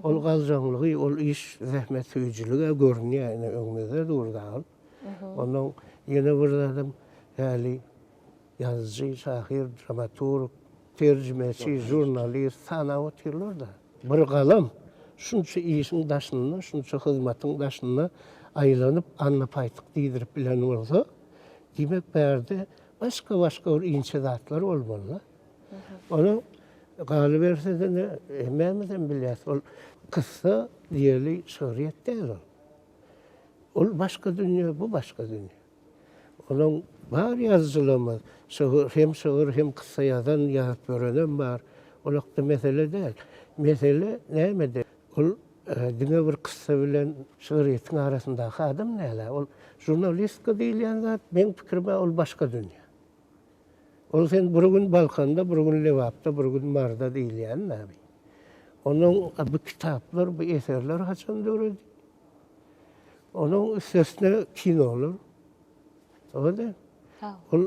H: Ol galjaňlygy, ol iş zähmetsöýüjiligi görünýär ine öňümizde dur dagyl. Onnoň ýene bir zadam häli ýazyjy, şahyr, dramaturg, terjimeçi, žurnalist sanap otyrlar-da. Bir galam şunça işiň daşynda, şunça hyzmatyň daşynda aýlanyp Anna Paýtyk diýdirip bilen bolsa, diýmek bärde başga-başga bir inçe zatlar bolmaly-da. Onuň galyberse-de ne, hemmämizem bilýäs, ol kyssa diýeli şygryýet däl ol. Ol başga dünýe, bu başga dünýe. Onuň bar ýazyjylarymyz, şygyr, hem şygyr, hem kyssa ýazan, ýazyp ýörenem bar. Ol hakda mesele däl. Mesele nämede? Ol diňe bir kyssa bilen şygryýetiň arasyndaky adam däl-ä. Ol žurnalistika diýilýän zat, meň pikirim-ä ol başga dünýe. Ol sen bir gün Balkanda, bir gün Lebapda, bir gün Maryda diýilýän näme? Onuň bu kitaplar, bu eserler haçan döredi? Onuň üstesine kinolar. Oňa däl. Ol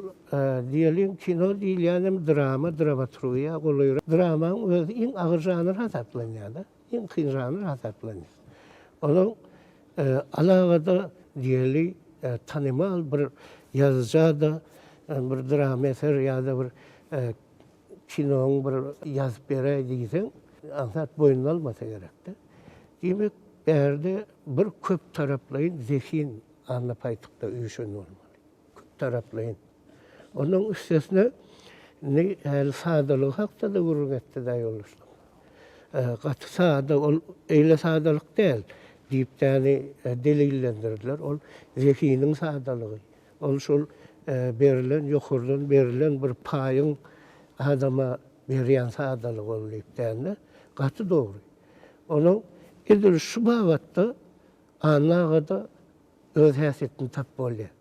H: diýeliň kino diýilýän hem drama, dramaturgiýa golaýrak. Dramaň özi iň agyr žanr hasaplanýar-da. Iň kyn žanr hasaplanýar. Onuň alagada diýeli tanymal bir ýazyja-da bir drama eser ýa-da bir kinoň bir ýazyp beräý diýseň, aňsat boýnuna almasa gerek-de. Diýmek, bärde bir köptaraplaýyn zehin Anna Paýtykda üýşen bolmaly. Köptaraplaýyn. Onuň üstesine indi häli sadalygy hakda-da gürrüň etdi-dä ýoldaşlar. Gaty sada, ol eýle sadalyk däl diýip däni delillendirdiler. Ol zehiniň sadalygy. Ol şol berlen, ýokardan berlen bir paýyň adama berýän sadalygy ol diýip däni. Gaty dogry. Onuň edil şu babatda Anna aga-da öz häsiýetini tapyp bolýar.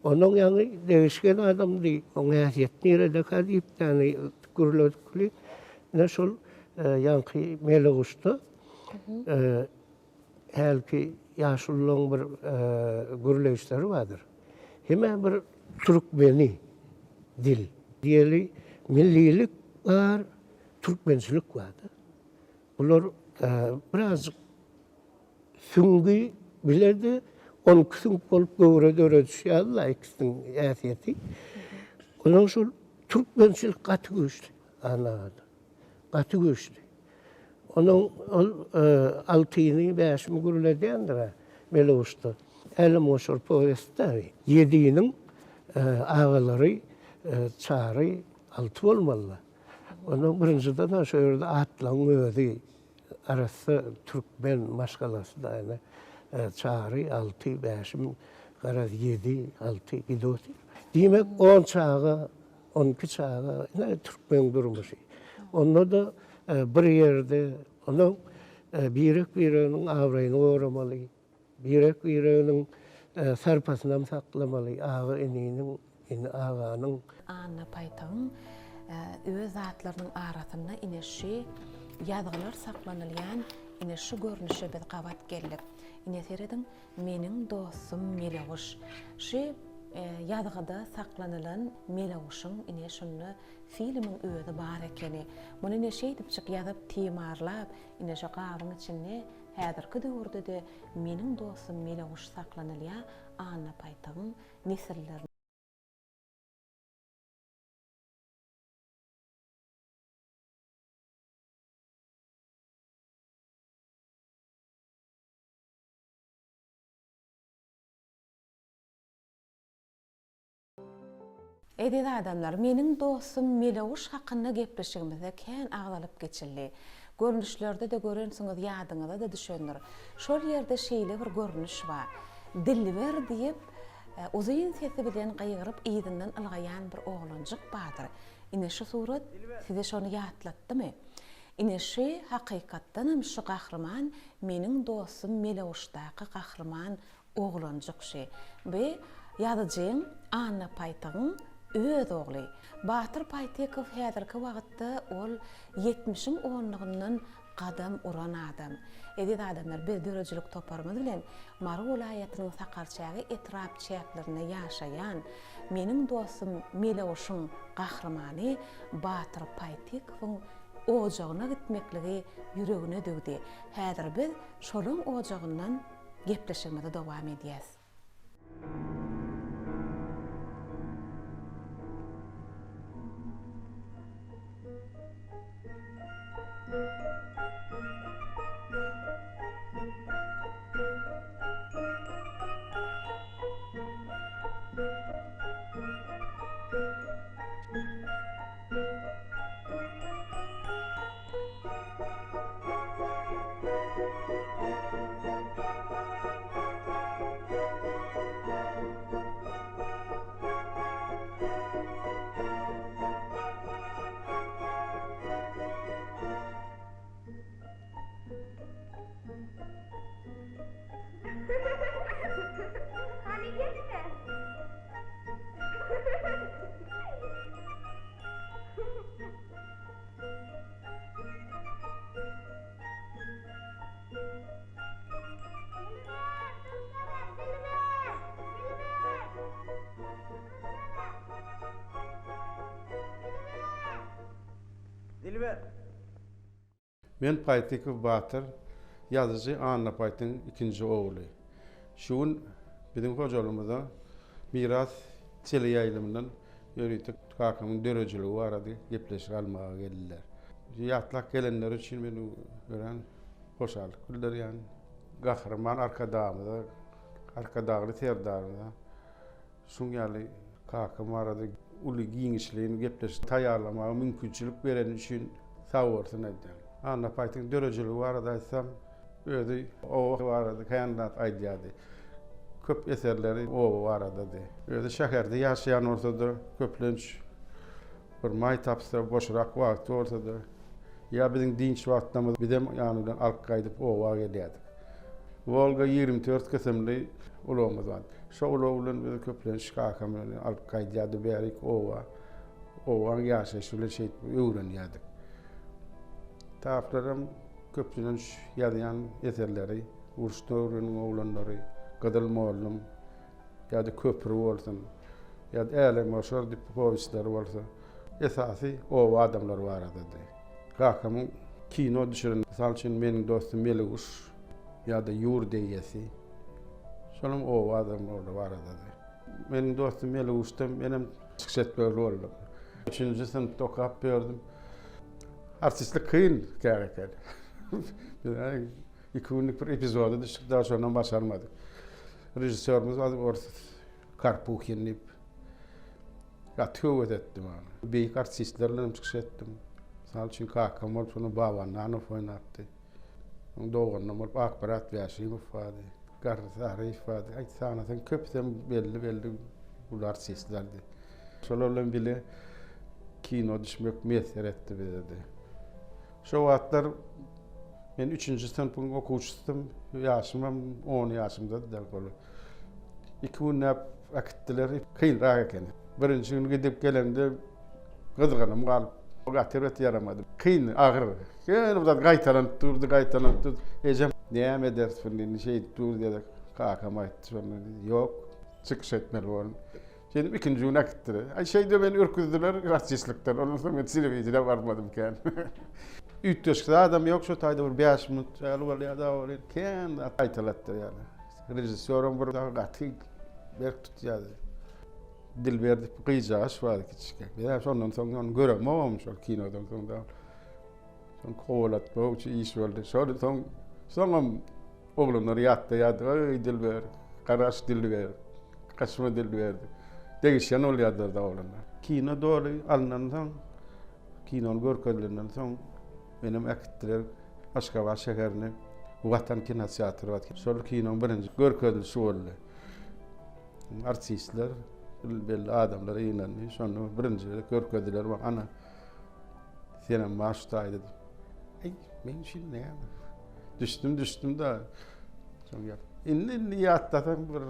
H: Onuň ýaňy degişgen adamdy, oň häsiýeti niredekä diýip däni gürledik weli, ine şol ýaňky Meleguşda hälki. ýaşulularyň bir gürleýişleri bardyr. Hemä bir türkmeni dil. Diýeli, millilik bar, türkmençilik bar-da. Bular birazjyk süňňi bile-de, onki süňk bolup göwre dörediş ýaly-la ikisiniň häsiýeti. Onuň şol türkmençilik gaty güýçli Annagada. Gaty güýçli. Onuň ol altyny, bäşimi gürledýändir-ä Melewuşda. Älemgoşar powestde Ýediniň agalary Çary Alty bolmaly-da. Ondan birinjiden-ä şo ýerde atlaryň özi arassa türkmen maşgalasy-da ýöne Çary, Alty, Bäşim, garaz Ýedi, Alty gidip otyr. Diýmek, on çaga, 12 çaga, ine türkmen durmuşy. Onda-da bir ýerde, onuň birek-bireginiň abraýyny goramaly. Birek-bireginiň sarpasynam saklamaly, aga-ininiň, ini aganyň.
A: Anna Paýtagyň öz zatlarynyň arasynda ine şu ýazgylar saklanylýan ine şu görnüşe biz gabat geldik. Ine serediň, Meniň dostum Meleguş. Şu ýazgyda saklanylan Meleguşyň ine şunda filmiň özi bar ekeni. Muny ine şeýdipjik ýazyp, timarlap, ine şu gabyň içinde Häzirki döwürde-de meniň dostum Meleguş saklanylýar Anna Paýtagyň nesillerine. Eziz adamlar, meniň dostum Meleguş hakynda gepleşigimizde kän agzalyp geçildi. Görnüşlerde-de görensiňiz, ýadyňyza-da düşendir. Şol ýerde şeýle bir görnüş bar. Dilber diýip, uzyn sesi bilen gygyryp yzyndan ylgaýan bir oglanjyk bardyr. Ine şu surat size şony ýatlatdymy? Ine şu hakykatdanam şu gahryman meniň dostum Meleguşdaky gahryman Oglanjyk şi. Bi ýazyjyň Anna Paýtygyň öz ogly. Batyr Paýtykow häzirki wagtda ol ýetmişiň onlugyndan gadam uran adam. Eziz adamlar biz döredijilik toparymyz bilen Mary welaýatynyň Sakarçäge etrap çäklerinde ýaşaýan meniň dostum Meleguşyň gahrymany Batyr Paýtykowyň ojagyna gitmekligi ýüregine düwdi. Häzir biz şolaň ojagyndan Gepleşigimizi dowam edýäs.
I: Dilber!
J: Men Paýtykow Batyr, ýazyjy Anna Paýtyň ikinji ogly. Şu gün biziň hojalygymyza Miras teleýaýlymyndan ýörite kakamyň döredijiligi barada gepleşik almaga geldiler. Ýatlap gelenleri üçin men örän hoşallyk bildirýän. Gahryman Arkadagymyza, Arkadagly Serdarymyza şuň ýaly kakam barada uly giňişleýin gepleşik taýýarlamaga mümkinçilik bereni üçin sagbolsun aýdýan. Anna Paýtyň döredijiligi barada aýtsam, özi oba barada kän zat aýdýardy. Köp eserleri oba baradady. Özi şäherde ýaşaýan bolsa-da, köplenç bir maý tapsa, boşrak wagty bolsa-da, ýa biziň dynç wagtlarymyz bizem ýany bilen alyp gaýdyp oba gelýärdik. Wolga 24 kysymly ulagymyz bardy. Şo ulag bilen bizi köplenç kakam bilen alyp gaýdýardy bärik oba. Obaň ýaşaýşy bilen şeýdip öwrenýärdik. Taplaram köplenç ýazýan eserleri. Uruş döwrüniň oglanlary, Gyzyl mollum ýa-da Köpri bolsun, ýa-da Älemgoşar diýip powestleri bolsa, esasy oba adamlary baradady. Kakamyň kino düşüren, mysal üçin, Meniň dostum Meliguş ýa-da Ýurt eýesi, şolam oba adamlary baradady. Meniň dostum Meliguşda menem çykyş etmeli boldum. Üçünji synpda okap ýördüm. Artistlik kyn kär eken. Iki günlük bir epizoda düşdük, daha şondan başarmadyk. Režissýorymyz bardy, ors Karpuhin diýip. Gaty höwes etdi maňa. Beýik artistler bilen çykyş etdim. Mysal üçin kakam bolup şonda Baba Annanow oýnapdy. Onuň doganyndan bolup Akmyrat Bäşimow bardy. Garry Saryýew bardy. Aý, sanasaň köpüsem belli-belli uly artistlerdi. Şolar bilen bile kino düşmek miýesser etdi bize-de. Şo wagtlar men üçünji synpyň okuwçysydym. Ýaşymam on ýaşymdady-da ol. Iki günläp äkitdiler. Kynrak eken. Birinji gün gidip gelemde gyzgynym galyp, gaty erbet ýaramady. Kyn, agyr. Ýöne bir zat gaýtalanyp durdy, gaýtalanyp durdy. Ejem, Näme ederis indi, indi şeýdip dur diýdi. Kakam aýtdy şonda, Ýok, çykyş etmeli boldum. Şeýdip ikinji gün äkitdiler. Aý şeýdip meni ürküzdiler artistlikden. Ondan soň men telewideniýä barmadym kän. Üýtgeşik zadam ýok şo taýda bir 5 minut ýaly bolýar da ol kän zat gaýtalatdyrýarlar. Režissýoram bir gaty berk tutýardy. Dilber diýip gyzjagaş bardy kiçijik. Men şondan soň ony göremogam şol kinodan soň da. Soň kowalatmak üçin iş boldy. Şol soň soňam oglanlar ýatlaýardy. Eý Dilber, garaş Dilber, gaçma Dilber. Degişýän bolýardylar da oglanlar. Kino doly alnansoň, kinony görkezilenden soň menem äkitdiler Aşgabat şäherine Watan kinoteatry bar. Şol kinoň birinji görkezilişi boldy. Artistler, belli adamlar ýygnandy. Şonda birinji gezek görkezdiler. Ana Senem bar şu taýda diýip. Eý, men üçin näme? Düşdüm, düşdüm da. Soň ýat. Indi indi ýatlasaň bir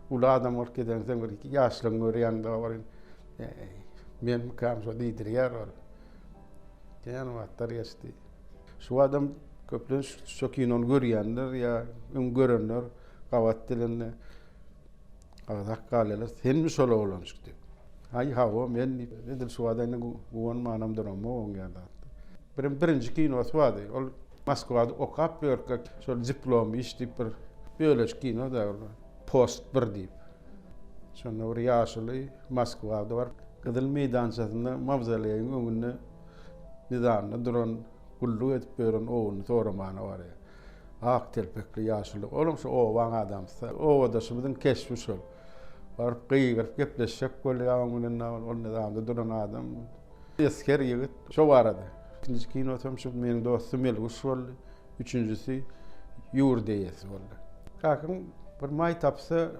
J: uly adam bolup gidensoň bir ýaşlygyňy görýäň da bir. Eý, men mikam şo diýdirýär ol. Kän wagtlar geçdi. Şu adam köplenç şu kinony görýänler ýa öň görenler gabat gelende Agzak galýarlar, senmi şol oglanjyk diýip. Aý, hawa, men diýip, edil şu wagt indi guwanmanam duramok oň ýaly zatdan. Birem birinji kinosy bardy. Ol Moskwada okap ýörkä şol diplom iş diýip bir bölejik kino-da ol. Post bir diýip. Şonda bir ýaşuly Moskwada baryp, Gyzyl meýdançasynda mawzoleýiň öňünde nyzamda duran, gulluk edip ýören ogluny soramana barýar. Ak telpekli ýaşuly. Olam şu obaň adamsy. Obadaşymyzyň keşbi şol. Baryp gygyryp gepleşjek bolýar oň bilen ol nyzamda duran adam. Esger ýigit. Şo barada. Ikinji kinosam şu meniň dostum Melguş boldy. Üçünjisi Ýurt eýesi boldy. Kakam bir maý tapsa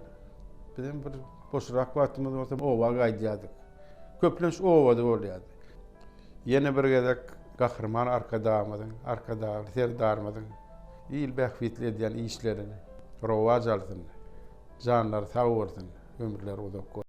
J: bizem bir boşrak wagtymyz bolsa oba gaýdýardyk. Köplenç obada bolýardy. Ýene bir gezek Gahryman Arkadagymyzyň, Arkadagly Serdarymyzyň il bähbitli edýän işleri rowaç alsyn, janlary sag bolsun, ömürleri uzak bolsun!